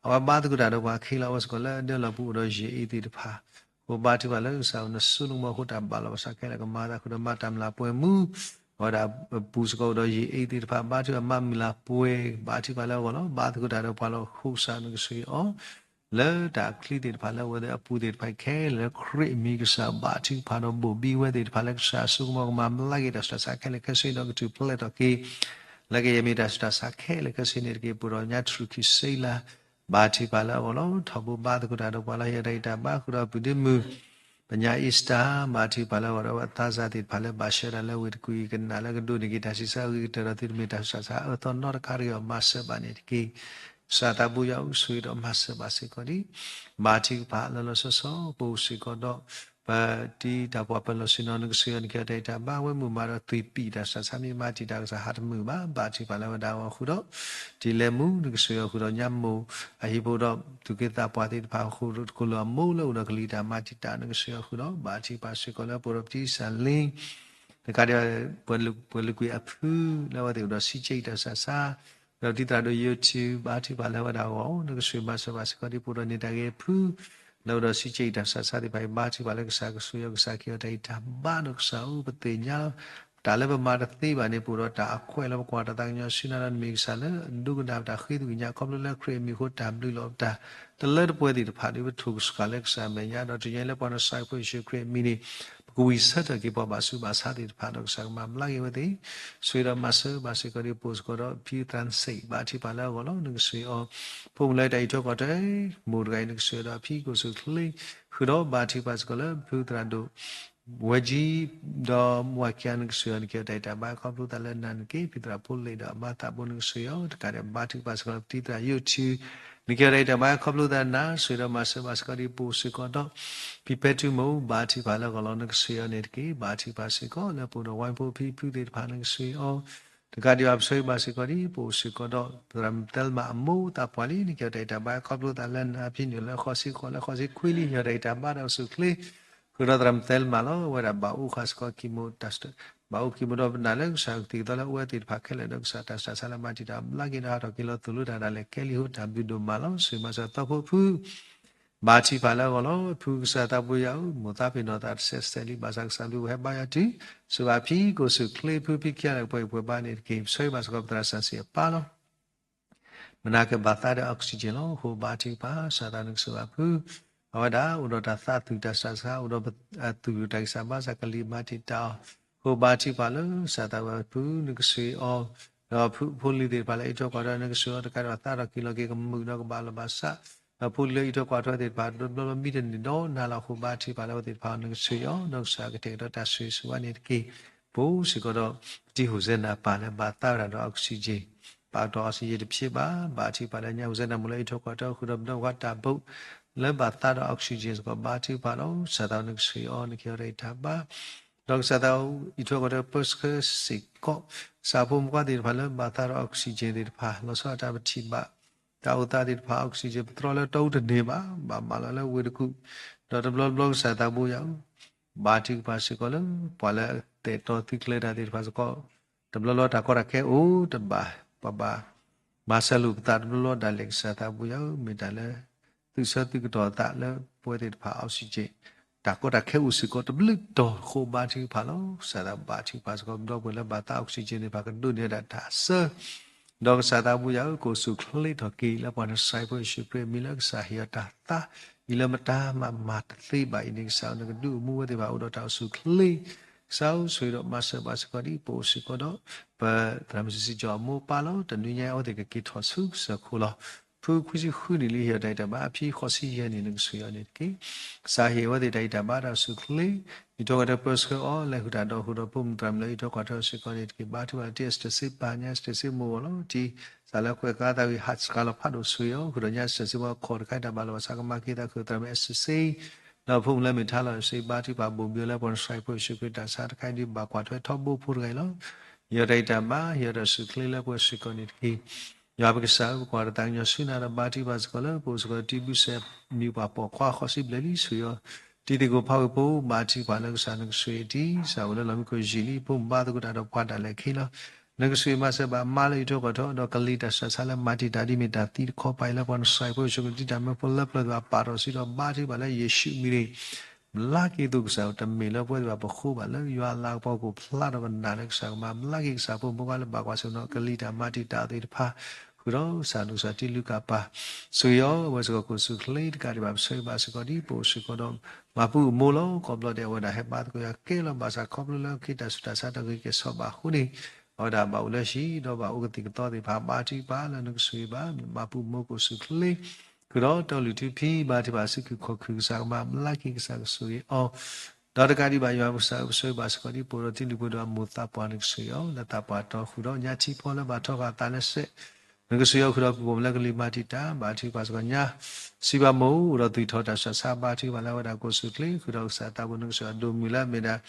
အဝဲဘါသကိးတၢ်ဒီးပှၤခ့လီၤအဝဲစ့ၢ်ကီးလၢဒၢလီၢ်ပူၤအိၣ်ဒီးယံာ်အံၤသ့ၣ်တဖၣ် အဃိဘါထုကဖၣ်လၢကစၢ်အအိၣ် နစိနကမီၤအဃိ တၢ်ဘၣ်လီၤပှၤစးခဲလၢာ်ကမၤသးဃုာ်ဒီးမၤတၢ်မျၢ်ပှဲၤမူ အဝဲဒၣ်ပူၤစ့ၢ်ကီးအိၣ်ဒီးယံာ်အံၤသ့ၣ်တဖၣ် ဘါထုကဖၣ်မၤမျၢ်ပှဲၤ ဘါထုကဖၣ်လၢအဂီၢ်လီၤ. ဘါသကိးတၢ်ဒီးပှၤလီၤ ဃိကစၢ်နကဆိၣ်ဂ့ၤအီၤ လၢတၢ်ချံသ့ၣ်တဖၣ်လၢအဝဲသ့ၣ်အပူၤသ့ၣ်တဖၣ်ခဲလၢာ်လၢခရံာ်အမံၤကစၢ် ဘါထုကဖၣ်ဒီးဘိၣ်ဘံဝဲသ့ၣ်တဖၣ်လၢကစၢ်အစိကမီၤကမၤဘျါက့ၤတၢ်ဆူးတၢ်ဆါခဲလၢာ်ခဲဆ့ဒီးကထူၣ်ဖျဲးထီၣ်က့ၤ လၢကယဲၢ်မ့ၢ်တၢ်ဆူးတၢ်ဆါခဲလၢာ်ခဲဆ့န့ၣ်တက့ၢ်. ပဒီးညါထရူၣ်ခံစ့လၢ ဘါထုကဖၣ်လၢအဂီၢ်လီၤ. ထီဘိဘါသကိးတၢ်ဒီးပှၤလၢဟ့ၣ်အီၤတၢ်ဂံၢ်တၢ်ဘါဃုာ်ဒီးပုၢ်ဒီမုၣ် ပညါအ့စတၢ်, ဘါထုကဖၣ်လၢအဂီၢ်ဒီးအသးစၢ်သ့ၣ်တဖၣ်လၢဘၣ်ဆှၢတၢ်လၢဝ့ၢ်တကူၣ်အံၤ ကနၣ်လၢကဒိးန့ၢ်က့ၤတၢ်ဆံးစၢ်အဂ့ၤကတၢၢ်ဒီးသုတမ့ၢ်တၢ်ဆံးစၢ်အၢသီနီတခါတဂ့ၤအီၤ မၤစၢၤဘၣ်န့ၣ်တက့ၢ်. ကစၢ်သးဘိယွၤအိၣ်ဆိးဒီးမၤစၢၤဘၣ်စ့ၢ်ကီးဒံး ဘါထုကဖၣ်လၢလီၤဆီဆီ ပအိၣ်စ့ၢ်ကီးဒီး ပတံၤတၢ်ပှၢ်ပၢၢ်လီၢ်ဆ့ၣ်နီၤ နကစၢ်ယွၤနကဟ့ၣ်အီၤတၢ်ဂံၢ်တၢ်ဘါ အဝဲမုၢ်မၤဒီးသွံၣ်ပံၣ်တၢ်ဆံးစၢ်မ့ၢ်မၤတံာ်တာ်ကစၢ်ဟးတမုာ်ဘၣ်. ဘါထုကဖၣ်လၢဝဲဒၣ်အဂီၢ်ဃုာ်ဒီး ဒ်လဲၣ်မူနကစၢ်ယွၤဃုာ်ဒီးညါမိၢ်အဟံၣ်ဖိဒီး သူၣ်က့သးပှၢ်သ့ၣ်တဖၣ်ဃုာ်ဒီးတကလုာ်အမိၢ်လၢအိၣ်ဒီးကလံၤတၢ်မၤတံာ်တာ် နကစၢ်ယွၤဃုာ်ဒီး ဘါထုကဖၣ်စ့ၢ်ကီးလၢပအိၣ်ဒီးပတံၤစၢ်လ့ တကးဒံး ပှၤလၢကွံာ်အဖု လၢအဝဲသ့ၣ်အိၣ်ဒီးဆံးကဲအံၤတၢ်ဆံးစၢ်, ဒီးပတံၤသရၣ်ဒိၣ်ယိၤထံ ဘါထုကဖၣ်လၢဝဲဒၣ်အဂီၢ် နကစၢ်မၤစၢၤဘၣ်စ့ၢ်ကီးဒံး ပအိၣ်ဒီးန့ၢ်တၢ်ဂ့ၤအဖု လၢအိၣ်ဒီးဆံးကဲအံၤတၢ်ဆံးစၢ်သ့ၣ်တဖၣ်အံၤ ဘါထုကဖၣ်လၢကစၢ်ကဆိၣ်ဂ့ၤအီၤ ကစၢ်ကဟ့ၣ်အီၤတၢ်ဂံၢ်တၢ်ဘါဒီးကစၢ်အိၣ်ပသ့ၣ်ညါလီၤ. တၢ်လၢပမၤတသ့ဘၣ်န့ၣ် ပအိၣ်ဒီးတၢ်အခွဲးလၢပကွၢ်တၢ်သးကညီၤဆူနၤဒီးနမ့ၢ်ကစၢ်လၢအဒိကနၣ်ပတၢ်ဃ့သကွံာ်ညါ ခီဖျိလၢခရံာ်အမံၤအဃိတၢ်ဘျုးလီၤပတၢ် တလၢတပှဲၤသ့ၣ်တဖၣ်ဒီး ပထိၣ်ကစၢ်လၢကစၢ်အမဲာ်ညါ ဒီးတညီလၢပှၤနစၢ်ဖိယ့ၣ်ၡူးခရံာ်အမံၤန့ၣ် ပကဝံၢ်ဆၢထၢၣ်က့ၤပှၤဘၣ်ဆူးဘၣ်ဆါသ့ၣ်တဖၣ် ဒီးကစၢ်ကမၤဘျါက့ၤဝဲသ့ၣ် ဆိၣ်ဂ့ၤဒီးမၤစၢၤဘၣ်စ့ၢ်ကီးဒံး ပအိၣ်စ့ၢ်ကီးဒီးဖံသရၣ်စ့ၣ် ဘါထုကဖၣ်လၢအဂီၢ်လီၤ. နကစၢ်အီၤ ဖိမုၣ်လၢတၢ်အံးထွဲကွၢ်ထွဲ မိၢ်တဂၤအံၤ နကစၢ်ဒီးအဖံကိၣ်ဆူၣ်ချ့ ဃုာ်ဒီးဘါထုကဖၣ်စ့ၢ်ကီးလၢဖုသရၣ်ဒိၣ် ဝဲကံ ဒီးမွၤခံဂၤ နကစၢ်အီၤ နကဟ့ၣ်အီၤတၢ်ဂံၢ်တၢ်ဘါ ခီဖျိသးလၢနၤန့ၣ်တက့ၢ်. ဖံသရၣ်ဖိလ့ၣ်ဒီးအမါသးဘိ နကစၢ်အီၤ တကးဒံး ဘါထုကဖၣ်စ့ၢ်ကီးလၢပတံၤသရၣ်ယိၤထံ နကဟ့ၣ်အီၤတၢ်ဂံၢ်တၢ်ဘါ ခီဖျိသးနၤ ဆိၣ်ဂ့ၤဒီးမၤစၢၤဘၣ်စ့ၢ်ကီးဒံး ပအိၣ်စ့ၢ်ကီးဒီး ဖံပဲထူမိၢ် ဘါထုကဖၣ်လၢအဂီၢ်လီၤ. နကစၢ်အီၤန့ၣ်တက့ၢ်. ဘါထုကဖၣ်စ့ၢ်ကီးလၢပအိၣ်ဒီးဝဲဖိဖံဖုသ့ၣ်တဖၣ် နကစၢ်အီၤ တကးဒံးဘၣ် ပဆိၣ်ဂ့ၤဘၣ်စ့ၢ်ကီးဒံး ပအိၣ်စ့ၢ်ကီးဒီး သရၣ်မုၣ်သဲလ်မၤအမိၢ်သးပှၢ်လံ နကဟ့ၣ်အီၤတၢ်ဂံၢ်တၢ်ဘါ ခီဖျိသးလၢနၤ ဖဲန့ၣ်လၢဃိးဆံဃိး လၢဃိးဆံခွံလံ ဟ့ၣ်အီၤတၢ်ဂံၢ်တၢ်ဘါဒီးအိၣ်ဆူၣ်ချ့ ဃုာ်ဒီးသရၣ်မုၣ်သဲလ်မၤလီၤ. အဝဲဒၣ်ဘၣ်အိၣ်ဃာ်စ့ၢ်ကီးကံၢ်မိၢ်တၢ် ဘၣ်အိၣ်ကံၢ်မိၢ်ဒီးပနာ်လၢကစၢ်ကသံၣ်ကသီလၢအဝဲသ့ၣ်တဖၣ်ခဲလၢာ်ဒီး ကစၢ်တၢ်ဆံးစၢ်လၢမၤတံာ်တာ်ဘျါက့ၤဒီး ဟးထီၣ်က့ၤလီၤသိၣ်လိတၢ်ဒၣ်လဲာ်ခဲလံဟိ တၢ်ဘျုးဒိၣ်မးလီၤ. ဆိၣ်ဂ့ၤမၤစၢၤသီဖိဖု ဘါထုကဖၣ်လၢအဂီၢ်လီၤ. ဖုကစၢ်သးဘိယွၤဧၢ, မိၢ်သးပ့ၤနီၣ်သးတစဲးတစဲးလံ, ဘၣ်ဆၣ်ကစၢ်ဘျုးပဟဲဘါယွၤတုၤ, ဆိၣ်ဂ့ၤဘၣ်ဖံကိၣ်ဆူၣ်ချ့ဖု ဖံခံဂၤလၢပှဲၤအံၤပှဲၤဘါန့ၣ်တက့ၢ်. ပဆိၣ်ဂ့ၤဘၣ်စ့ၢ်ကီးပသရၣ်စီဆှံအပၢ်လီၤ. မနၤကဘၣ်သးဒီး oxygen လီၤ. အဃိဘါထုကဖၣ် ကစၢ်သးနကဆိၣ်ဂ့ၤဘၣ်ဖု, အဝဲဒၣ်အိၣ်ဒီးတၢ်သးသူၣ်တၢ်ဆံးစၢ်, အိၣ်ဒီးသူၣ်တၢ်ဂံၢ်စၢ်ဘါစၢ် ကလံၤမၤတံာ်တာ်အီၤ, အဃိဘါထုကဖၣ်လၢကစၢ်သးဝဲဖု နကဆိၣ်ဂ့ၤအီၤ, ဒီးဖိလံၤသ့ၣ်တဖၣ်လၢအံးထွဲကွၢ်ထွဲ နကဆိၣ်ဂ့ၤအီၤ တကးဒံးဘၣ်သးထီၣ်က့ၤလီၤက့ၤ ကမုာ်ဒီးကဘၣ်လီၤဘၣ်စး, ဒီးဖိလံၤလၢအံးထွဲကွၢ်ထွဲသ့ၣ်တဖၣ် တဘျီဘျီမံတန့ၢ်ဒီးနၤလီၤ. အဃိဘါထုကဖၣ်လၢအဝဲသ့ၣ်တဖၣ် နကဆိၣ်ဂ့ၤအီၤ ဒီးကစၢ်ကတဲာ်ကတီၤတၢ်ဆိၣ်ဂ့ၤဆိၣ်ဝါန့ၣ်တက့ၢ်. ပအိၣ်စ့ၢ်ကီးဒီး ပတံၤဟူးစဲနၤပၢ်လၢဘၣ်သးဝဲဒၣ်ဒီး oxygen, ပာ်ကတီၤ oxygen တဖျ့ဘၣ်. ဘါထုကဖၣ်လၢညါဟူးစဲနၤမိၢ်လၢအံးထွဲကွၢ်ထွဲ ဃုာ်ဒီးပဒီဝါတၢ်ဘိး လၢဘၣ်သးဒီး oxygen စ့ၢ်ကီး ဘါထုကဖၣ်လီၤ. ကစၢ်သးနကဆိၣ်ဂ့ၤအီၤ နကဟ့ၣ်အီၤတၢ်ဂံၢ်တၢ်ဘါ, ဒီးကစၢ်သးအံးထွဲကွၢ်ထွဲပၢဆှၢစ့ၢ်ကီး ကစၢ်ဖိမုၣ်ဖိခွါသ့ၣ်တဖၣ်လၢဘၣ်သးဒီး oxygen သ့ၣ်တဖၣ် လီၤဆီဒၣ်တၢ် ပထံၣ်ဘၣ် တၢ်အိၣ်သးသ့ၣ်တဖၣ် oxygen ပတြီလၢတီအူတန့ၢ်ဘၣ်, ဘၣ်မၤလီၤလၢဝ့ၢ်တကူၣ်, ဒီးတဘျီတဘျီကစၢ်သးဘိယွၤဧၢ, ဘါထုကဖၣ်စ့ၢ်ကီးလၢ ပှၤလၢအတဲာ်တီသုကျဲၤတၢ်သ့ၣ်တဖၣ်စ့ၢ်ကီး, တဘျီဘျီတၢ်ကီတၢ်ခဲအိၣ်တဘၣ်, ပဘၣ်မၤစၢၤလိာ်ပသးတဘျီဘျီဒၣ်လဲာ် ကစၢ်သးဘိယွၤဧၢ, မ့ၢ်တၢ်လၢ သုးဆၢသုးကတီၢ်သးလၢပဝဲသ့ၣ်တဖၣ် oxygen တၢ်ကီတၢ်ခဲအိၣ်စ့ၢ်ကီးတဘျုးတီၤ အဃိဘါထုကဖၣ်လီၤ. ကစၢ်သးဘါထုကဖၣ်စ့ၢ်ကီး ပဒီပုၢ်ဝဲၢ်လၢဘၣ်သး oxygen သ့ၣ်တဖၣ် ကဒိးန့ၢ်ဝဲဒၣ်တၢ်ဆၢ ဒီးကစၢ်သးဘိယွၤဧၢ, ကိၣ်ဆူၣ်ချ့ထီၣ်က့ၤလၢပှၤနစၢ်ဖိယ့ၣ်ၡူးခရံာ်အမံၤလၢကစၢ်ဟ့ၣ်အီၤတၢ်သး အံၤလၢမတၤမၤမၤတသ့ဘၣ်အံၤန့ၣ် ကစၢ်ဧၢ, နကဒုးအိၣ်မူဝဲသ့ၣ်တဖၣ်အိၣ်ဒီးတၢ်အိၣ်ဆူၣ်ချ့, ကစၢ်ဧၢ, ဆိၣ်ဂ့ၤဒီးမၤစၢၤဘၣ်စ့ၢ်ကီးဒ်ပအိၣ်စ့ၢ်ကီးဒီး ပသရၣ်မုၣ်စံးစံးကၠီအမိၢ်ပၢ်လီၤ. တနွံညါအဝဲသ့ၣ်ကက့ၤထီၣ်ဆူကစၢၢ်ခိၣ်လီၤ. ဖုခွံဆံဃုနံၣ်လံ ဟ့ၣ်အီၤတၢ်ဂံၢ်တၢ်ဘါ, အဖံဃိးဆံယဲၢ်နံၣ် နကဆိၣ်ဂ့ၤအီၤန့ၣ်တက့ၢ်. ကစၢ်ဟ့ၣ်အဝဲသ့ၣ်တၢ်ဂံၢ်တၢ်ဘါတၢ်အိၣ်ဆူၣ်ချ့, အံးထွဲကွၢ်ထွဲပၢဆှၢအီၤ လဲၤဃုာ်တၢ်ဒီးဃုာ်ဒီးဖိမုၣ်သရၣ်မုၣ်လၢအံးထွဲကွၢ်ထွဲစ့ၢ်ကီးန့ၣ်တက့ၢ်. ဘါထုကဖၣ်လၢတံၤအစတၢၢ်စ့ပၢ်ညါ စတၢၢ်စ့မိၢ်ဂီၢ်လီၤ. တံၤစၢ်လၢကွဲးဃာ်သးဝံၤ ဟးစှၤလီၤဖးဒိၣ်ဆိၣ်ဂ့ၤအီၤ, ဃုာ်ဒီးညါစတၢၢ်စ့မိၢ်အခီၣ်တခါတၢ်ဘၣ်လီၤဘၣ်ဆၣ်ကမၤက့ၤသး ဃုာ်သရၣ်မုၣ်အဲၣ်စ့ၣ်စ့ ဒီးဖိမုၣ်လၢမ့ၢ်ထါလီၤစ့ ဘါထုကဖၣ်ဘိၣ်ဘံၤအီၤလၢပှၤနစၢ်ဖိယ့ၣ်ၡူးခရံာ်တၢ်ဆါတခါအံၤဒ်ဘၣ်ကွၢ်ထွဲထီဘိဖိတဂၤအံၤလီၤ. ဟ့ၣ်အီၤတၢ်ဂံၢ်တၢ်ဘါ ဟ့ၣ်အီၤတၢ်အိၣ်ဆူၣ်ချ့လၢပှဲၤစ့ၢ်ကီးန့ၣ်တက့ၢ်. ယွၤပကစၢ်ဧၢ, ပကွၢ်တၢ်သးကညီၤဆူနၤဒီးဘါထုကဖၣ်စ့ၢ်ကီးလၢပအိၣ်စ့ၢ်ကီးတံၤဘျုးစဲးမံၤပှၢ်ပိာ်ခွါဃိးဆံဘျဲၣ်လံ ဆိၣ်ဂ့ၤအီၤ တံၤသကိးဖးဝ့ၢ်ဖိ ဘါထုကဖၣ်လၢကစၢ်နကဆိၣ်ဂ့ၤတံၤစၢ်အိၣ်လၢလီၢ်မံခိၣ်ယံာ်လံ ဖိမုၣ်ဘါသကိးတၢ်ဒီးပှၤဒၣ်လဲာ်ခံလီၤ. နကဆိၣ်ဂ့ၤမၤစၢၤဘၣ်အမါလၢအံးထွဲကွၢ်ထွဲဒီးကလံၤတၢ်ဆံးစၢ်လၢမၤတံာ်တာ်ဒ်မ့ၢ်တၢ်သံတခီပၤအံၤ လၢပှၤနစၢ်ဖိယ့ၣ်ၡူးခရံာ်တံၤတၢ်မၢဖိလၢပျၢၤသ့ၣ်တဖၣ်ပာ်ထီၣ်စုဒီးဘါထုကဖၣ်လၢယ့ၣ်ၡူးမံၤန့ၣ် ဘျါက့ၤသိးကစၢ်ဧၢ, တမ့ၢ်လၢပဝဲသ့ၣ်တဖၣ်ပဃိဘၣ် လၢယွၤအလၤကပီၤကအိၣ်ဖျါထီၣ်ပနာ်လၢကစၢ်ကမၤဘျါက့ၤ ကစၢ်ဖိမုၣ်ဖိခွါလၢဘၣ်ကွၢ်ဆၢၣ်နီၤကလံၤတၢ်မၤတံာ်တာ်သ့ၣ်တဖၣ် ဃုာ်ဒီးကစၢ်ဒိၣ်ကစၢ်တံၤလုၢ်ကၣ်ပၤ ဆိၣ်ဂ့ၤအီၤ အဝဲစ့ၢ်ကီးကိၣ်ဆူၣ်ချ့တကးဒံးဘၣ် ပဆိၣ်ဂ့ၤဘၣ်စ့ၢ်ကီးဒ်ပအိၣ်စ့ၢ်ကီးဒီး မၤပူအမိၢ်လီၤ. ကိးဘျီဒဲးအဝဲဒၣ်ဟဲဘါသကိးယွၤကဲလီၤ ဘၣ်ဆၣ်ခီဖျိလၢအခံတၢ်ဆူးတၢ်ဆါတဂ့ၤကဲၣ်ဆိးဘၣ်အဃိန့ၣ် အဝဲဒၣ်ဘၣ်အိၣ်လၢဟံၣ် ဒီးဘၣ်အိၣ်ကသံၣ်ကသီသ့ၣ်တဖၣ် ဘါထုကဖၣ်လၢနကဆိၣ်ဂ့ၤဘၣ် မ့ၢ်ဘၣ်ပုၢ်မုၣ်ကိၣ်ဆူၣ်ချ့ ဃုာ်ဒီးတၢ်လုၢ်ထူဖံး ဘါထုကဖၣ်စုခုၣ်ခီၣ်ခုၣ် ကစၢ်ကမၤဘျါက့ၤကစၢ်ကဆိၣ်ဂ့ၤအီၤ ဒီးတကးဒံးဘၣ်ယွၤကစၢ်ကဆိၣ်ဂ့ၤဘၣ်စ့ၢ်ကီးဒ်ပိၣ်ဒီးတံၤလုၢ်ပှ့ၤဒီးအမိၢ်သးပှၢ်နကဆိၣ်ဂ့ၤအီၤ လၢသးပှၢ်တီဃုာ်ဒီးညါထံဖီလၢဘၣ်ထီဃာ်အသးလၢစဲး နကဆိၣ်ဂ့ၤအီၤဃုာ်ဒီးပူၤပိာ်မုၣ်လၢကလံၤမၤတံာ်တာ် ဘါထုကဖၣ်စ့ၢ်ကီးညါ စံးဘၣ်မိၢ်အိၣ်ဒီးသွံၣ်ထီၣ်တၢ်ဆူးတၢ်ဆါ ဘါထုကဖၣ်လၢအဝဲဒၣ်ကိၣ်ဆူၣ်ချ့ ဃုာ်ဒီးကစၢ်သးပူၤနကဆိၣ်ဂ့ၤအဒိၣ်မုၢ်လၢအမ့ၢ်ဒၣ်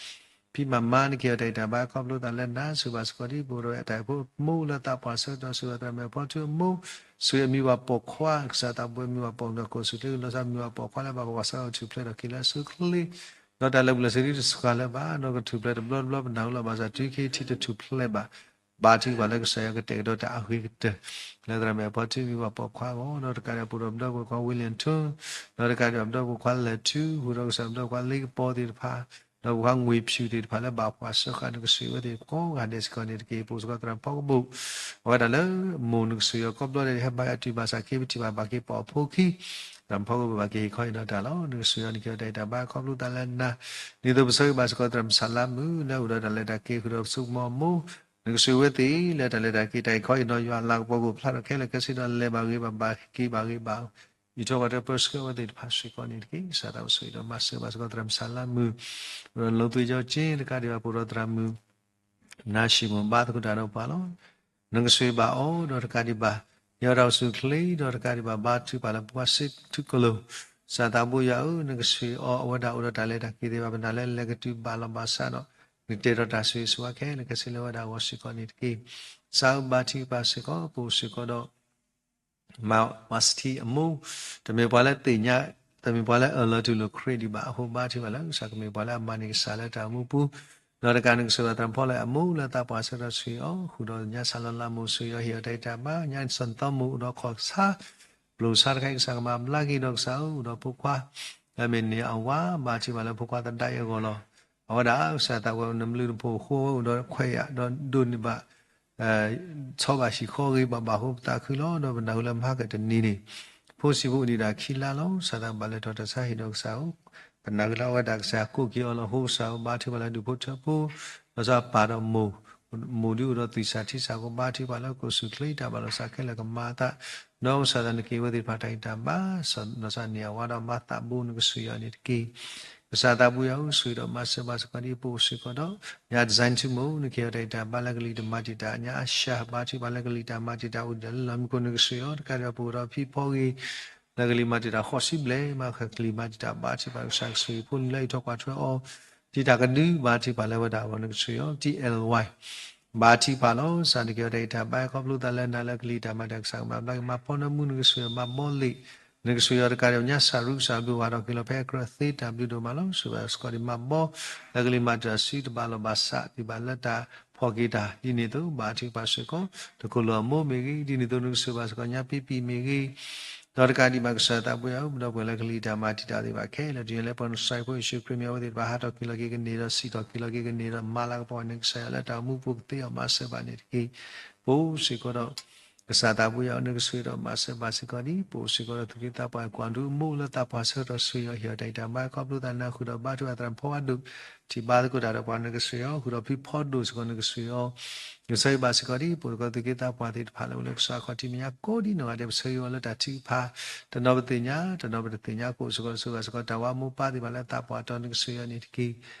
ဖံးမၤမါနကဟ့ၣ်အီၤတၢ်ဂံၢ်တၢ်ဘါ ခီဖျိသးလၢနၤ ဆိၣ်ဂ့ၤဘၣ်စ့ၢ်ကီးဒ်ပိၣ်ဒီးအတၢ်အိၣ်ဖှိၣ်မိၢ်လၢသးပှၢ်ဆၢကတီၢ် ဆိၣ်ဂ့ၤဘၣ်သရၣ်မုၣ်အဖီထူအမိၢ် ဆိၣ်ဂ့ၤအမံၤဝၤပိာ်ခွါ ကစၢ်သးပူၤအမံၤဝၤပိာ်မုၣ်ဒီးကိၣ်ဆူၣ်ချ့ လီၤဆီမံၤဝၤပိာ်ခွါလၢဘၣ်ကဝီၤစးထီၣ်ထူၣ်ဖျဲးထီၣ်က့ၤလၢအဆိချ့ ဒီးတၢ်လၢပျၢၤစ့ၢ်ကီးတစှၤလၢၤဘၣ် ဒီးကထူၣ်ဖျဲးတဘျီတဘျီပနၢ်ဟူလီၤဘၣ်ဆၣ် တုၤခဲအံၤထံၣ်တထူၣ်ဖျဲးဘၣ် ဘါထုကဖၣ်လၢကစၢ်ယွၤကတဲာ်ကတီၤတၢ်အဂ့ၤကတၢၢ် လၢသရၣ်မုၣ်အဖီထူအမံၤဝၤပိာ်ခွါအဂီၢ် ဒီးတကးဒံးပိၣ်ဒီးပဒီပုၢ်ဝဲၢ်ခွါ ဝံလ့ၣ်ထူ ဒီးတကးဒံးပိၣ်ဒီပုၢ်ဝဲၢ်ခွါလဲၤထူ ဃုာ်ဒီးကစၢ်ပဒီပုၢ်ဝဲၢ်ခွါလ့ကပီၤသ့ၣ်တဖၣ် ဒီးပှၤခွါငွေဖြူသ့ၣ်တဖၣ်လၢဘၣ်ပှၤစၢဃာ်နကဆိၣ်ဂ့ၤဝဲသ့ၣ် ကိးဂၤဒဲးစ့ၢ်ကီးန့ၣ်တက့ၢ် ပိၣ်စ့ၢ်ကီးသရၣ်ဖီကပိၣ် အဝဲဒၣ်လၢမိၢ်နကဆိၣ်ဂ့ၤအီၤကိးဘျီဒဲး ဟဲဘါယွၤတုၤဘၣ်ဆၣ်က့ၤပထံၣ်ဘၣ်ဘၣ်က့ၤပိာ်အဖိခံ သရၣ်ဖီကပိၣ်ဘၣ်က့ၤဟ့ၣ်ခီဟ့ၣ်နီၤတၢ်လီၤ နကဆိၣ်ဂ့ၤအီၤနကဟ့ၣ်အီၤတၢ်ဂံၢ်တၢ်ဘါ ခီဖျိသးလၢနၤ ဒ်သိးပဆၢဂ့ၤဘၣ်စ့ၢ်ကီးသရၣ်မုၣ်ဆၣ်လါမုၣ် လၢအအိၣ်ဒီးတၢ်လဲၤတၢ်က့ၤဃုာ်ဒီးပဆိကမိၣ်အမိၢ် နကဆိၣ်ဂ့ၤဝဲသ့ၣ် လၢတၢ်လဲၤတၢ်က့ၤတၢ်ဟ့ၣ်ခီဟ့ၣ်နီၤယွၤအလၤကပီၤကအိၣ်ဖျါထီၣ်ခဲလၢာ်ခဲဆ့ဒီးလဲၤဘၣ်ဂ့ၤဘၣ် ဘၣ်က့ၤဘၣ်ဂ့ၤဘၣ် အံးထီၣ်ပှၤတၢ်ပၢဆှၢဝဲသ့ၣ်တဖၣ်စ့ၢ်ကီးန့ၣ်တက့ၢ် ကစၢ်သးပှၢ်ဆိၣ်ဂ့ၤဒီးမၤစၢၤဘၣ်စ့ၢ်ကီးသရၣ်မုၣ်ဆၣ်လါမုၣ် ဒီးလိာ်သွံၣ်ကၠီက့ တကးဒံးဘၣ်ပိၣ်ဒီးသရၣ်မုၣ် နၤၡံမိၣ်ဘါသကိးတၢ်ဒီးပှၤလီၤ နကဆိၣ်ဂ့ၤဘၣ်အီၤ ဒီးတကးဒံးဘၣ် ဟ့ၣ်အီၤတၢ်အိၣ်ဆူၣ်အိၣ်ချ့ ဒီးတကးဒံးဘၣ်ဘါထုကဖၣ်လၢပှၤစံးထူၣ်ကလိၤ ကစၢ်သးပှၢ်ယွၤဧၢ နကဆိၣ်ဂ့ၤအီၤအဝဲဒၣ်အိၣ်ဒီးတၢ်လဲၤတၢ်က့ၤသ့ၣ်တဖၣ် ပနာ်လၢလဲၤကတုၤဘၣ်လီၤဘၣ်ဆၣ်ဒီး နကတဲာ်ဒီးတၢ်ဆိၣ်ဂ့ၤဆိၣ်ဝါခဲလၢာ်ခဲဆ့လၢဝဲဒၣ်အဂီၢ်စ့ၢ်ကီးန့ၣ်တက့ၢ် ကစၢ်ဧၢ ဘါထုကဖၣ်စ့ၢ်ကီး ပိၣ်စ့ၢ်ကီးဒီး မၤစထံအမိၢ် တမ့ၢ်ပှၤလၢသ့ၣ်ညါ တမ့ၢ်ပှၤလၢအၢၣ်လီၤတူၢ်လိာ်ခရံာ်ဒံးဘၣ်အဃိ ဘါထုကဖၣ်လၢကစၢ်ကမ့ၢ်ပှၤလၢအမၤန့ၢ်ကစၢ်လၢတၢ်အိၣ်မူပူၤ ဒီးတကးန့ၣ်ကစၢ်သရၣ်ဖီလၢအမိၢ်လၢသးပှၢ်ဆၢကတီၢ်ဆိၣ်ဂ့ၤအီၤ ဃုာ်ဒီးညါဆၣ်လီၤလါမိၢ်ဆိၣ်ဂ့ၤအီၤ ဟ့ၣ်အီၤတၢ်ဂံၢ်တၢ်ဘါ ညါစီၢ်နီသီမိၢ်အိၣ်ဒီးခီၣ်ဆါ ပျိၢ်ဆါတခါအံၤ ကစၢ်ကမၤဘျါက့ၤဒီးကစၢ်ဧၢ အိၣ်ဒီးဖိခွါ လၢအမ့ၢ်န့ၢ်အဝၤ ဘါထုကဖၣ်လၢဖိခွါသဒါအံၤအဂီၢ်လီၤ. အဝဲဒၣ်ကစၢ်သးပှၢ်နမုၢ်လၢ်တဖိအဃိ ဝဲအိၣ်ဒီးခွဲးယာ် ဒီးဒိးန့ၢ်ဘၣ် ဆီဘၣ်ဟံၣ်ဃီဂ့ၤဘၣ်ဘၣ်အဃိ ပသးခုလီၤ ဒီးပနၢ်ဟူလၢမဟါကတနံၤန့ၣ် ဖိဆံးဖိအိၣ်ဒံးဒၣ်ခံလါလီၤ. ကစၢ်သးဘၣ်လဲၤထီၣ်တၢ်ဆါဟ့ၣ်ဒီးကစၢ်ဧၢ ပနၢ်ဟူလၢအဝဲဒၣ်ကစၢ်ကိးက့ၤအီၤလီၤ. အဃိကစၢ်ဧၢ ဘါထုကဖၣ်လၢဒူၣ်ဖိထၢဖိ လီၤဆီပၢ်ဒီးမိၢ် မိၢ်ဒုအိၣ်ဒီးသွံၣ်စၢ်ထံစၢ်ကီး ဘါထုကဖၣ်လၢကိၣ်ဆူၣ်ချ့တၢ်ဘၣ်လီၤစၢ်ခဲလၢာ်ကမၤအသး ဒီးကစၢ်သးနက့ၤဝဲသ့ၣ်တဖၣ်တၢ်ဂံၢ်တၢ်ဘါ လီၤဆီန့ၢ်အဝၤဒီးမၤသးဘိနကစၢ်ယွၤန့ၣ်တက့ၢ်. ကစၢ်သးပှၢ်ယွၤဧၢ ဆိၣ်ဂ့ၤဒီးမၤစၢၤဘၣ်စ့ၢ်ကီးဒ်ပိၣ်စ့ၢ်ကီးဒီး ညါ design ထူမိၢ် နကဟ့ၣ်အီၤတၢ်ဂံၢ်တၢ်ဘါလၢကလံၤတၢ်မၤတံာ်တာ် ညါအၡါ ဘါထုကဖၣ်လၢကလံၤတၢ်မၤတံာ်တာ်အိၣ်ဒံးလၢလီၢ်မံခိၣ်နကစၢ်ယွၤ တကးဒံးဘၣ်ပိၣ်ဒီးဖံဖီဂ့ၤ လၢကလံၤမၤတံာ်တာ်ဃိးဆံဘျဲၣ် မၤကလံၤမၤတံာ်တာ်ဘါထုကဖၣ်ကစၢ်ကဆိၣ်ဂ့ၤဖိလံၤလၢအံးထီၣ်ကွၢ်ထွဲအီၤ တံာ်တာ်ကဒု ဘါထုကဖၣ်လၢဝဲဒၣ်အဂီၢ်နကစၢ်ယွၤ T L Y ဘါထုကဖၣ်လီၤ. ကစၢ်နကဟ့ၣ်အီၤတၢ်ဂံၢ်တၢ်ဘါ ခီဖျိသးလၢနၤလၢကလံၤတၢ်မၤတံာ်တာ် ကစၢ်ကမၤဘျါက့ၤ မၤဖီနၢမူနကစၢ်ယွၤ မၤဘီလ့ၣ် နကစၢ်ယွၤ တကးဒံးဘၣ်ညါစၢ်ရူကစၢ်ဘျုးဝဲဒီးက့ၤလီၤဖဲအကြၢးသ့တၢ်ဘျုးဒိၣ်မးလီၤ. ဆိၣ်ဂ့ၤဘၣ်စ့ၢ်ကီးဒံးမၤဘီ လၢကလံၤမၤတံာ်တာ်စုတဘၣ်လီၢ်ဘၣ်စး ဒံးဘၣ်လၢတၢ်ဖီၣ်က့ၤတၢ် ဒ်န့ၣ်အသိး ဘါထုကဖၣ်စ့ၢ်ကီး တခိၣ်လၢအမိၢ်မ့ၢ်ဂ့ၤ ဒ်န့ၣ်အသိးနကဆိၣ်ဂ့ၤဘၣ်စ့ၢ်ကီးညါပံပံမ့ၢ်ဂ့ၤ ဒီးတကးဒံးဘၣ်ကစၢ်သးပှၢ်ယွၤဧၢ ပဒီပုၢ်ဝဲၢ်လၢကလံၤတၢ်မၤတံာ်တာ်သ့ၣ်တဖၣ်ခဲလၢာ် တုၤညါလၢပှၤနဆှၢဖိယ့ၣ်ၡူးခရံာ်မ့ၢ်အဝဲသ့ၣ်တဖၣ်ဟးထီၣ်က့ၤလီၤက့ၤကန့ၢ်ဒီးစံၣ်ထီၣ်က့ၤလီၤက့ၤကန့ၢ်ဒီးမၤလၤကပီၤန့ၣ် ကစၢ်ယွၤလၢတၢ်အိၣ်မူပူၤကသ့အီၤမၤစၢၤဘၣ်န့ၣ်တက့ၢ်. ပိၣ်စ့ၢ်ကီးဒီး ကစၢ်သးပှၢ်ယွၤဧၢ နကဆိၣ်ဂ့ၤဒီးမၤစၢၤဘၣ်စ့ၢ်ကီးဒ် ပိၣ်စ့ၢ်ကီးဒီးသူၣ်က့သးပှၢ်ကွၢ်ဒူအမိၢ်လၢသးပှၢ်ဆၢကတီၢ်ဆိၣ်ဂ့ၤအီၤ ဟ့ၣ်အီၤတၢ်ဂံၢ်တၢ်ဘါ ခီဖျိသးနၤဃုာ်ဒီးဘါထုကဖၣ်သရၣ်ဖီအဒိၣ် ထံၣ်ဘါသကိးတၢ်ဒီးပှၤနကစၢ်ယွၤ ဃုာ်ဒီးဖံဖီဒိၣ်စ့ၢ်ကီးနကစၢ်ယွၤ ကဆိၣ်ဂ့ၤဘၣ်စ့ၢ်ကီးဒ် ပိၣ်စ့ၢ်ကီးသူၣ်က့သးပှၢ်သ့ၣ်တဖၣ်လၢအိၣ်လၢကစၢ်အခီၣ်ထံးမဲာ်ညါကိးဒ်နီၢ်ဂၤဒဲး ပဆၢဂ့ၤအီၤလၢတၢ်ထုကဖၣ် တနီၤပသ့ၣ်ညါ တနီၤပတသ့ၣ်ညါ ကအိၣ်စ့ၢ်ကီးဆိၣ်ဂ့ၤဘၣ်စ့ၢ်ကီးတၢ်ဝါမိၢ်ပၢ်သ့ၣ်တဖၣ်လၢသးပှၢ်တီၤနကစၢ်ယွၤန့ၣ်တက့ၢ်.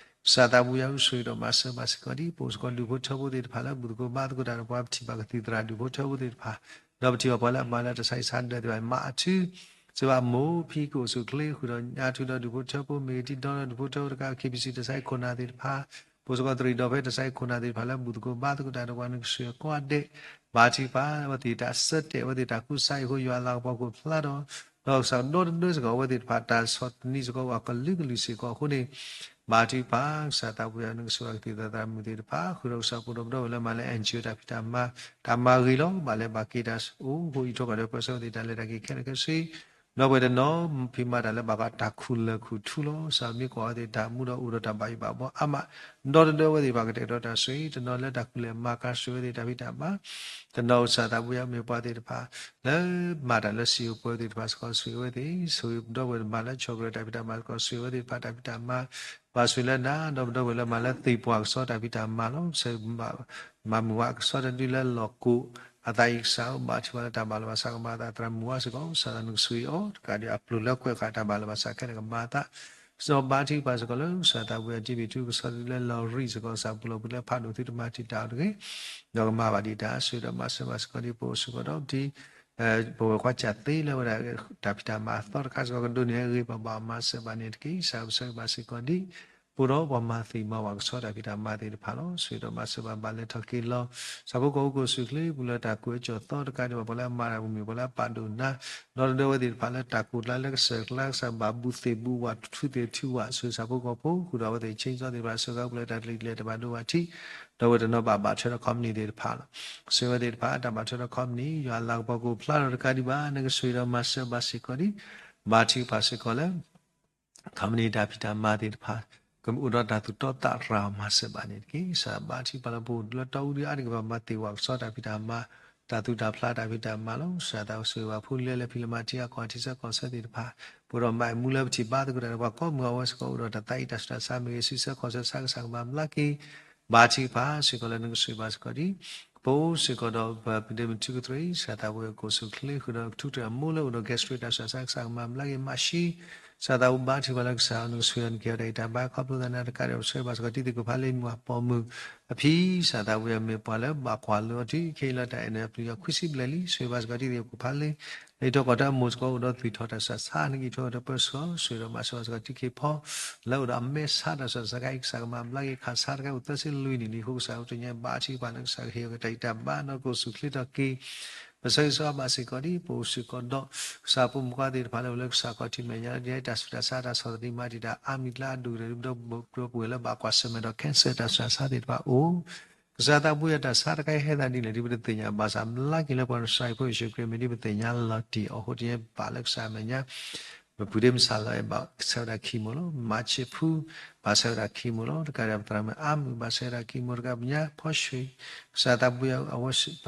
ကစၢ်သးပှၢ်ယွၤဧၢ ဆိၣ်ဂ့ၤဒီးမၤစၢၤဘၣ်စ့ၢ်ကီးဒ် ပိၣ်စ့ၢ်ကီးဒူၣ်ဖိထၢဖိသ့ၣ်တဖၣ်လၢဘူၣ်သကိးဘါသကိးတၢ်ဒီးပှၤ ပထံၣ်ဘၣ်ကသံၣ်သရၣ်ဒူၣ်ဖိထၢဖိသ့ၣ်တဖၣ် ဒီးပထံၣ်ဘၣ်ပှၤလၢအမၤလၢတၢ်ဆါဟံၣ်ဆါဒၢးသ့ၣ်တဖၣ် မၤအထူ စ့ၢ်ဘၣ်မိၢ်ဖံကအိၣ်ဆူၣ်အိၣ်ချ့ ဃုာ်ဒီးညါထူဒီးဒူၣ်ဖိထၢဖိမ့ၢ်ဂ့ၤ တံၤဒီဒီးဒူၣ်ဖိထၢဖိတကး K B C တၢ်ဆါဟံၣ်ခိၣ်နၢ်သ့ၣ်တဖၣ် ပိၣ်စ့ၢ်ကီးတရံးဒီးဖဲတၢ်ဆါဟံၣ်ခိၣ်နၢ်သ့ၣ်တဖၣ်လၢဘူၣ်သကိးဘါသကိးတၢ်ဒီးပှၤနကစၢ်ယွၤကိးဂၤဒဲး ဘါထုကဖၣ် အဝဲသ့ၣ်တၢ်ဆၢတဲာ် အဝဲသ့ၣ်တၢ်ကူစါအံၤအဃိ ယွၤလၤကပီၤကအိၣ်ဖျါဒီး ဒီးကစၢ်ဒီတဒၢစ့ၢ်ကီး အဝဲသ့ၣ်တဖၣ်တၢ်ဆီၣ်သနံးစ့ၢ်ကီး ပှၤကလုာ်ကလုာ်စ့ၢ်ကီးအဃိန့ၣ် ဘါထုကဖၣ် ကစၢ်သးပှၢ်ယွၤ နကဆိၣ်ဂ့ၤကသံၣ်သရၣ်မုၣ်သ့ၣ်တဖၣ် ဃုာ်ဒီးကစၢ်ပဒီပုၢ်ဝဲၢ်လၢမၤလၢ N G O တၢ်ဖံးတၢ်မၤ တၢ်မၤဂ့ၤလီၤ ဘၣ်လဲၤဘၣ်က့ၤတၢ်အိၣ် ဃိအံးထီၣ်ကီၢ်ဒီးပၢဆှၢဝဲသ့ၣ်တၢ်လဲၤတၢ်က့ၤခဲလၢာ်ခဲဆ့ ဒီပုၢ်ဝဲၢ်တနီၤ ဖံးမၤတၢ်လၢဘၣ်ဃးတၢ်ခူၣ်လၢာ်ခူၣ်ထူလီၤ ကစၢ်မ့ၢ်ကွၢ်ဝဲသ့ၣ်တၢ်မူဒီးအိၣ်ဒီးတၢ်ဘၣ်ယိၣ်ဘၣ်ဘှီအါမး ဒီတဒၢဝဲသ့ၣ်တဖၣ်ကတဲာ်ကတီၤတၢ်ဆိၣ်ဂ့ၤ တနီၤလၢတၢ်ခူၣ်လဲၤမၤကၤဆိၣ်ဂ့ၤဝဲသ့ၣ်တၢ်ဖံးတၢ်မၤ တနီၤကစၢ်သးပှၢ်ယွၤမ့ၢ်ပှၤသ့ၣ်တဖၣ် လၢမၤတၢ်လၢစံာ်အိၣ်ပှဲၤသ့ၣ်တဖၣ်စ့ၢ်ကီးဆိၣ်ဂ့ၤဝဲသ့ၣ် ဆိၣ်ဂ့ၤဒီပုၢ်ဝဲၢ်တဖၣ်လၢဆီၣ်ကရၢတၢ်ဖံးတၢ်မၤစ့ၢ်ကီးဆိၣ်ဂ့ၤဝဲသ့ၣ်တဖၣ်တၢ်ဖံးတၢ်မၤ ဘၣ်ဆိၣ်ဂ့ၤလၢနၤ ဒီပုၢ်ဝဲၢ်လၢမၤလၢသ့ၣ်ပှၢ်ကစီၣ်တၢ်ဖံးတၢ်မၤလီၤ. မၤမုာ်ဝဲကစီၣ်တဒုလၢလီၢ်ကိးအသးအံၤ ကစၢ်ဧၢ ဘါထုကဖၣ်လၢတၢ်ဘၣ်လီၤဘၣ်ဆးကမၤအသး သရၣ်မုၣ်ဝါစ့ၢ်ကီး ကစၢ်သးနကဆိၣ်ဂ့ၤအီၤ တကးဒံးအပျိာ်လၢကွဲးဃာ်တၢ်ဘၣ်လီၤဘၣ်ဆးခဲလၢာ်ကမၤအသး ကစီၣ်ဘါထုကဖၣ်စ့ၢ်ကီးလၢ ကစၢ်သးပှၢ်အတံဘံၣ်ထူ ကစီၣ်တဒုလၢလီၢ်ရံၣ်စ့ၢ်ကီး ကစၢ်ပူၤလီၢ်ပူၤလၢဖးဒိၣ်သုတမၤတံာ်တာ်အီၤတဂ့ၤ ဒီးကမၤဘၣ်ဒံးတၢ်ဆိၣ်ဂ့ၤဒီးမၤစၢၤဘၣ်စ့ၢ်ကီးဒ်ပအိၣ်စ့ၢ်ကီးဒီး ပဝဲကွၢ်စၢ်သ့လၢဝဲဒၣ်တၢ်ဖံးတၢ်မၤအသီတခါစ့ၢ်ကီး ကဒိးန့ၢ်အဂ့ၢ် ပဘၣ်မၤစၢၤဘၣ်န့ၣ်တက့ၢ်. ကစၢ်ပဆၢဂ့ၤဘၣ်စ့ၢ်ကီးဒ် ပအိၣ်ဒီးပှၤမၤသ့ၣ်မၤဝၤကစီၣ်တၢ်ဖံးတၢ်မၤသ့ၣ်တဖၣ်လီၤ. ဆိၣ်ဂ့ၤဒီးမၤစၢၤဘၣ်ဘၣ်လဲၤထီၣ်က့ၤလီၤ ဆၣ်ဖိကီၢ်ဖိကအိၣ်ဆူၣ်အိၣ်ချ့ ပူၤလၢတၢ်ကွဲးကၠီၣ်သီတကးဒံးဘၣ် ပှၤလၢအမၤတၢ်မုာ် ပှၤလၢအပာ်ဒိၣ်နါ ဒီးတဒၢဝဲသ့ၣ်တဖၣ်လၢတၢ်ကိၢ်ကျါလၢကစၢၢ်ကျါ ကစၢ်ဘၣ်ဘူၣ်သ့ၣ်ဘူၣ်ဝး ထူသ့ၣ်ထူဝး ဆိၣ်ဂ့ၤဆၣ်ဖိကီၢ်ဖိ ဃုာ်ဒီးအဝဲသ့ၣ် ဆ့ကစီသ့ၣ်တဖၣ် ဆိၣ်ဂ့ၤပူၤလၢတၢ်တလံၤတလဲၤတဘၣ်ဒိဘၣ်ထံး ဒီးဝဲတနီၤဘၣ်ဘၣ်ထွဲဒီး company သ့ၣ်တဖၣ်လီၤ. ဆိၣ်ဂ့ၤဝဲသ့ၣ်တဖၣ် တၢ်ဘၣ်ထွဲဒီး company ယွၤအလၤကပီၤကအိၣ်ဖျါဒီးတကးဒံးဘၣ် နကဆိၣ်ဂ့ၤဒီးမၤစၢၤဘၣ်စ့ၢ်ကီးဒ် ဘါထုကဖၣ်စ့ၢ်ကီးလၢ company တၢ်ဖံးတၢ်မၤသ့ၣ်တဖၣ် ကအိၣ်ဒီးတၢ်သူၣ်တီသးရၤမၤစၢၤဘၣ်န့ၣ်တက့ၢ်. ကစၢ်ဘါထုကဖၣ်လၢပအိၣ်လၢတီအူဒံးအါတက့ၢ် ပှၤမၤသ့ၣ်ဝးကစီၣ်တၢ်ဖံးတၢ်မၤ တၢ်သူၣ်တၢ်ဖျါတၢ်ဖံးတၢ်မၤလီၤ. ကစၢ်သးကဆိၣ်ဂ့ၤဘၣ်ဖိလံၤလၢ ဖံးလၢမၤထံအကီၢ်ထံဆၢကီၢ်ဆၢသ့ၣ်တဖၣ် ပအိၣ်ဒီးမၤအမူလၢပထံၣ်ဘါသကိးတၢ်ဒီးပှၤကိးမုၢ်အဝဲစ့ၢ်ကီး အိၣ်ဒီးတၢ်သးအံးတၢ်ဆူးတၢ်ဆါမ့ၢ်ဂ့ၤ ဆံးဆၢခီၣ်ဆၢဆါကစၢ်ကမၤဘျါက့ၤ ဘါထုကဖၣ်စ့ၢ်ကီးလၢနကဆိၣ်ဂ့ၤဘၣ်စ့ၢ်ကီးဒ် ပအိၣ်စ့ၢ်ကီးဒီးပဒ့မုၢ်ထူကတြၢ ကစၢ်သးပှၢ်ကအိၣ်ဆူၣ်အိၣ်ချ့ဃုာ်ဒီးကထူကတြၢ်အမိၢ်လၢအိၣ်ဒီး gastric တၢ်ဆူးတၢ်ဆါကစၢ်ကမၤဘျါက့ၤ မးၡံ ကစၢ်သးပှၢ်ဘါထုကဖၣ်လၢကစၢ်နကဆိၣ်ဂ့ၤ နကဟ့ၣ်အီၤတၢ်အံးတၢ်ဘါခီဖျိသးန့ၣ်တကးဒံး ပဆၢဂ့ၤဘၣ်စ့ၢ်ကီးတံၤသကိးဖးလ့ မုၢ်အပီၢ်မုၢ်အဖံ ကစၢ်သးပှၢ်မ့ၢ်ပှၤလၢဘၣ်ကွၢ်လိအီၤတုၤခဲအံၤလၢတၢ်အဲၣ်နၢၤအပျံၤယွၤခွံဆံဘျဲၣ်လံ ဆိၣ်ဂ့ၤဘၣ်စ့ၢ်ကီးတံၤသကိးဖးလ့ လၢယထီၣ်ကီၢ်တၢ်အမိၢ်စ့ၢ်ကီး အိၣ်ဒီးသွံၣ်ထီၣ်တၢ်ဆူးတၢ်ဆါ နကဟ့ၣ်ထီၣ်ဒီးပၢဆှၢ ဆိၣ်ဂ့ၤဒီးမၤစၢၤဘၣ်စ့ၢ်ကီးတံၤခ့ဖီ လၢအိၣ်ဒီးအမဲာ်ဆါတၢ်ဆူးတၢ်ဆါခဲအံၤ ကစၢ်ကမၤဘျါက့ၤခးဆါတခါအံၤ အိၣ်သၢဆံလွံၢ်နံၣ်လံအဃိ ကစၢ်အိၣ်တညါဘါထုကဖၣ်လၢကစၢ် ကဟ့ၣ်အီၤတၢ်အံးတၢ်ဘါဒီးကအိၣ်ဆူၣ်အိၣ်ချ့ထီၣ်က့ၤ ပဆၢဂ့ၤဆၢဝါဘၣ်စ့ၢ်ကီးဒ် ပအိၣ်စ့ၢ်ကီးဒီး ကစၢ်ဖိမုၣ်ဖိခွါသ့ၣ်တဖၣ်လၢအိၣ်လၢကစၢ်ခီၣ်ထံးမဲာ်ညါ ဒ်တၢ်ဆူးတၢ်ဆါတၢ်ဆီၣ်သနံးမၤတံာ်တာ်အါမံၤလၢအဒိၣ်ကတၢၢ် ဒီပုၢ်ဝဲၢ်လၢဘၣ်ကွၢ်ဆၢၣ်မဲာ်ဒီး cancer တၢ်ဆူးတၢ်ဆါသ့ၣ်တဖၣ်အိၣ် ကစၢ်သးပှၢ်ယွၤတၢ်ဆါတခါအံၤဟဲသးဒ်လဲၣ် ဒ်ပတသ့ၣ်ညါဘၣ်ဆၣ် ဘျါက့ၤလၢပှၤကစၢ်ဖိယ့ၣ်ၡူးခရံာ်မံၤ ဒ်ပသ့ၣ်ညါလီၤတံၢ်အီၤအဃိတနံၤ ဘၣ်လၢကစၢ်အမဲာ်ညါ ပပုၢ်ဒ့မုၣ်စၢ်လီၤအဲၣ် ဘၣ်ဆှၢဝဲဒၣ် chemo လီၤ. မါဆ့ဖူ ဘၣ်ဆှၢဝဲဒၣ် chemo လီၤ. တကးဒံး ပသရၣ်မုၣ်အါမုၣ် ဘၣ်ဆှၢဝဲဒၣ် chemo တကး ပညါဖီၣ်ဆှံ ကစၢ်သးပှၢ်ယွၤ အဝဲ ပ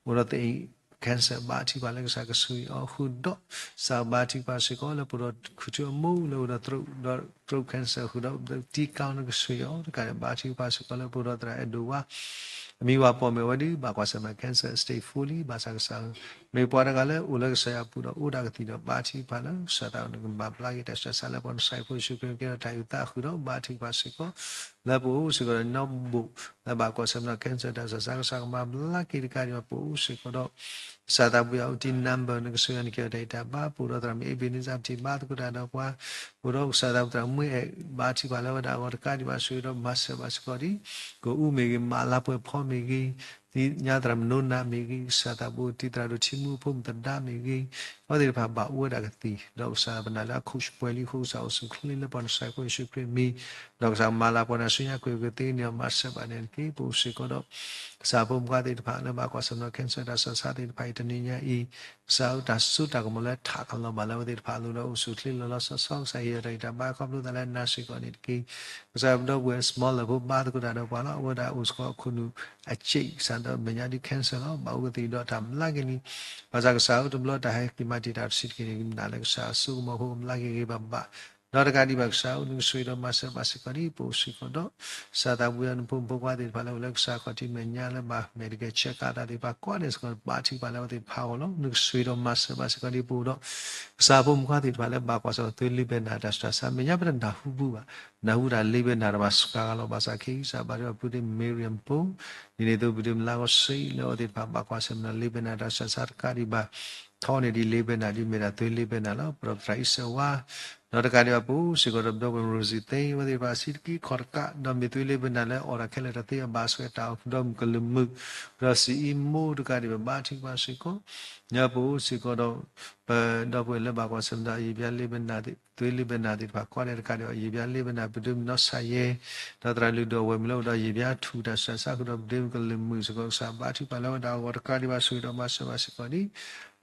အိၣ်ဒီးသ့ၣ်အံၤ cancer ဘါထုကဖၣ်လၢကစၢ်ကဆိၣ်ဂ့ၤအီၤဃုာ်ဒီး ကစၢ်ဘါထုကဖၣ်စ့ၢ်ကီးလၢပအိၣ်ဒီးခူၣ်ထူအမိၢ်လၢအိၣ်ဒီးသရိာ်ဒီး throat cancer ဃုာ်ဒီးတံကါနကဆိၣ်ဂ့ၤအီၤ တကးဒံး ဘါထုကဖၣ်စ့ၢ်ကီးလၢပအိၣ်ဒီးသရၣ်အဲၣ်ဒိးဝါ အမံၤဝၤပိာ်မုၣ်ဝဲဒုး ဘၣ်ကွၢ်ဆၢၣ်မဲာ် cancer stage four လံ ဘၣ်ဆၣ်ကစၢ် မ့ၢ်ပှၤတဂၤလၢအိၣ်လၢကစၢ်ယွၤအပူၤဒီးအိၣ်ဒၣ်ကသံၣ်ဒီး ဘါထုကဖၣ်လၢကစၢ်သးနကမၤဘျါက့ၤတၢ်ဆူးတၢ်ဆါလၢပှၤကစၢ်ဖိယ့ၣ်ၡူးခရံာ်ကဲထီၣ်တၢ်အုၣ်သးဃုာ်ဒီး ဘါထုကဖၣ်စ့ၢ်ကီး လၢပအိၣ်စ့ၢ်ကီးဒီးနီၢ်ဘိၣ် လၢဘၣ်ကွၢ်ဆၢၣ်မဲာ်ဒီး cancer တၢ်ဆူးတၢ်ဆါကစၢ်ကမၤဘျါက့ၤတကးဒံးဘၣ် ပအိၣ်စ့ၢ်ကီးဒီး ကစၢ်သးပှၢ်ယွၤ အိၣ်တံၢ် number နကဆိၣ်ဂ့ၤန့ၣ် ကဲထီၣ်တၢ်အံးတၢ်ဘါ ပအိၣ်ဒီးသရၣ်မုၣ် Ebenezer ပထံၣ်ဘါသကိးတၢ်ဒီးပှၤ ပအိၣ်ဒီးကစၢ်သးပှၢ်သရၣ်မုၣ်အဲၣ် ဘါထုကဖၣ်လၢအဝဲဒၣ်အဂီၢ်တကးဒံးဘၣ် ဆိၣ်ဂ့ၤဒီးမၤစၢၤဘၣ်စ့ၢ်ကီးဒ် ကအူမ့ၢ်ဂ့ၤ မးလါပှဲၤဖီမ့ၢ်ဂ့ၤ သ့ၣ်ညါသရၣ်မုၣ်နိနၤမ့ၢ်ဂ့ၤ ကစၢ်သးပှၢ်အိၣ်တံၢ်သရၣ်ဒိၣ်ထံမူဖိမုၣ်သဒါမ့ၢ်ဂ့ၤ အဝဲသ့ၣ်တဖၣ်ဘၣ်အိၣ်ဝဲဒၣ်ကသံၣ် ဒီးကစၢ်ပနာ်လၢအခိၣ်ပှဲၤလံအဃိ ကစၢ်အိၣ်ဆူၣ်အိၣ်ချ့လၢပှၤကစၢ်ဖိယ့ၣ်ၡူးခရံာ်မံၤ ဒီးကစၢ်မၤလၤပှဲၤနၤဆူညါကွံာ်ကသ့န့ၣ် မၤစၢၤဘၣ်န့ၣ်တက့ၢ် ပအိၣ်စ့ၢ်ကီးဒီး ကစၢ်ဖိမုၣ်ဖိခွါသ့ၣ်တဖၣ်လၢဘၣ်ကွၢ်ဆၢၣ်မဲာ်ဒီး cancer တၢ်ဆူးတၢ်ဆါသ့ၣ်တဖၣ်အံၤ တနံၤညါအံၤ ကစၢ်ဧၢ တၢ်စိတၢ်ကမီၤလၢထးကလီၤဘၣ်လၢအဝဲသ့ၣ်တဖၣ်အလိၤဒီးအိၣ်ဆူၣ်အိၣ်ချ့လီၤလီၤဆီဆီ ကစၢ်ဟ့ၣ်အီၤတၢ်အံးတၢ်ဘါခီဖျိသးလၢနၤစ့ၢ်ကီးန့ၣ်တက့ၢ် ကစၢ်ပဒီပုၢ်ဝဲၢ် Smaller ဖိဘါသကိးတၢ်ဒီးပှၤလီၤ အဝဲဒၣ်အိၣ်စ့ၢ်ကီးခိၣ်နူာ်အစ့ၣ် ကစၢ်ဒီးမဲာ်ညါဒ် cancer လီၤ ဘၣ်အိၣ်ကသံၣ်ဒီးတၢ်ဘျါက့ၤလံ ဘၣ်ဆၣ်ကစၢ်ဧၢတဘျီတၢ်ဟဲက့ၤမၤတံာ်တာ်တဆံးတက့ၢ်န့ၣ် ကမၤလၢကစၢ်အစိကမီၤဖိကဘျါက့ၤဂ့ၤဂ့ၤဘၣ်ဘၣ် ဒီးတကးဒံးဘၣ်ကစၢ်ဧၢ နကဆိၣ်ဂ့ၤဒီးမၤစၢၤဘၣ်စ့ၢ်ကီးဒ် ပအိၣ်စ့ၢ်ကီးဒီး ကစၢ်သးပှၢ်ယွၤနဖိမုၣ်ဖိခွါသ့ၣ်တဖၣ်လၢအိၣ်လၢကစၢ်ခီၣ်ထံးမဲာ်ညါလၢဘၣ် medical check up သ့ၣ်တဖၣ်ကိးဂၤဒဲးစ့ၢ်ကီး ဘါထုကဖၣ်လၢအဝဲသ့ၣ်တဖၣ်အဂီၢ်လီၤ နကဆိၣ်ဂ့ၤဒီးမၤစၢၤဘၣ်စ့ၢ်ကီးဒ်ပအိၣ်ဒီး ကစၢ်ဖိမုၣ်ဖိခွါသ့ၣ်တဖၣ်လၢဘၣ်ကွၢ်ဆၢၣ်မဲာ်သွေးလီၤဘဲနၤတၢ်ဆူးတၢ်ဆါ မဲာ်ညါပတနၢ်ဟူဘူၣ်ဘၣ် နၢ်ဟူတၢ်လီၤဘဲနၤတဘၣ်စှၤဂၤလီၤ ဘၣ်ဆၣ်ခဲအံၤ ကစၢ်ဘါထုကဖၣ်ပဒ့မုၣ် Miriam ဖိ ဒ်န့ၣ်အသိးပဒ့မုၣ်လါကီၢ်စ့လၢအဝဲသ့ၣ်တဖၣ်ဘၣ်ကွၢ်ဆၢၣ်မဲာ်လီၤလီၤဘဲနၤတၢ်ဆူးတၢ်ဆါတကးဒံးဘၣ် ထီန့ၢ်ဒ်လီၤဘဲနၤဒ်မ့ၢ်ဒၣ်သွေးလီၤဘဲနၤလီၤ ပဒီးပသရၣ်အံၤစၢၤဝါ ဒီးတကးဒံးဘၣ်ပအိၣ်စ့ၢ်ကီးဒီးပဒီပုၢ်ဝဲၢ် Rosie သ့ အဝဲသ့ၣ်တဖၣ်ဆံးတက့ၢ်ခီၣ်တကး ဒီးမ့ၢ်သွေးလီၤဘဲနၤလၢအီၣ်တၢ်ခဲလၢာ်တသ့အဘၣ်ဆှဲတၢ်အိၣ်ဃုာ်ဒီး မုၣ်ကလုၢ်မုၣ် ဒီးစံးအံၤမိၢ်တကးဒံးဘၣ် ဘါထုကဖၣ်စ့ၢ်ကီး ညါပအိၣ်စ့ၢ်ကီးဒီး ပဒီပုၢ်ဝဲၢ်လၢဘၣ်ကွၢ်ဆၢၣ်မဲာ်ဒီး အယံာ်ဘျါလီၤဘဲနၤ သွေးလီၤဘဲနၤသ့ၣ်တဖၣ်ကိးဂၤဒဲးတကးဒံးဘၣ် အယံာ်ဘျါလီၤဘဲနၤပဒ့မုၣ်နီၢ်ဆၣ်ယဲ ဒီးသရၣ်လုၢ်ဒိၣ်အဝဲၢ်မုၣ်လၢအိၣ်ဒီးယံာ်ဘျါထူၣ်တၢ်ဆူးတၢ်ဆါဃုာ်ဒီးပဒ့မုၣ်ကလုၢ်မုၣ်စ့ၢ်ကီး ကစၢ်ဘါထုကဖၣ်လၢအဝဲဒၣ်အဂီၢ်တကးဒံးဘၣ် ဆိၣ်ဂ့ၤဒီးမၤစၢၤဘၣ်စ့ၢ်ကီးဒ်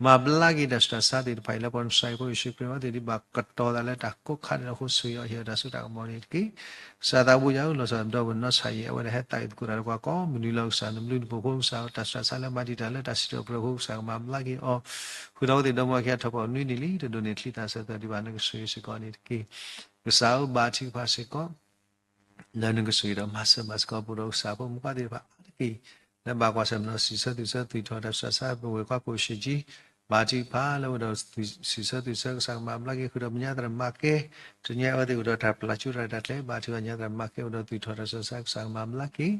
မၤဘျါက့ၤတၢ်ဆူးတၢ်ဆါသ့ၣ်တဖၣ်အံၤလၢပှၤကစၢ်ဖိယ့ၣ်ၡူးခရံာ်အဝဲသ့ၣ်ဒ်ဘၣ်ကတီၤသးလၢတၢ်ကိးခါန့ၣ်လီၤအဃိ ဆိၣ်ဂ့ၤအီၤဟ့ၣ်အီၤတၢ်စိတၢ်ကမီၤန့ၣ်တက့ၢ်. ကစၢ်သးဘိယွၤဧၢ လီၤဆီဒၣ်ပဒီပုၢ်ဝဲၢ်နီၢ်ဆၣ်ယဲ အဝဲဒၣ်ဟဲသးဝံၣ်သကိးတၢ်ဒီးပှၤကိးမုၢ်နံၤလီၤ ကစၢ်နဘျုးနဖှိၣ်ဖိ ကစၢ်တၢ်ဆူးတၢ်ဆါလၢမၤတံာ်တာ်လၢတၢ်စံးထီၣ်ပတြၢၤဖိ ကစၢ်ကမၤဘျါက့ၤအီၤ ဃုာ်ဒီးအဝဲသ့ၣ်ဒီမါဝၤခံဂၤထီၣ်ပှၤနွံနံၣ်လံ တဒိးန့ၢ်ချံသၣ်ဆၢကတီၢ်ဒံးဘၣ် နကဆိၣ်ဂ့ၤစ့ၢ်ကီးန့ၣ်တက့ၢ်. ကစၢ်ဧၢ ဘါထုကဖၣ်စ့ၢ်ကီး လၢနကဆိၣ်ဂ့ၤဒီးမၤစၢၤဘၣ်စ့ၢ်ကီး ပအိၣ်ဒီးကစၢ်ဖိမုၣ်ခွါသ့ၣ်တဖၣ်အါတက့ၢ်, လၢဘၣ်ကွၢ်ဆၢၣ်မဲာ်ဒီးစံးဆၢသူၣ်ဆၢ သူၣ်ထီၣ်တၢ်ဆူးတၢ်ဆါ ပဝဲၢ်ခွါကိၣ်ရှ့ၣ်ကၠံ, ဘၣ်ထံးဖးလၢအိၣ်ဒီးစံးဆၢသူၣ်ဆၢကစၢ်ကမၤဘျါက့ၤ ဃုာ်ဒီးမညါသရၣ်မၤကဲ, တနံၤအံၤအဝဲသ့ၣ်အိၣ်ဒီးတၢ်ပျၢ်ကၠိတၢ်ရဲၣ်တၢ်ကျဲၤ ဘၣ်ထံးဖးညါသရၣ်မၤကဲ အိၣ်ဒီးသူၣ်ထီၣ်တၢ်ဆူးတၢ်ဆါကစၢ်ကမၤဘျါက့ၤ,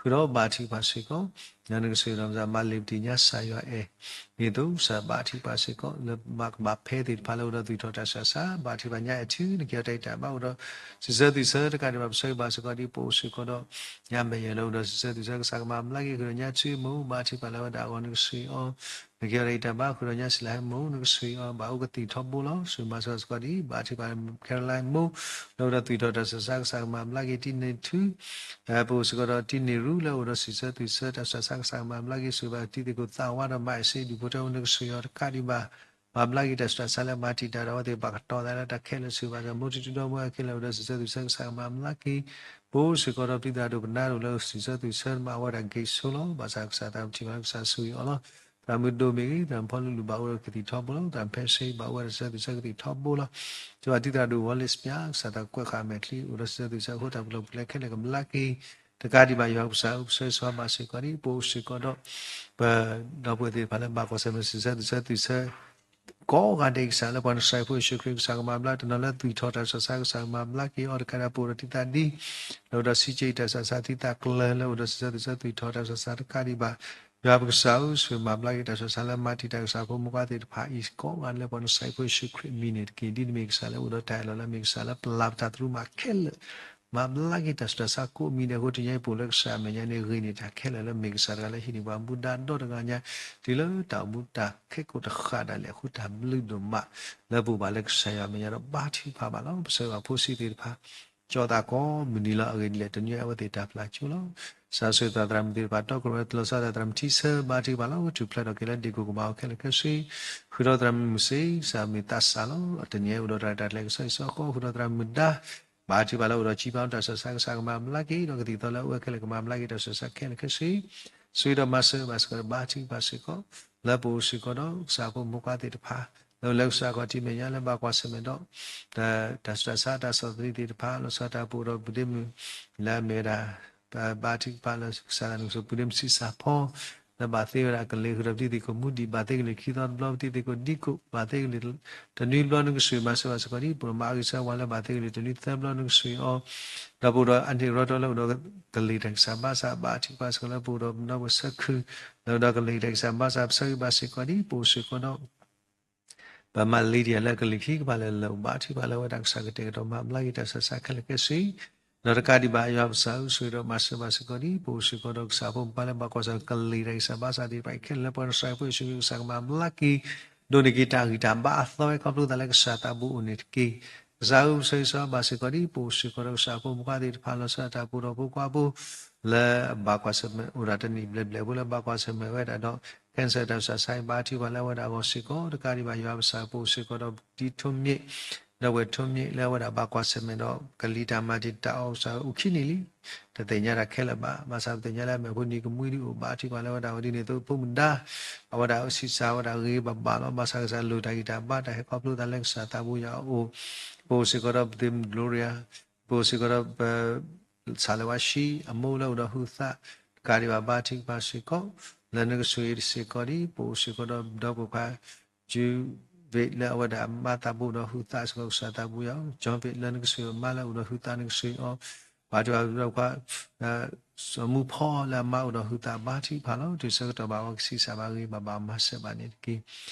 ဃုာ်ဒီးဘၣ်ထံးဖးစ့ၢ်ကီး လၢနကဆိၣ်ဂ့ၤဒီးမၤစၢၤ မၤလ့ၤပတံၤညါစၢ်ယွၤအဲၣ်, ဒ်သိးကစၢ်ဘၣ်ထံးဖးစ့ၢ်ကီး လၢမၤကဘၣ်ဖဲသ့ၣ်တဖၣ်လၢအိၣ်ဒီးသူၣ်ထီၣ်တၢ်ဆူးတၢ်ဆါ ဘၣ်ထံးဖးညါအဲၣ်ထံ နကဲထီၣ်တၢ်အံးတၢ်ဘါအိၣ်ဒီး စံးဆၢသူၣ်ဆၢတကးဒံးဘၣ် ပဆၢဂ့ၤဘၣ်စ့ၢ်ကီးဒ်ပအိၣ်စ့ၢ်ကီးဒီး ညါမဲာ်ယဲၢ်လၢအိၣ်ဒီးစံးဆၢသူၣ်ဆၢကစၢ်ကမၤဘျါက့ၤ ဃုာ်ဒီးညါဆံမိၢ် ဘၣ်ထံးဖးလၢအဝဲဒၣ်အဂီၢ်နကဆိၣ်ဂ့ၤအီၤ, နကဲထီၣ်တၢ်အံးတၢ်ဘါ ဃုာ်ဒီးညါစံးလၢဟဲမိၢ် နကဆိၣ်ဂ့ၤအီၤ ဘၣ်အိၣ်ကသံၣ်ထီဘိလီၤ. ဆိၣ်ဂ့ၤမၤစၢၤဘၣ်စ့ၢ်ကီးဒ် ဘၣ်ထံးဖး Caroline မိၢ် လၢအိၣ်ဒီးသူၣ်ထီၣ်တၢ်ဆူးတၢ်ဆါ ကစၢ်ကမၤဘျါက့ၤ တံၤန့ၢ်ထူ ပအိၣ်စ့ၢ်ကီးဒီးတံၤန့ၢ်ရူ လၢအိၣ်ဒီးစံးဆၢသူၣ်ဆၢတၢ်ဆူးတၢ်ဆါ ကစၢ်ကမၤဘျါက့ၤ ဆိၣ်ဂ့ၤဘၣ်တံၤသကိးသးဝါဒီးမၤအ့ၣ်စ့ဒူၣ်ဖိထၢဖိ နကဆိၣ်ဂ့ၤအီၤတကးဒံးဘၣ် မၤဘျါက့ၤတၢ်ဆူးတၢ်ဆါလၢမၤတံာ်တာ်ဒီးအဝဲသ့ၣ်ဘၣ်ကတီၤသးလၢတၢ်ခဲလၢာ် ဆိၣ်ဂ့ၤဘၣ်ဒီးမိၢ်ထံတံၤဒီမိၢ်ဝဲခဲလၢာ် အိၣ်ဒီးစံးဆၢသူၣ်ဆၢ ကစၢ်ကမၤဘျါက့ၤ ပအိၣ်စ့ၢ်ကီးဒီးပဒုၣ်ပဒါဒိၣ်ပနါဒိၣ်လၢစံးဆၢသူၣ်ဆၢမၤဝဲဒၣ်က့ၤဆိလီၤ. ဘၣ်ဆၣ်ကစၢ်သးပထံၣ်ဘၣ်လၢကစၢ်ဆိၣ်ဂ့ၤအီၤလီၤ. သရၣ်မုၢ်ဒိၣ်မ့ၢ်ဂ့ၤ သရၣ်မုၢ်ဖီလူလူဘၣ်အိၣ်ဒီးကသံၣ်ထီဘိလီၤ. သရၣ်မုၢ်ဖဲစ့ဘၣ်အိၣ်ဝဲဒီးစံးဆၢသူၣ်ဆၢကသံၣ်ထီဘိလီၤ. ဆိၣ်ဂ့ၤဘၣ်တံၤသရၣ်ဒိၣ်ဝီလ့ၣ်စပျၢ် ကစၢ်သးကွဲးဃာ်မဲာ်ချံ အိၣ်ဒီးစံးဆၢသူၣ်ဆၢအဃိ တၢ်ပလီၢ်ပလဲၤခဲလၢာ်ကဘျါက့ၤ တကးဒံးဘၣ်ယွၤကစၢ် ပဆၢဂ့ၤဆိၣ်ဂ့ၤဘၣ်စ့ၢ်ကီးဒ် ပအိၣ်စ့ၢ်ကီးဒီး ပဒီပုၢ်ဝဲၢ်သ့ၣ်တဖၣ်လၢဘၣ်ကွၢ်ဆၢၣ်မဲာ်စံးဆၢသူၣ်ဆၢသူၣ်ဆၢ ကိးဂၤဒဲးကစၢ်လၢပှၤနစၢ်ဖိယ့ၣ်ၡူးခရံာ်ကစၢ်ကမၤဘျါ တနီၤလၢသူၣ်ထီၣ်တၢ်ဆူးတၢ်ဆါ ကစၢ်ကမၤဘျါက့ၤအီၤတကးဒံး ပအိၣ်ဒီးတံၤသကိးဒ် လၢအိၣ်ဒီးစံးက့ၤတၢ်ဆူးတၢ်ဆါ တံၤသကိးလၢအိၣ်ဒီးစံးဆၢသူၣ်ဆၢသူၣ်ထီၣ်တၢ်ဆူးတၢ်ဆါတကးဒံးဘၣ် ယွၤပကစၢ်ဧၢ ဆိၣ်ဂ့ၤမၤဘျါက့ၤတၢ်ဆူးတၢ်ဆါလၢမၤတံာ်တာ်ကစၢ်ဖိမုၣ်ခွါသ့ၣ်တဖၣ်အံၤ ကိးဂၤဒဲးလၢပှၤနစၢ်ဖိယ့ၣ်ၡူးခရံာ်အမံၤန့ၣ်တက့ၢ်. ဒ်နမ့ၢ်ကစၢ်လၢအိၣ်ဒီးတၢ်အၢၣ်လီၤလၢအမ့ၢ်ကစၢ်လၢပျၢ်ပတၢ်သရူးမးခဲလၢာ် မၤဘျါက့ၤတၢ်ဆူးတၢ်ဆါကိးမံၤဒဲးအဃိ တနံၤအံၤပအိၣ်လၢကစၢ်အမဲာ်ညါန့ၣ် ဂ့ၤန့ၢ်တၢ်ခဲလၢာ်လၢမ့ၢ်ကစၢ်တဂၤလၢဟံးန့ၢ်ပှၤမူဒါဒီတဂၤညါ တုၤလၢတၢ်အိၣ်မူတၢ်ခဲကိာ်တဃၣ်ဒၣ်လဲာ်အဃိ တၢ်ဘျုးဒိၣ်မး လၢပအိၣ်ဘၣ်လၢကစၢ်ယွၤအမဲာ်ညါဒီးဘါထုကဖၣ်ဘၣ်လီၤ. ပဆၢဂ့ၤဘၣ်ဖိဆံးသ့ၣ်တဖၣ် ကၠီသးကိးမုၢ်နံၤလီၤ. အဂ့ၢ်ဒ်လဲၣ် တနံၤအံၤအဝဲသ့ၣ်တၢ်ပျၢ်ကၠိလီၤ. ကစၢ်ဆိၣ်ဂ့ၤသးသရၣ်မုၣ်သ့ၣ်တဖၣ် တီခိၣ်ရိၣ်မဲ လီၤဆီဒၣ်တၢ်သရၣ်မုၣ်ထံဆၢ ဘါထုကဖၣ်လီၤ. ထူၣ်ဖျဲးထီၣ်က့ၤလၢဒ့ၣ်ကိၣ်ကမၤအီၤခဲလၢာ်ခဲဆ့ ဃုာ်ဒီးသရၣ်မုၣ်စ့ ကစၢ်မ့ၢ်သးစၢ်လီၤ. တနံၤအံၤအိၣ်ဒီးတၢ်ရဲၣ်တၢ်ကျဲၤကစီၣ်အံၤစီၤဃီ ဃုာ်ဒီးသရၣ်မုၣ်ဒါ ဘါထုကဖၣ်လၢအိၣ်ဒီးစံးပာ်တၢ်ဆူးတၢ်ဆါ ကစၢ်ကမၤဘျါက့ၤ ဒီးကသံၣ်သီလၢအအိၣ်ဝဲခဲလၢာ်ကမၤဘျါက့ၤတၢ်ဆူးတၢ်ဆါခဲလၢာ်ခဲဆ့ ဆိၣ်ဂ့ၤဒီးမၤစၢၤဘၣ်စ့ၢ်ကီးဒီး ဘါထုကဖၣ်စ့ၢ်ကီး လၢပအိၣ်စ့ၢ်ကီးဒီးကစၢ်ဖိမုၣ်ခွါသ့ၣ်တဖၣ် လၢအိၣ်လၢကစၢ်ခီၣ်ထံးမဲာ်ညါလၢဘၣ်ကွၢ်ဆၢၣ်မဲာ်ဒီး တၢ်ဆူးတၢ်ဆါတၢ်ဆီၣ်သနံးသ့ၣ်တဖၣ် လီၤဆီဒၣ်တၢ်ပအိၣ်ဒီးပုၢ်ဒ့မုၣ် လၢအမ့ၢ်ဝဲဒၣ် ပဘါထုကဖၣ်လၢကစၢ်သးနုၤစိၤ ပုၢ်ဒ့မုၣ်ဆံးစၢ်ဖီ လၢဘၣ်သ့ဝဲဒၣ်ကလံၤ ဃုာ်ဒီးပတံၤသကိးမူဒံး ဘၣ်သ့ကလံၤခံသီတဘျီ ပတံၤသကိးဒံကိး ဘၣ်သ့ကလံၤတနွံဘျီ နကဆိၣ်ဂ့ၤမၤစၢၤဘၣ်စ့ၢ်ကီးဒ် ပအိၣ်ဒီးမၤအဂံၢ်ဆၢဝါလၢဘၣ်သ့ကလံၤတနွံသၢဘျီ နကဆိၣ်ဂ့ၤအီၤ ဒီးပအိၣ်ဒီးအန့ၣ်ရီတီလၢအိၣ်ဒီးကလံၤတၢ်ဂံၢ်စၢ်ဘါစၢ် ဘါထုကဖၣ်စ့ၢ်ကီးလၢပအိၣ်ဒီးပဒီပုၢ်ဝဲၢ်ဆၢခု လၢအိၣ်ဒီးကလံၤတၢ်ဂံၢ်စၢ်ဘါစၢ် ပဆၢဂ့ၤဘၣ်စ့ၢ်ကီးဒ် ပအိၣ်စ့ၢ်ကီးဒီး ပမၤလ့ၤတံၢ်ယၤလၢကလံၤခံကပၤလၢာ်လၢာ် ဘါထုကဖၣ်လၢအဝဲဒၣ်ကစၢ်ကတဲာ်ကတီၤမၤဘျါက့ၤတၢ်ဆူးတၢ်ဆါခဲလၢာ်ခဲဆ့ ဒီးတကးဒံးဘၣ် ယွၤပကစၢ်ဧၢ ဆိၣ်ဂ့ၤဒီးမၤစၢၤဘၣ်စ့ၢ်ကီးဒ် ပအိၣ်စ့ၢ်ကီးဒီးကစၢ်ဖိမုၣ်ခွါလၢဘၣ်ကွၢ်ဆၢၣ် ကလံၤတၢ်ဂံၢ်စၢ်ဘါစၢ်သ့ၣ်တဖၣ်အံၤခဲလၢာ်လၢပှၤနစၢ်ဖိယ့ၣ်ၡူးခရံာ်ကစၢ်ကမၤဘျါက့ၤ ဒိးန့ၢ်က့ၤတၢ်ဂံၢ်တၢ်ဘါအသီဝဲခီဖျိသးလၢကစၢ်သးဘိအိၣ်န့ၣ်တက့ၢ်. ကစၢ်ဧၢ ပဆၢဂ့ၤဆၢဝါဘၣ်စ့ၢ်ကီးဒ် ပအိၣ်စ့ၢ်ကီးဒီးကစၢ်ဖိမုၣ်ခွါသ့ၣ်တဖၣ် လီၤဆီဒၣ်တၢ်ပအိၣ်ဒီးဖိခွါဖိ လၢအဘၣ်ကွၢ်ဆၢၣ်မဲာ် အိၣ်ဒၣ်တနံၣ်ဘျဲၣ်ဘျဲၣ်ဖိ လၢဘၣ်ကွၢ်ဆၢၣ်မဲာ်ဝဲဒၣ်ဒီး cancer တၢ်ဆူးတၢ်ဆါအံၤ ဘါထုကဖၣ်လၢအဝဲဒၣ်အဂီၢ်စ့ၢ်ကီး တကးဒံးဘၣ် ယွၤပကစၢ်ဧၢ ပအိၣ်စ့ၢ်ကီးဒီး ဒ်ထိးမြင့် ဒီပုၢ်ဝဲၢ်ထိးမြင့် လၢအဝဲဒၣ်ဘၣ်ကွၢ်ဆၢၣ်မဲာ်ဒီး ကလံၤတၢ်မၤတံာ်တာ်အီၤ ကစၢ်ဧၢ အိၣ်ခံနံၣ်လံ တသ့ၣ်ညါတၢ်ခဲလၢာ်ဘၣ်. ဘၣ်ဆၣ်ပသ့ၣ်ညါလၢအမဲာ်ဖိနံၤကမှံဒ်အိၣ် ဘါထုကဖၣ်လၢအဝဲဒၣ်အဂီၢ်ဒ်န့ၣ်အသိး ဖိမုၣ်ဒါ အဝဲဒၣ်ဆံးစၢ်ဝဲဒၣ်ဂ့ၤဂ့ၤဘၣ်ဘၣ်လီၤ. ဘၣ်ဆၣ်ကစၢ်လိၣ်တၢ်ဂံၢ်တၢ်ဘါ တၢ်ဟဲခီဖျိသးလၢကစၢ်သးဘိယွၤအအိၣ် ပအိၣ်စ့ၢ်ကီးဒီးပသ့ၣ်မုၣ် Gloria ပအိၣ်စ့ၢ်ကီးဒီးပ ဆၣ်လၢဝါဆှံ အမိၢ်လၢအိၣ်ဒီးဟုးသး တကးဒံးဘၣ် ဘါထုကဖၣ်စ့ၢ်ကီး လၢနကဆိၣ်ဂ့ၤစ့ၢ်ကီးဒ် ပအိၣ်စ့ၢ်ကီးဒီးပဒီပုၢ်ဝဲၢ်ခွါ Jude လၢအဝဲဒၣ်အမါသးဘိအိၣ်ဒီးဟုးသးစ့ၢ်ကီး ကစၢ်သးဘိယွၤ John လၢနကဆိၣ်ဂ့ၤအမါလၢအိၣ်ဒီးဟုးသး နကဆိၣ်ဂ့ၤအီၤ ဘါထုကဖၣ်ပဒီပုၢ်ဝဲၢ်ခွါ စီၤမူဖီလၢအမါအိၣ်ဒီးဟုးသး ဘါထုကဖၣ်လီၤ. တုၤဆၢကတီၢ်ဘၣ်အဝဲကဆံးစၢ်ဘၣ်ဂ့ၤဘၣ်ဘၣ် မၤစၢၤဘၣ်န့ၣ်တက့ၢ်.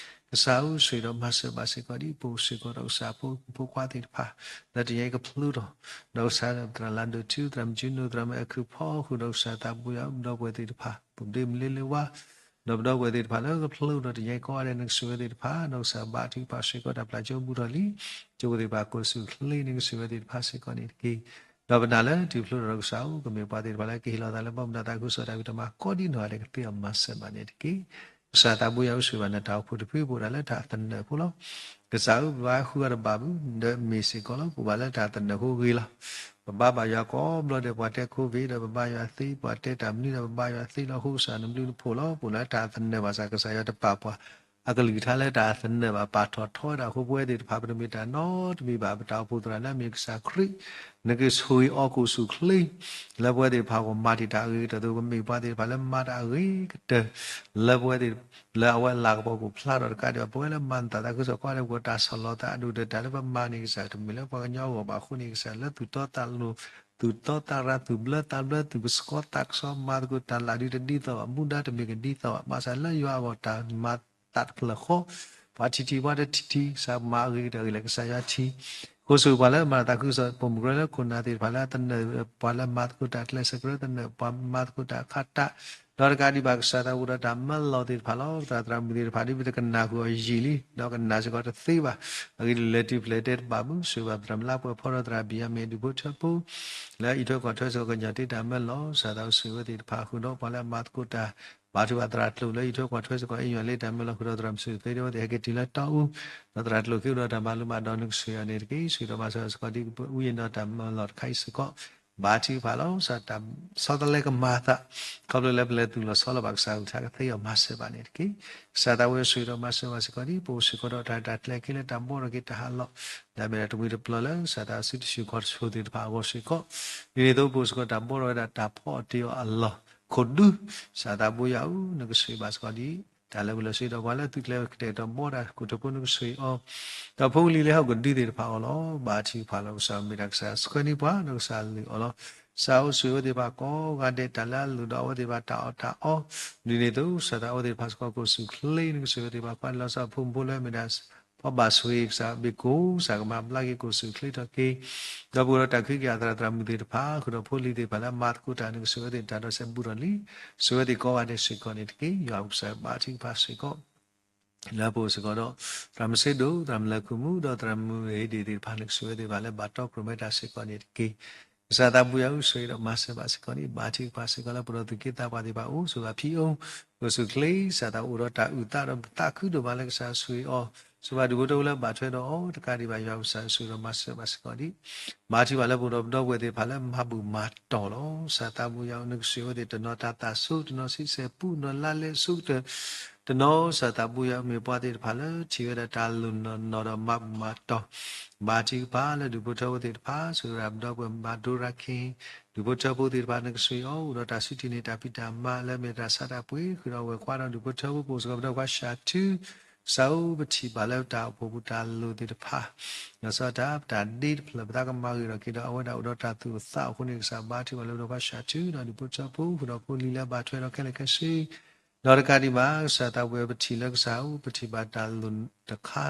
ကစၢ်ဧၢ ဆိၣ်ဂ့ၤဒီးမၤစၢၤဘၣ်စ့ၢ်ကီးဒ် ပအိၣ်စ့ၢ်ကီးဒီးကစၢ်ဖိမုၣ်ဖိခွါသ့ၣ်တဖၣ် လၢတနံၤအံၤကဖျိထီၣ် ဒီးကစၢ်သရၣ်လါဒိၣ်ထူ သရၣ်မုၣ်ကၠူနိ သရၣ်မုၣ်အဲၣ်ခုၣ်ဖီ ဃုာ်ဒီးကစၢ်သးဘိယွၤ ပဒီပုၢ်ဝဲၢ်သ့ၣ်တဖၣ် ပဒ့မုၣ်လ့လ့ဝါ ဒီးပဒီပုၢ်ဝဲၢ်သ့ၣ်တဖၣ်လၢကဖျိထီၣ်တနံၤအံၤကိးဂၤဒဲး နကဆိၣ်ဂ့ၤဝဲသ့ၣ်တဖၣ် ဒီးကစၢ်ဘါထုကဖၣ်စ့ၢ်ကီးတၢ်ပျၢ်ကၠိဘူးထီၣ်လံ ကၠိဖိသ့ၣ်တဖၣ်ကိးဆူၣ်ချ့ နကဆိၣ်ဂ့ၤဝဲသ့ၣ်တဖၣ်စ့ၢ်ကီးန့ၣ်တက့ၢ်. ဒီးပနာ်လၢတုၤဖျိထီၣ်ဒီးကစၢ်ဧၢ ကမ့ၢ်ပှၤသ့ၣ်တဖၣ်လၢကဟ့ၣ်လီၤသးလၢဘီမုၢ်ဒီးသးခုကစီၣ်တၢ်ဖံးတၢ်မၤကိးဒ်နီၢ်ဂၤဒဲး ကသ့အီၤမၤစၢၤဘၣ်န့ၣ်တက့ၢ်. ကစၢ်သးဘိယွၤဧၢ ဆိၣ်ဂ့ၤဘၣ်နတၢ်အိၣ်ဖှိၣ်တဖု ပအိၣ်ဒၣ်လၢတၢ်သနၢၣ်ဖိလီၤ. ကစၢ်ဧၢ ပဘၣ်ဃုအီၤတဘၣ်ဘၣ် ဒီးမ့ၢ်စ့ၢ်ကီးလီၤ ပအိၣ်ဘၣ်လၢတၢ်သနၢၣ်ဖိဂ့ၤလီၤ. ပဘါဘၣ်ယွၤကိးဘျီဒီး ပှၤတဲ COVID ဒီးပဘါယွၤသ့, ပှၤတဲတၢ်မနုၤဒီးပဘါယွၤသ့လီၤ. အဃိကစၢ်နဘျုးနဖှိၣ်လီၤ. ပအိၣ်လၢတၢ်သနၢၣ်ဘၣ်ဆၣ် ကစၢ်ယွၤတပာ်ပှၤ အကလုၢ်ကထါလၢတၢ်သနၢၣ်ဘၣ်ပာ်ထီၣ်ထီဝဲဒၣ်အဃိ ပဝဲသ့ၣ်တဖၣ်ပတမ့ၢ်တၢ်နီတမံၤဘၣ်. ပတၢ်အိၣ်ဖှိၣ်သရၣ်လၢအမ့ၢ်ကစၢ်ခရံာ် နကဆိၣ်ဂ့ၤအီၤကိၣ်ဆူၣ်ချ့ လၢပဝဲသ့ၣ်တဖၣ်ကမၤတ့ၢ်တၢ်အဂ့ၤကတၢၢ်အသိး ပမ့ၢ်ပှၤသ့ၣ်တဖၣ်လၢမၤတၢ်အဂ့ၤကတၢၢ် လၢပဝဲသ့ၣ် လၢအဝဲအလၤကပီၤကအိၣ်ဖျါထီၣ်တကးဒံးဘၣ် ပဝဲလၢမၤနသးသးခုကစီၣ်ကွၢ်လၢပတၢ်ဆီၣ်လီၤသးအဒိၣ်ကတၢၢ် တၢ်လၢပမၤန့ၣ် ကစၢ်တမ့ၢ်လၢပှၤကညီအဂီၢ်ဘၣ်အဃိန့ၣ် ကစၢ်လၢသူၣ်တီသးလိၤ သူၣ်တီသးရၤ သူၣ်ဘျၢသးဘျၢ သူၣ်ကဆှီသးကဆှီ မၤသကိးတၢ်လၢ်ဒုးတဒ်သိးဘၣ် မူဒါတမ့ၢ်ကဒ်သိးဘၣ် ဘၣ်ဆၣ်လၢယွၤအဂီၢ်တၢ်မၤသးတဖျၢၣ်ဃီ ပှၤထံၣ်ထံၣ်ပှၤတထံၣ်ထံၣ် ကစၢ်မၤအဂ့ၤကတၢၢ်အဂ့ၢ်လၢကစၢ်ယွၤထံၣ် ကိၣ်ဆူၣ်ပှၤလၢမၤနသးသးခုကစီၣ် ပိာ်မုၣ်ကရၢလၢခိၣ်နၢ်သ့ၣ်တဖၣ်လၢအသနၢၣ်ပှၤလၢမၤသကိးတၢ်ကျဲးစၢးကရၢ သနၢၣ်ပှၤမၤသကိးတၢ်အခးတၢ် ဒီးတကးဒံးဘၣ်ကစၢ်သးအိၣ်ဒီးတၢ်မၢလီၤသ့ၣ်တဖၣ်လီၤ. သရၣ်သရၣ်မုၣ်သ့ၣ်တဖၣ်ဒ်ပတကနၣ်ဃုာ်အီၤယံာ်လံ ဒီးကနၣ်စ့ၢ်ကီးတသ့ဘၣ် အဂ့ၢ်ဒ်လဲၣ်တုၤဖျဲးတဲတဘၣ်မုၢ် ဆိၣ်ဂ့ၤဘၣ်သရၣ်မုၣ်လါပှဲၤဖီဒီးသရၣ်ဘံၣ်ယၤမ့ၣ်ဒူၣ်ဖိထၢဖိ လၢအံးထွဲကွၢ်ထွဲစ့ၢ်ကီးကညီၤတ့တၢ်မၢလီၤ ကစၢ်သးအိၣ်ဆိၣ်ဂ့ၤဝဲသ့ၣ်တဖၣ်ဃုာ်ဒီးပှၤလၢအမၤသကိးတၢ် ဘါထုကဖၣ်သရၣ်ကျိၤလၢအံးထွဲကွၢ်ထွဲစ့ၢ်ကီးအ့ၣ်ယွၤလၢတၢ်မၢလီၤဃုာ်ဒီးသရၣ်မုၣ်စူၣ်သ့ဒီးဝဲသ့ၣ်ဟဲက့ၤတုၤလၢတီအူ ဒီးသရၣ်ကျိၤက့ၤအိၣ်ဒီးတၢ်မၤလိမၤဒိးနကဆိၣ်ဂ့ၤအီၤန့ၣ်တက့ၢ်. ဆိၣ်ဂ့ၤဒီးမၤစၢၤစ့ၢ်ကီးဒ်ပဝံယနီၢ်တၢ်မၢလီၤတခါအံၤစ့ၢ်ကီး ဘါထုကဖၣ်လီၤ. ကစၢ်တၢ်ဆီတလဲကမၤအသး ခီဖျိလၢပလဲၤသူၣ်လီၤဆီလီၤဘၣ်ကစၢ်အကလုၢ်ကထါကသ့အီၤမၤစၢၤဘၣ်န့ၣ်တက့ၢ်. ကစၢ်သးဝံၤဆိၣ်ဂ့ၤဒီးမၤစၢၤဘၣ်စ့ၢ်ကီးဒ် ပအိၣ်စ့ၢ်ကီးဒီးတၢ်ရဲၣ်တၢ်ကျဲၤအခံလၢတၢ်ဘီထီၣ်က့ၤတၢ်ဟးလီၢ် လၢအမ့ၢ်ဒၣ်တမှံၤတပျီၤလၢ ကစၢ်သးစုတဆူၣ်ခီၣ်တဆူၣ်သ့ၣ်တဖၣ်အဂီၢ်စ့ၢ်ကီး ဒ်န့ၣ်အသိးပအိၣ်စ့ၢ်ကီးတၢ်ဘီထီၣ်ဝဲဒၣ်တၢ်ဖီအီၣ်တ့ၤအီၤအလီၢ်ခိၣ်ဒူ ကစၢ်သးဘိယွၤဧၢ နကဆိၣ်ဂ့ၤဘၣ်စ့ၢ်ကီးဒ် တၢ်လၢပလဲၤဆိၣ်ဂ့ၤဒီးပှၤလၢသုးကျဲၤကတဲာ်ကတီၤဘီတၢ်ကိၣ်ထၢဖိနကဆိၣ်ဂ့ၤအီၤ ဒီးဖိလံၤလၢဟီၣ်ခိၣ်ဒူသ့ၣ်တဖၣ်အဂီၢ်လီၤ. ဘါထုကဖၣ်လီၤ. ကစၢ်မ့ၢ်တၢ်ကစၢ်ဆှၢန့ၢ်ပှၤ ဒီးကစၢ်လုၢ်အီၤလီၤ. ကစၢ်အိၣ်ဆိၣ်ဂ့ၤဝဲသ့ၣ်တဖၣ်ကိးဂၤဒဲး တၢ်လၢအလုၢ်ဒီးအဝဲသ့ၣ်တဖၣ်တၢ်အီၣ်တၢ်အီ ဒ်န့ၣ်အသိး ကစၢ်သးဝဲသ့ၣ်တဖၣ်စ့ၢ်ကီးကိၣ်ဆူၣ်ချ့ နကဆိၣ်ဂ့ၤဝဲသ့ၣ်တဖၣ် ကွၢ်လီၤစ့ၢ်ကီးဖိမုၣ်ဖိလၢအမ့ၢ်ဒၣ် ဖီဘၣ်ဆိၣ်ဂ့ၤ ကစၢ်ဘ့ၣ်ကိၣ် ကစၢ်ကမၤဘျါက့ၤကိၣ်ဆူၣ်ချ့ထီၣ်က့ၤ ဒီးပအိၣ်ဒီးတၢ်ခုက့ၤအသရၣ်သရၣ်မုၣ်သ့ၣ်တဖၣ် ဃုာ်ဒီးဖိလံၤသ့ၣ်တဖၣ်လၢအမၤသကိးတၢ် နကဆိၣ်ဂ့ၤဝဲသ့ၣ်တၢ်ဒီးစဲးဘူးထီၣ်လံ ဆိၣ်ဂ့ၤဝဲသ့ၣ်ကိးဂၤဒဲးစ့ၢ်ကီးန့ၣ်တက့ၢ်. ယွၤကစၢ်ဘါထုကဖၣ်စ့ၢ်ကီး လၢပအိၣ်စ့ၢ်ကီးဒီး သရၣ်မုၣ်စ့ဒိၣ် သရၣ်မုၣ်လၢခုၣ်မူ ဒီးသရၣ်မုၣ်အ့ဒ့ၣ်သ့ၣ်တဖၣ် နကဆိၣ်ဂ့ၤဝဲသ့ၣ်တဖၣ်လၢဘၣ်တီခိၣ်ရိၣ်မဲတၢ်စ့ၢ်ကီးန့ၣ်တက့ၢ်. ကစၢ်သးဘိယွၤဧၢ ဆိၣ်ဂ့ၤဒီးမၤစၢၤဘၣ်စ့ၢ်ကီးန့ၣ် ဘါထုကဖၣ်စ့ၢ်ကီးလၢပဒီးသူၣ်က့သးပှၢ်သ့ၣ်တဖၣ်အိၣ် ဆိၣ်ဂ့ၤဘၣ်ဖံအိၣ် ကိၣ်ဆူၣ်ချ့ ကစၢ်သးအိၣ်ဒီးတၢ်အုၣ်သးဒီးပသးခုဒိၣ်မးလၢကစၢ်ဆိၣ်ဂ့ၤအီၤ ဆိၣ်ဂ့ၤဘၣ်ဒူၣ်ဖိထၢဖိလၢဘၣ်ထွဲဒီးအီၤ တကးဒံးဘၣ်ယွၤကစၢ် ဆိၣ်ဂ့ၤဒီးမၤစၢၤဘၣ်စ့ၢ်ကီးဒ် ဘါထုကဖၣ်လၢပအိၣ်ဒီးပဒီပုၢ်ဝဲၢ်သ့ၣ်တဖၣ်လၢမၤဘူၣ်မၤတီၢ်လီၤ. ကစၢ်သးဘိယွၤဧၢ နကဆိၣ်ဂ့ၤဝဲသ့ၣ်တနီၤတၢ်သးဆိ တနီၤဆံးစဲးပူ တနီၤလါလဲအဆိကတၢၢ် တနီၤ ကစၢ်သးဘိယွၤဧၢ မ့ၢ်ပှၤသ့ၣ်တဖၣ်လၢထံၣ်ဝဲဒၣ်တၢ်လိၣ်နီၢ်နီၢ်ဒီးမၤဘူၣ်မၤတီၢ် ဘါထုကဖၣ်လၢဒူၣ်ဖိထၢဖိသ့ၣ်တဖၣ် ဆိၣ်ဂ့ၤဝဲဒၣ်ပဒီပုၢ်ဝဲၢ်မၤဒိရၤခ့ ဒူၣ်ဖိထၢဖိသ့ၣ်တဖၣ် နကဆိၣ်ဂ့ၤအီၤ အိၣ်ဒီးတၢ်စုထံၣ်န့ၢ်တၢ်ဖံးတၢ်မၤလၢအမ့ၢ်တၢ်ဆါတၢ်ပှ့ၤ ဃုာ်ဒီးဝဲၤကွာ်ဒီးဒူၣ်ဖိထၢဖိ ပအိၣ်စ့ၢ်ကီးပဒီပုၢ်ဝဲၢ်စှၤထု ကစၢ်ဧၢ ပထံၣ်ဘၣ်လၢတၢ်အိၣ်ဖှိၣ်ပူၤတၢ်လိၣ်သ့ၣ်တဖၣ် လီၤဆီဒၣ်တၢ် ပတၢ်ဒ့တဖျၢၣ် ပသးကမၤဂ့ၤထီၣ်က့ၤဒီးအဝဲဒၣ်အိၣ်ဒီးတၢ်သူၣ်အိၣ်သးအိၣ်အဃိန့ၣ် ကစၢ်ဘါထုကဖၣ်လၢပဒီပုၢ်ဝဲၢ်စှၤထု ဒီးဒူၣ်ဖိထၢဖိ ဃုာ်ဒီးဖိလံၤလၢအဘၣ်ထွဲဒီးခဲလၢာ်ခဲဆ့ ဒီးတကးဒံးဘၣ် ကစၢ်သးဘိယွၤဧၢ ပထံၣ်လၢကစၢ်ဧၢ ပထံၣ်ဘၣ်တၢ်လိၣ်တခါ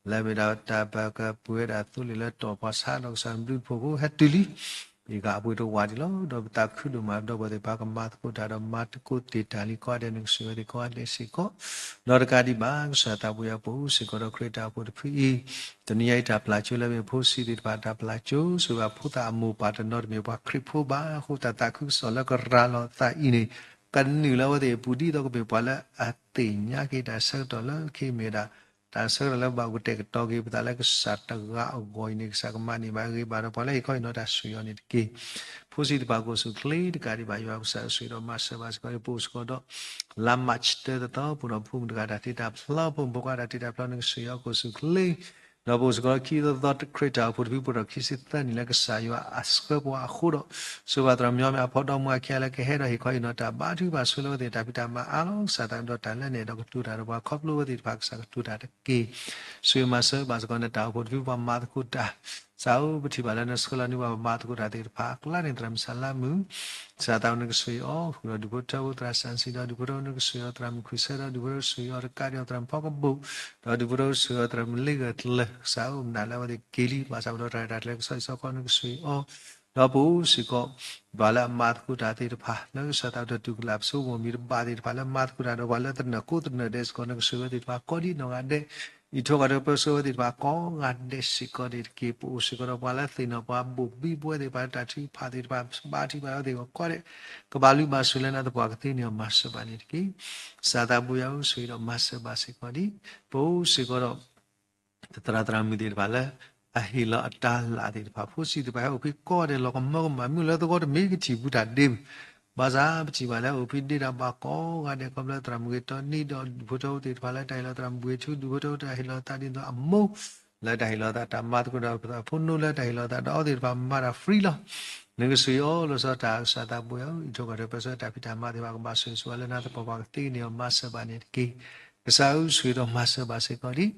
လၢအမ့ၢ်ဒၣ်တၢ်ပကပှဲၤဝဲဒၣ်သိလ့ၣ်လၢတီၢ်ပှၤဆါဒီးကစၢ်ဘျုးတဖိးဖိဟဲတုၤလံ ယဂၤအပှ့ၤတဝာ်ဒံးလီၤ. ဒီးပသးခုဒိၣ်မးပဒီပုၢ်ဝဲၢ်သ့ၣ်တဖၣ်ကမၤသကိးတၢ်ဒီးမၤသကိးတ့ၢ်တၢ်လံ ကိးဂၤဒဲး နကဆိၣ်ဂ့ၤဝဲသ့ၣ်ကိးဂၤဒဲးစ့ၢ်ကီး ဒီးတကးဒံးဘၣ် ကစၢ်သးဘိယွၤ ပအိၣ်စ့ၢ်ကီးဒီးခရံာ်တၢ်အိၣ်ဖှိၣ်တဖုအံၤ တနံၤအံၤတၢ်ပျၢ်ကၠိလၢမ့ၢ်ဖိဆံးသ့ၣ်တဖၣ်တၢ်ပျၢ်ကၠိ ဆိၣ်ဂ့ၤဖိသၣ်အမိၢ်ပၢ်တနီၤတမ့ၢ်ပှၤခရံာ်ဖိဘၣ်အဃိ တၢ်သးခုကစီၣ်လၢကရၤလီၤအသးအံၤန့ၣ် ကနုာ်လၢအဝဲသ့ၣ်အပူၤ ဒ်သိးကမ့ၢ်ပှၤလၢအသ့ၣ်ညါက့ၤတၢ်ဆၢကတီၢ်လၢခံမ့ၢ်ဝဲဒၣ် တၢ်ဆၢကတီၢ်လၢဘၣ်ကတဲာ်ကတီၤက့ၤပသးလၢကစၢ်တဂၤအဂီၢ်အံၤန့ၣ် ကစၢ်ကမၤန့ၢ်ဘၣ်ဂ့ၤဘၣ်ဒီးပှၤလၢဟ့ၣ်ခီဟ့ၣ်နီၤတၢ်ဆိၣ်ဂ့ၤအီၤန့ၣ်တက့ၢ်. ဖိဆံးတဖၣ်ကိၣ်ဆူၣ်ချ့ တကးဒံးဘၣ် ယွၤကစၢ်ဆိၣ်ဂ့ၤဒီးမၤစၢၤဘၣ်စ့ၢ်ကီး ပအိၣ်စ့ၢ်ကီးဒီး လါမးတၢ်သီသီ ပအိၣ်ဒီးဖိမုၣ်တဂၤတၢ်တ့တၢ်ဖျီ ဖိမုၣ်ဖိခွါတၢ်တ့တၢ်ဖျီ နကဆိၣ်ဂ့ၤအီၤကိၣ်ဆူၣ်ချ့ ဒီးပအိၣ်စ့ၢ်ကီးဒီးခံသီသီ ခရံာ်တၢ်အိၣ်ဖှိၣ်တဖု ပအိၣ်ဒီးခံဆံသၢနံၣ်လၢကစၢ်ယွၤအဆှၢပှၤအဃိဒီး ဆိၣ်ဂ့ၤပှၤသရၣ်မုၣ်အဖီဒီမါအခံဂၤလၢကဟဲဒီးဟ့ၣ်ခီဟ့ၣ်နီၤတၢ် ဘါထုကဖၣ်ဆိလၢအဝဲသ့ၣ်တၢ်ဖံးတၢ်မၤအါလီၤ. ကစၢ်သးဒီးတၢ်လၢန့ၣ် ဒီးကတိၤတၢ်ဒီးပှၤခီဖျိအဝဲသ့ၣ်တဖၣ် ကစၢ်ကတိၤတၢ်တက့ၢ်. ဆိၣ်ဂ့ၤမၤစၢၤဘၣ်စ့ၢ်ကီး နတၢ်အိၣ်ဖှိၣ်တဖုပှၤမၤသကိးတၢ် ကစၢ်ဧၢ ပထံၣ်ဘၣ်လၢနဆှၢလီၤန့ၢ်ပှၤ ပမၤသကိးတၢ်သ့ၣ်တဖၣ်အကျါန့ၣ် သရၣ်မုၣ်စလါမုၣ် ကစၢ်သးနကဆိၣ်ဂ့ၤအီၤ ဃုာ်ဒီးဒူၣ်ဖိထၢဖိသရၣ်စၣ်စံၤ ဒီးဒူၣ်ဖိထၢဖိနကဆိၣ်ဂ့ၤအီၤသရၣ်မုၣ်ခွံဆၢ ဒီးဒူၣ်ဖိထၢဖိဆိၣ်ဂ့ၤအီၤတကးဒံးအီၤသရၣ်မုၣ်ဖီကဘိၣ် ဒီးဒူၣ်ဖိထၢဖိဆိၣ်ဂ့ၤအီၤသရၣ်မုၣ်လ့ဂၢၢ်ကျၢၤ ကစၢ်ဧၢ မနုၤလၢအဝဲသ့ၣ်က့ၤလံ ဘၣ်ဆၣ်ပဒီးတၢ်ရဲၣ်တၢ်ကျဲၤကစီၣ်အံၤစီကီး နကဆိၣ်ဂ့ၤအီၤ ဒီးပအိၣ်စ့ၢ်ကီး ပှၤလၢအမၤသကိးတၢ်သ့ၣ်တဖၣ် လၢကစၢ်သးတတူၢ်ကလာ်ပစိကမီၤမံၤတဘၣ်သ့ၣ်တဖၣ် လၢမၤသကိးတၢ်ဒီးပှၤလၢသနၢၣ်ကိးသနၢၣ်ဒဲးစ့ၢ်ကီး နကဆိၣ်ဂ့ၤဝဲသ့ၣ်တဖၣ်ကိးဒံးနီၢ်ဂၤဒဲး အံးထွဲကွၢ်ထွဲပၢဆှၢဝဲသ့ၣ်တဖၣ်ကိးဂၤဒဲးစ့ၢ်ကီးန့ၣ်တက့ၢ်. ပအိၣ်စ့ၢ်ကီးဒီးပှၤလၢသ့ၣ်နီၣ်ပှၤဘိၣ်ဘံပဝဲသ့ၣ်တဖၣ်လၢတၢ်ထုကဖၣ်သ့ၣ်တဖၣ် ဘါထုကဖၣ်ဝဲသ့ၣ်ကိးဂၤဒဲး ကဘၣ်လုၢ်ဘၣ်စၢၤလၢနသပှၢ်ကသ့န့ၣ် မၤစၢၤဘၣ်န့ၣ်တက့ၢ်. ကစၢ်သးဘိယွၤဧၢ ဆိၣ်ဂ့ၤဒီးမၤစၢၤဘၣ်စ့ၢ်ကီးဒံး ပအိၣ်စ့ၢ်ကီးဒီး သရၣ်သရၣ်မုၣ်သ့ၣ်တဖၣ်လၢ အဟ့ၣ်လီၤအတၢ်လၢ်သ့ၣ်တဖၣ် ဖိဆံးသ့ၣ်တဖၣ်ဟဲအိၣ်ဖဲကိးဂၤဒဲးလီၤကမၢကမၣ် မ့ၢ်လၢသဝီတမ့ၢ်ကထံၣ်ပူၤတၢ်ဒ့မုၣ် ဘၣ်ဆၣ်ပထံၣ်ဘၣ်လၢအအိၣ်ဖဲဒ့တၢ်ဘၣ်ကိးဂၤဒဲး ခီဖျိသရၣ်မုၣ်ဂ့ၤတီနံၤဒီးဒူၣ်ဖိထၢဖိသ့ၣ်တဖၣ်လၢတၢ်ဟ့ၣ်လီၤသရၣ်မုၣ်ဂ့ၤဆူ ဒူၣ်ဖိထၢဖိတၢ်ဟ့ၣ်လီၤသးဒ်သိးအမိၢ် လၢတၢ်ဟ့ၣ်လီၤသးတၢ်မၤသကိးဒီးပသးဖိနီၢ်လၢတၢ်ဟ့ၣ်လီၤသးဒီးအီၤသ့ၣ်တဖၣ်မၤတၢ် free လီၤ. နကဆိၣ်ဂ့ၤအီၤလီၤဆီတၢ်ကစၢ်သးဘိယွၤဧၢ, အံးထိၣ်ဃီၣ်ထိးပၢဆှၢတၢ်ဖံးတၢ်မၤသ့ၣ်တဖၣ်ကဘၣ်ဆိၣ်ဂ့ၤဆိၣ်ဝါလၢနၤသပှၢ်ပှၢ်ကသ့ကန့ၢ်အီၤမၤစၢၤဘၣ်န့ၣ်တက့ၢ်. ကစၢ်ဧၢ, ဆိၣ်ဂ့ၤဒီးမၤစၢၤဘၣ်စ့ၢ်ကီးဒံး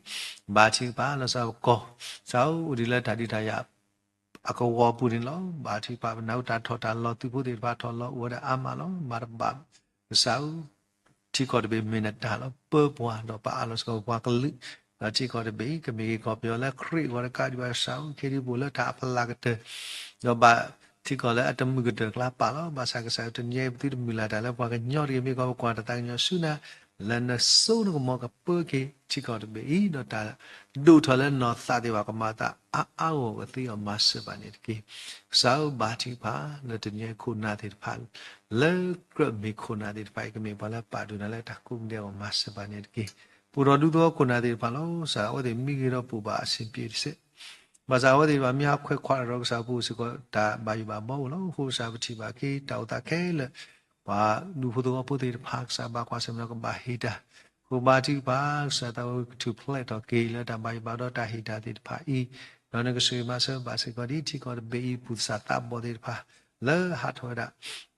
ဘါထုကဖၣ်လီၤဆီပကီၢ်, ကစၢ်ဧၢ, အိၣ်ဒံးလၢတၢ်ဒုးတၢ်ယၤ အကဝီၤပူၤန့ၣ်လီၤ. ဘါထုကဖၣ်ပနၢ်ဟူတၢ်ထီၣ်တၢ်လီၤ သုးဖိသ့ၣ်တဖၣ်ထီၣ်လီၤအိၣ်ဝဲဒၣ်အါမးလီၤ. မၤတဘၣ် ကစၢ်ဧၢ, ထံကီၢ်တဘ့ၣ်မ့ၢ်နတၢ်လီၤ. ပၢပှၤဒီးပအးလီၤစ့ၢ်ကီးပှၤကလုာ်, ဒီးထံကီၢ်တဘ့ၣ်အံၤ ကမ့ၢ်ဂ့ၤကီၢ်ပယီၤလၢခရံာ်အဂီၢ်တကးဒံးဘၣ် ကစၢ်ဧၢ, ခ့ဒံးပအိၣ်လၢတၢ်အဖီလာ်ကတၢၢ် ဒီးဘၣ်ထံကီၢ်လၢအတမုာ်ကတၢၢ်အကျါပာ်လီၤ. ဘၣ်ဆၣ်ကစၢ်ဧၢ, တနံၤအံၤပသုတမုၢ်လၢ်တၢ်လၢပှၤကညီတဂ့ၤ, မ့ၢ်ကီးပကွၢ်တၢ်သးကညီၤဆူနၤ လၢနစိနကမီၤကပၢက့ၤထံကီၢ်တဘ့ၣ်အံၤ, ဒီးတၢ်ဒိၣ်ထီၣ်လၢနီၢ်သးသ့ၣ်တဖၣ်ကမၤသးအါအါဂီၢ်ဂီၢ်ကသ့အီၤမၤစၢၤဘၣ်န့ၣ်တက့ၢ်. ကစၢ်ဧၢ, ဘါထုကဖၣ် လၢတနံၤအံၤခိၣ်နၢ်သ့ၣ်တဖၣ် လၢကြၢးမ့ၢ်ခိၣ်နၢ်သ့ၣ်တဖၣ်အံၤ ကမ့ၢ်ပှၤလၢပာ်ဒိၣ်နၤလၢတၢ်ကိးမံၤဒဲးအဂီၢ်မၤစၢၤဘၣ်န့ၣ်တက့ၢ်. ပအိၣ်ဒီးဒူသဝီခိၣ်နၢ်သ့ၣ်တဖၣ်လီၤ. ကစၢ်ဧၢ, အဝဲသ့ၣ်မံဂ့ၤဒီးပိာ်ဘၣ်အဆင်ပြေတစဲး ဘၣ်ဆၣ်အဝဲသ့ၣ်တဖၣ်မ့ၢ်ဟးခွဲးခွါဒီးကစၢ်ပူၤစ့ၢ်ကီး တၢ်ဘၣ်ယိၣ်ဘၣ်ဘီအိၣ်လီၤ. အဃိကစၢ်ပထံၣ်ဘၣ်က့ၤတၢ်အိၣ်သးခဲလၢာ် ပှၤဒူဖိသဝီဖိသ့ၣ်တဖၣ် ကစၢ်ဘၣ်ကွၢ်ဆၢၣ်မဲာ်ဒီးကဘၣ်ဟ့ၣ်တၢ်, အဃိဘါထုကဖၣ် ကစၢ်သးဝဲကထူၣ်ဖျဲးထီၣ်က့ၤလၢတၢ်ဘၣ်ယိၣ်ဘၣ်ဒီးတၢ်ဟ့ၣ်တၢ်သ့ၣ်တဖၣ်အံၤ, ဒီးနကဆိၣ်ဂ့ၤမၤစၢၤဘၣ်စ့ၢ်ကီးဒ်ထံကီၢ်တဘ့ၣ်အံၤ ပူၤသ့ၣ်သးဘီၣ်သ့ၣ်တဖၣ် လၢဟးထီၣ်ဝဲဒၣ်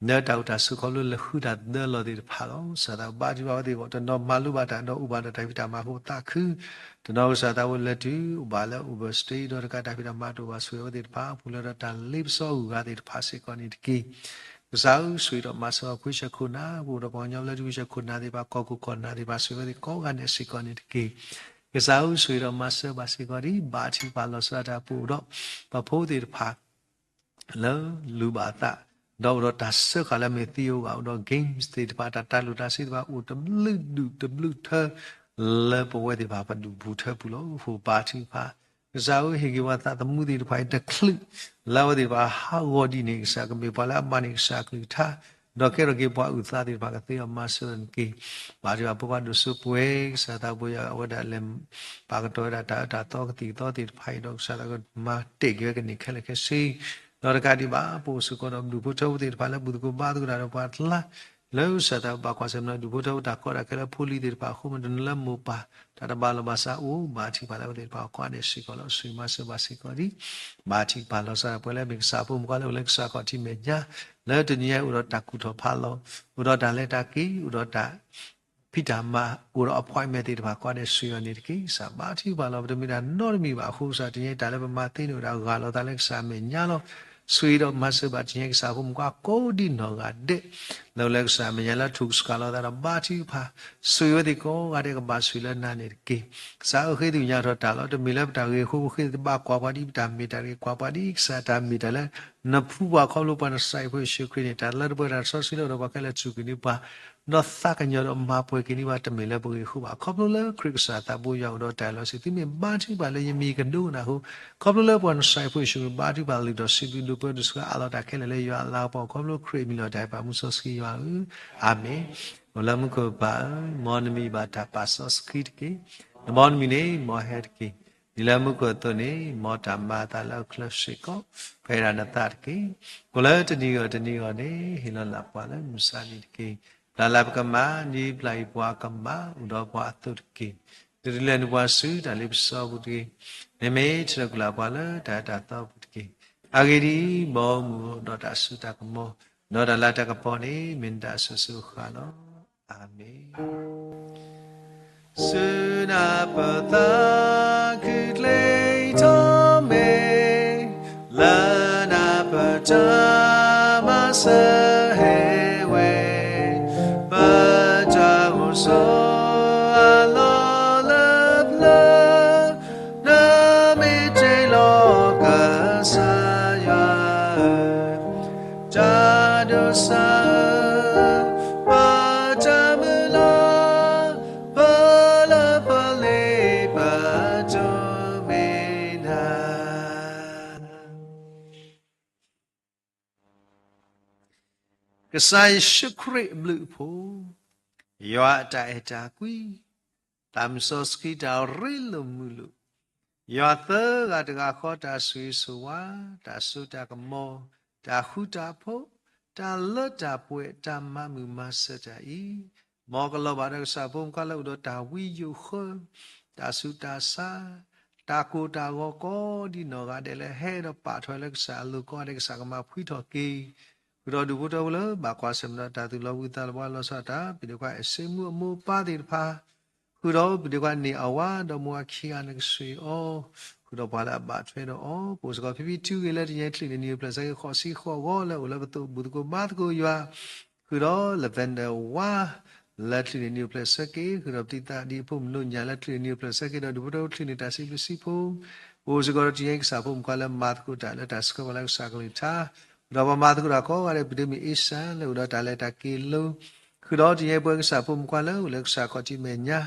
လၢတၢ်အိၣ်တၢ်ဆိးခီဖျိလၢဃုတၢ်သၢလီၤသ့ၣ်တဖၣ်လီၤ. ကစၢ်သးဘါထုကဖၣ်အဝဲသ့ၣ်အဂီၢ် တနီၤမၤလိဘၣ်တၢ်ဒီးအိၣ်ဘၣ်ဒီးတၢ်ဖံးတၢ်မၤအဃိသးခု, တနီၤကစၢ်သးဝဲလဲၤတုၤအိၣ်ဘၣ်လၢ overstay ဒီးတကးတၢ်ဖံးတၢ်မၤတအိၣ်ဘၣ် ဆိၣ်ဂ့ၤအဝဲသ့ၣ်တဖၣ် ပူၤလၢဒီးတၢ်လ့ပစီအဂုၤအဂၤသ့ၣ်တဖၣ်စ့ၢ်ကီးန့ၣ်တက့ၢ်. ကစၢ်ဧၢ, ဆိၣ်ဂ့ၤဒီးမၤစၢၤအီၤ ဖှံဆၢခိၣ်နၢ်, ပအိၣ်ဒီးပှၤကညီလၢဒူဖှံဆၢခိၣ်နၢ်သ့ၣ်တဖၣ် ကီၢ်ခိၣ်ကီၢ်နၢ်သ့ၣ်တဖၣ် ဆိၣ်ဂ့ၤအဝဲသ့ၣ်ကိးဂၤဒဲးစ့ၢ်ကီးန့ၣ်တက့ၢ်. ကစၢ်ဧၢ, ဆိၣ်ဂ့ၤဒီးမၤစၢၤဘၣ်စ့ၢ်ကီးဒ် ဘါထုကဖၣ်လီၤဆီဒၣ်တၢ်ပအိၣ်ဒီး ပှၤဖိသ့ၣ်တဖၣ် လၢလူၤဘၣ်အသး, ဒီးအိၣ်ဒီးတၢ်စၢဃာ်လၢအမ့ၢ်သံအိၣ်ဂၢၢ် အိၣ်ဒီး games သ့ၣ်တဖၣ် တၢ်တၢ်လိၣ်တၢ်စ့သ့ၣ်တဖၣ် အိၣ်တဘျုးဒူၣ်တဘျုးထၢ လၢပဝဲသ့ၣ်တဖၣ်ပဒူၣ်ပထၢပူၤလီၤ. အဃိဘါထုကဖၣ်, ကစၢ်ဧၢ, ဟ့ၣ်က့ၤပှၤသးသမူသ့ၣ်တဖၣ်အံၤတချုး လၢအဝဲသ့ၣ်တဖၣ်ဟးဂီၤဒ်န့ၣ် ကစၢ်ကမ့ၢ်ပှၤလၢအဘၣ်န့ၢ်ကစၢ်အကလုၢ်ကထါ, ဒီးကဲထီၣ်က့ၤပှၤအုၣ်သးသ့ၣ်တဖၣ်ကသ့အီၤမၤစၢၤန့ၣ်တက့ၢ်. ဘါထုကဖၣ်ဖိခွါဒိၣ်စိပှဲၤ ကစၢ်သးဘိယွၤ အဝဲဒၣ်လဲၤ ပာ်ကတီၤဝဲဒၣ်တၢ်အၢတၢ်သီကသံၣ်ကသီသ့ၣ်တဖၣ်အံၤဒီး ကစၢ်သးကမၤတ့ၢ်က့ၤဝဲကန့ၢ်ခဲလၢာ်ခဲဆ့, ဒီးတကးဒံးဘၣ် ပအိၣ်စ့ၢ်ကီးဒီးဒူၣ်ဖိထၢဖိသ့ၣ်တဖၣ်လၢ ဘူၣ်သကိးဘါသကိးတၢ်ဒီးပှၤတလါ လၢကစၢ်သးဘၣ်ကွၢ်ဆၢၣ်မဲာ်ဒီးဒူၣ်ဖိထၢဖိတၢ်ကီတၢ်ခဲလၢဖိလံၤသ့ၣ်တဖၣ်အဃိ မ့ၢ်တနုာ်လၢမိၢ်ပၢ် တၢ်တဘၣ်လိာ်ဘၣ်စးအိၣ် ဘါထုကဖၣ်လၢအဝဲသ့ၣ်တဖၣ်အကိးဂၤဒဲးစ့ၢ်ကီးလီၤ. ဆိၣ်ဂ့ၤမၤစၢၤဘၣ်စ့ၢ်ကီးဒ် ဘါထုကဖၣ်လီၤဆီဒၣ်ပှဲၤလၢမ့ၢ်ကစၢ်ဖိမုၣ်ခွါလၢအိၣ်လၢကစၢ်ခီၣ်ထံးမဲာ်ညါ, လၢတနံၤအံၤအိၣ်ဒီးတၢ်ကူၣ်ထီၣ်ဖးလီၤ, အိၣ်ဒီးတၢ်လဲၤတၢ်က့ၤ, အိၣ်ဒီးတၢ် ဖံးတၢ်မၤ အိၣ်ဒီးအappointmentသ့ၣ်တဖၣ်ကိးဂၤဒဲးစ့ၢ်ကီးန့ၣ်တက့ၢ်. ကစၢ်ဘါထုကဖၣ်လီၤ. ပတမ့ၢ်တၢ်နီတမံၤဘၣ်အဃိ ကစၢ်တနံၤအံၤတၢ်လၢပမၤသ့န့ၣ်အိၣ်ဒီးဂၢ်လီၤသးလၢကစၢ်မဲာ်ညါလီၤ. ဆိၣ်ဂ့ၤဒီးမၤစၢၤဘၣ်တနံၤအံၤကစၢ်ဖိမုၣ်ခွါကိးဒ်နီၢ်ဂၤဒဲး လၢအိၣ်လၢကစၢ်မဲာ်ညါလၢအထူၣ်ကစၢ်လီၤသးဒီးဘါထုကဖၣ် ဆိၣ်ဂ့ၤဝဲသ့ၣ်ကိးဂၤဒဲးကဘၣ်ဆိၣ်ဂ့ၤလၢနၤန့ၣ်တက့ၢ်. ကစၢ်ဧၢ ဃ့သ့ၣ်ညါထီၣ်တၢ်လီၤ. တမ့ၢ်လၢပတၢ်ဂ့ၢ်အဃိ ပဃ့တဘၣ်ကွၢ်ပှၤဒ် ပတၢ်မ့ၢ်တၢ်တဂ့ၤကွၢ်ပှၤဒ် ကစၢ်တၢ်မ့ၢ်တၢ်လၢ နဖှူပှၤခီဖျိပှၤနစၢ်အဖိယ့ၣ်ၡူးခရံာ်န့ၣ် တၢ်လၢတပှဲၤတၢ်စီဆှံလၢအိၣ်ဒီးပှၤခဲလၢာ်စူၢ်က့ၤန့ၢ်ပှၤ ဒီးသးကညီၤဒီးမၤပှဲၤက့ၤန့ၢ်ပှၤ တမ့ၢ်လၢပဂ့ၢ်အဃိဘၣ်. ခီဖျိလၢခရံာ်ကစၢ်သးဘိယွၤအိၣ်ဒီးတၢ်လီၤဆံး သုမ့ၢ်ဘါထုကဖၣ်လၢယမံၤကဒိကနၣ်အဃိ ခီဖျိလၢပှၤနစၢ်အဖိယ့ၣ်ၡူးခရံာ်ဘါထုကဖၣ်လုၢ်ထီၣ်စံးဘျုးဒိၣ်ပၢဒိၣ်ဆူအလီၢ်တၢ်ခဲလၢာ်လၢယွၤအလၤကပီၤ ခီဖျိခရံာ်အမံၤလီၤတၢ်အံၤပာ်မူစီဆှံယွၤဧၢ အၤမ့ၣ်. အိၣ်လၢမူခိၣ်ပၢ်ဧၢ, မ်နမံၤဘၣ်တၢ်ပာ်စီဆှံတက့ၢ်. နဘီနမံၤန့ၣ် မ်ဟဲတက့ၢ်. ဒ်လၢမူခိၣ်အသိးန့ၣ် မ်တၢ်မၤအသးလၢအချၢစ့ၢ်ကီး ပှဲၤဒၣ်နသးတက့ၢ်. အိၣ်လၢတနံၤဂီၢ်တနံၤဂီၢ်န့ၣ် ဟ့ၣ်လီၤလၢ်ပှၤလၢမုၢ်ဆါနံၤတက့ၢ်. ပျၢ်လၢပကမၤ ဒ်ပျၢ်အံၤပှၤကမၤ အိၣ်ဒီးပှၤအသိးတက့ၢ်. တတုၤလဲၤနုာ်ပှၤဆူတၢ်လ့ပစီပူၤတဂ့ၤ. မ့မ့ၢ်ထဲးလီၤကွံာ်လၢပှၤလၢတၢ်အၢတၢ်သီပူၤတက့ၢ်. အဂ့ၢ်ဒ်အံၤ, ဘီမုၢ်ဒီးတၢ်စိတၢ်ကမီၤ ဒီးတၢ်လၤတၢ်ကပီၤန့ၣ် မ့ၢ်နတၢ်အစိၤစိၤအဃၣ်လီၤ. အၤမ့ၣ်. စူၢ်နၢ်ပၢၢ်သးခုၣ်ချ့ထီၣ်မ့ၢ် လၢနၢ်ပၢၢ်တၢ်မၤစၢၤဟဲဝဲ, ပတၢ်အိၣ်ဆိးအလီၢ်လၢပျၢၤ နမ့ၢ်တ့ၢ်လီၤကစၢ်ယွၤဧၢ, တၢ်ဒိးစၢ် ပတၢ်မုၢ်လၢ် ပလၢပလ့ပတိၢ်မ့ၢ်နၤ. ကစၢ်ယ့ၣ်ၡူးခရံာ်အဘျုးအဖှိၣ်, ယွၤအတၢ်အဲၣ်တၢ်ကွံ, သးမုၢ်စီဆှံတၢ်ရ့လိာ်မုာ်လိာ်, ယွၤသၢဂၤတဂၤဃီတၢ်ဆိၣ်ဂ့ၤဆိၣ်ဝါ, တၢ်စိတၢ်ကမီၤ, တၢ်ဃူတၢ်ဖိး, တၢ်လၢတၢ်ပှဲၤတၢ်မၤမုာ်မၤစၢၤတၢ်အံၤ, မ်ကလီၤဘၣ်ဒီးကစၢ်ဖိမုၣ်ခွါလၢအိၣ်ဒီးတၢ်ဝံယိာ်ဃၢ, တၢ်ဆူးတၢ်ဆါ, တၢ်ကိၢ်တၢ်ဂီၤကိးဒံနီၢ်ဂၤဒဲးလၢဟဲဒီးပာ်ထီၣ်လၢကစၢ်အလိၤကိးဂၤဒဲး ကစၢ်ကမၤဖှံထီၣ်က့ၤ ဃုာ်ဒီးဒူၣ်ဖိထၢဖိလၢဘၣ်ကွၢ်ဆၢၣ်မဲာ်ဒီးတၢ်သူၣ်လီၤဝံသးလီၤဘှါလီၤဆီဒၣ်တၢ်, ပဒိၣ်ခွါအဲၣ်စ့မူအမိၢ်ပၢ်သ့ၣ်တဖၣ် ဃုာ်ဒီးပဒိၣ်ခွါန့ၢ်အဝၤဒီးမိၢ်အခံဂၤန့ၣ်ကဆှၢအီၤ, ဃုာ်ဒီးပှၤလၢအဘၣ်ထွဲဒီးအီၤ, ပအိၣ်စ့ၢ်ကီးဖံဖံထုဂ့ၤလၢတနံၤအံၤ ချုးန့ၢ်နံၣ်အိၣ်ဖျဲၣ်ဆၢက့ၤဃိးဆံဃိးဂီၤလၢအိၣ်လၢပသိးဘူးသကိးဘါသကိးယွၤ ဃုာ်ဒီး Lavender ဝါ လၢချုးန့ၢ်နံၣ်အိၣ်ဖျဲၣ်ဆၢက့ၤ, ဃုာ်ဒီးပတံၤသးဒ်အဖိမုၣ်နိညၣ်လၢချုးန့ၢ်နံၣ်အိၣ်ဖျဲၣ်ဆၢက့ၤဒီးဒူၣ်ဖိထၢဖိချုးန့ၢ်တၢ်စံးဘျုးစံးဖှိၣ်, ပအိၣ်စ့ၢ်ကီးဒီးတနံၤအံၤကစၢ်ဖိမုၣ်ခွါလၢမၤသကိးတၢ်လၢတၢ်ဆှၢပှၤလၢကစၢ်ကလုၢ်ကထါ, ဃုာ်ဒီးပှၤမၤသကိးတၢ်ကိးဂၤဒဲး ပဒိၣ်မုၣ်အ့ရှၢၣ်လၢအိၣ်ဒီးတၢ်လဲၤတၢ်က့ၤလိၤ ဃုာ်ဒီးတနံၤအံၤပဝဲကစၢ်ဖိမုၣ်ခွါလၢအိၣ်လၢကစၢ်ခီၣ်ထံးမဲာ်ညါ,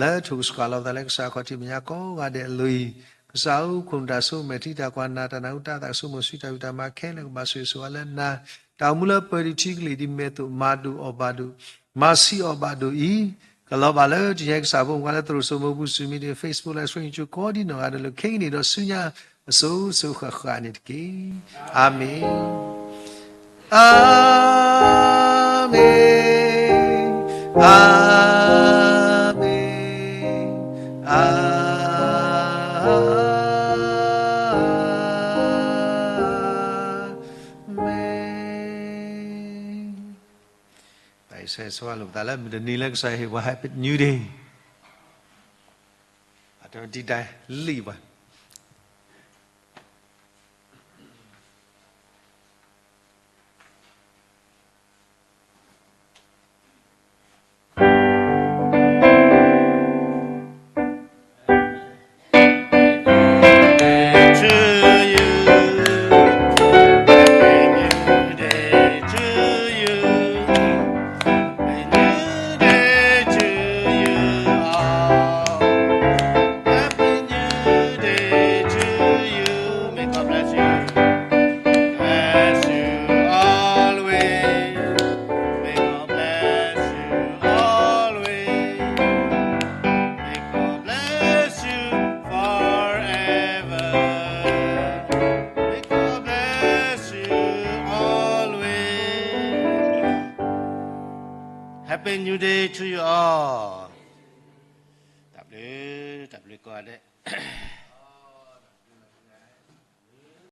လၢထိၣ်ကဆှၣ်လီၤပသးလၢကစၢ်ခီၣ်ထံးမဲာ်ညါကိးဂၤဒဲးအလိၤအံၤ, ကစၢ်ဧၢ ခိၣ်နူာ်တၢ်ဆိကမိၣ် ထံတၢ်ကွၢ် နၢ်တၢ်နၢ်ဟူ တၢ်သးကဆိကမိၣ် ဆူတၢ်ဂံၢ်တၢ်ဘါခဲလၢာ် ကဘၣ်ဆိၣ်ဂ့ၤဆိၣ်ဝါလၢနၤ, တၢ်အိၣ်မူလၢပၢၤဒံးထံကလံၤဒ်မဲာ်သိး မၤဒိၣ်အီၣ်ဘၣ်ဒိၣ်, မၤဆံးအီၣ်ဘၣ်ဒိၣ်အံၤ, ကလီၤဘၣ်လၢတနံၤအံၤကစၢ်ဖိမုၣ်ခွါလၢသရိာ်စိမိၢ်ပူၤ စုမံဒံး Facebook လၢ ဆှၢကၠိကိးဒံနီၢ်ဂၤဒဲးလၢ ခဲကနံၣ်ဒီးဆူညါ အစိၤစိၤဃၣ်ဃၣ်န့ၣ်တက့ၢ်. အၤမ့ၣ်, အၤမ့ၣ်, အၤမ့ၣ်, အၤမ့ၣ်. တၢ်အံၤဆၢဂ့ၤဆၢဝါလိာ်ပသးလၢမုၢ်တနံၤလၢကစၢ်ဟ့ၣ်ပှၤ Happy New Day, အတဒံဒၣ်လံပှၤ Happy New Day to you all. တၢ်ဘျုး, တၢ်ဘျုးကိးဂၤဒဲး.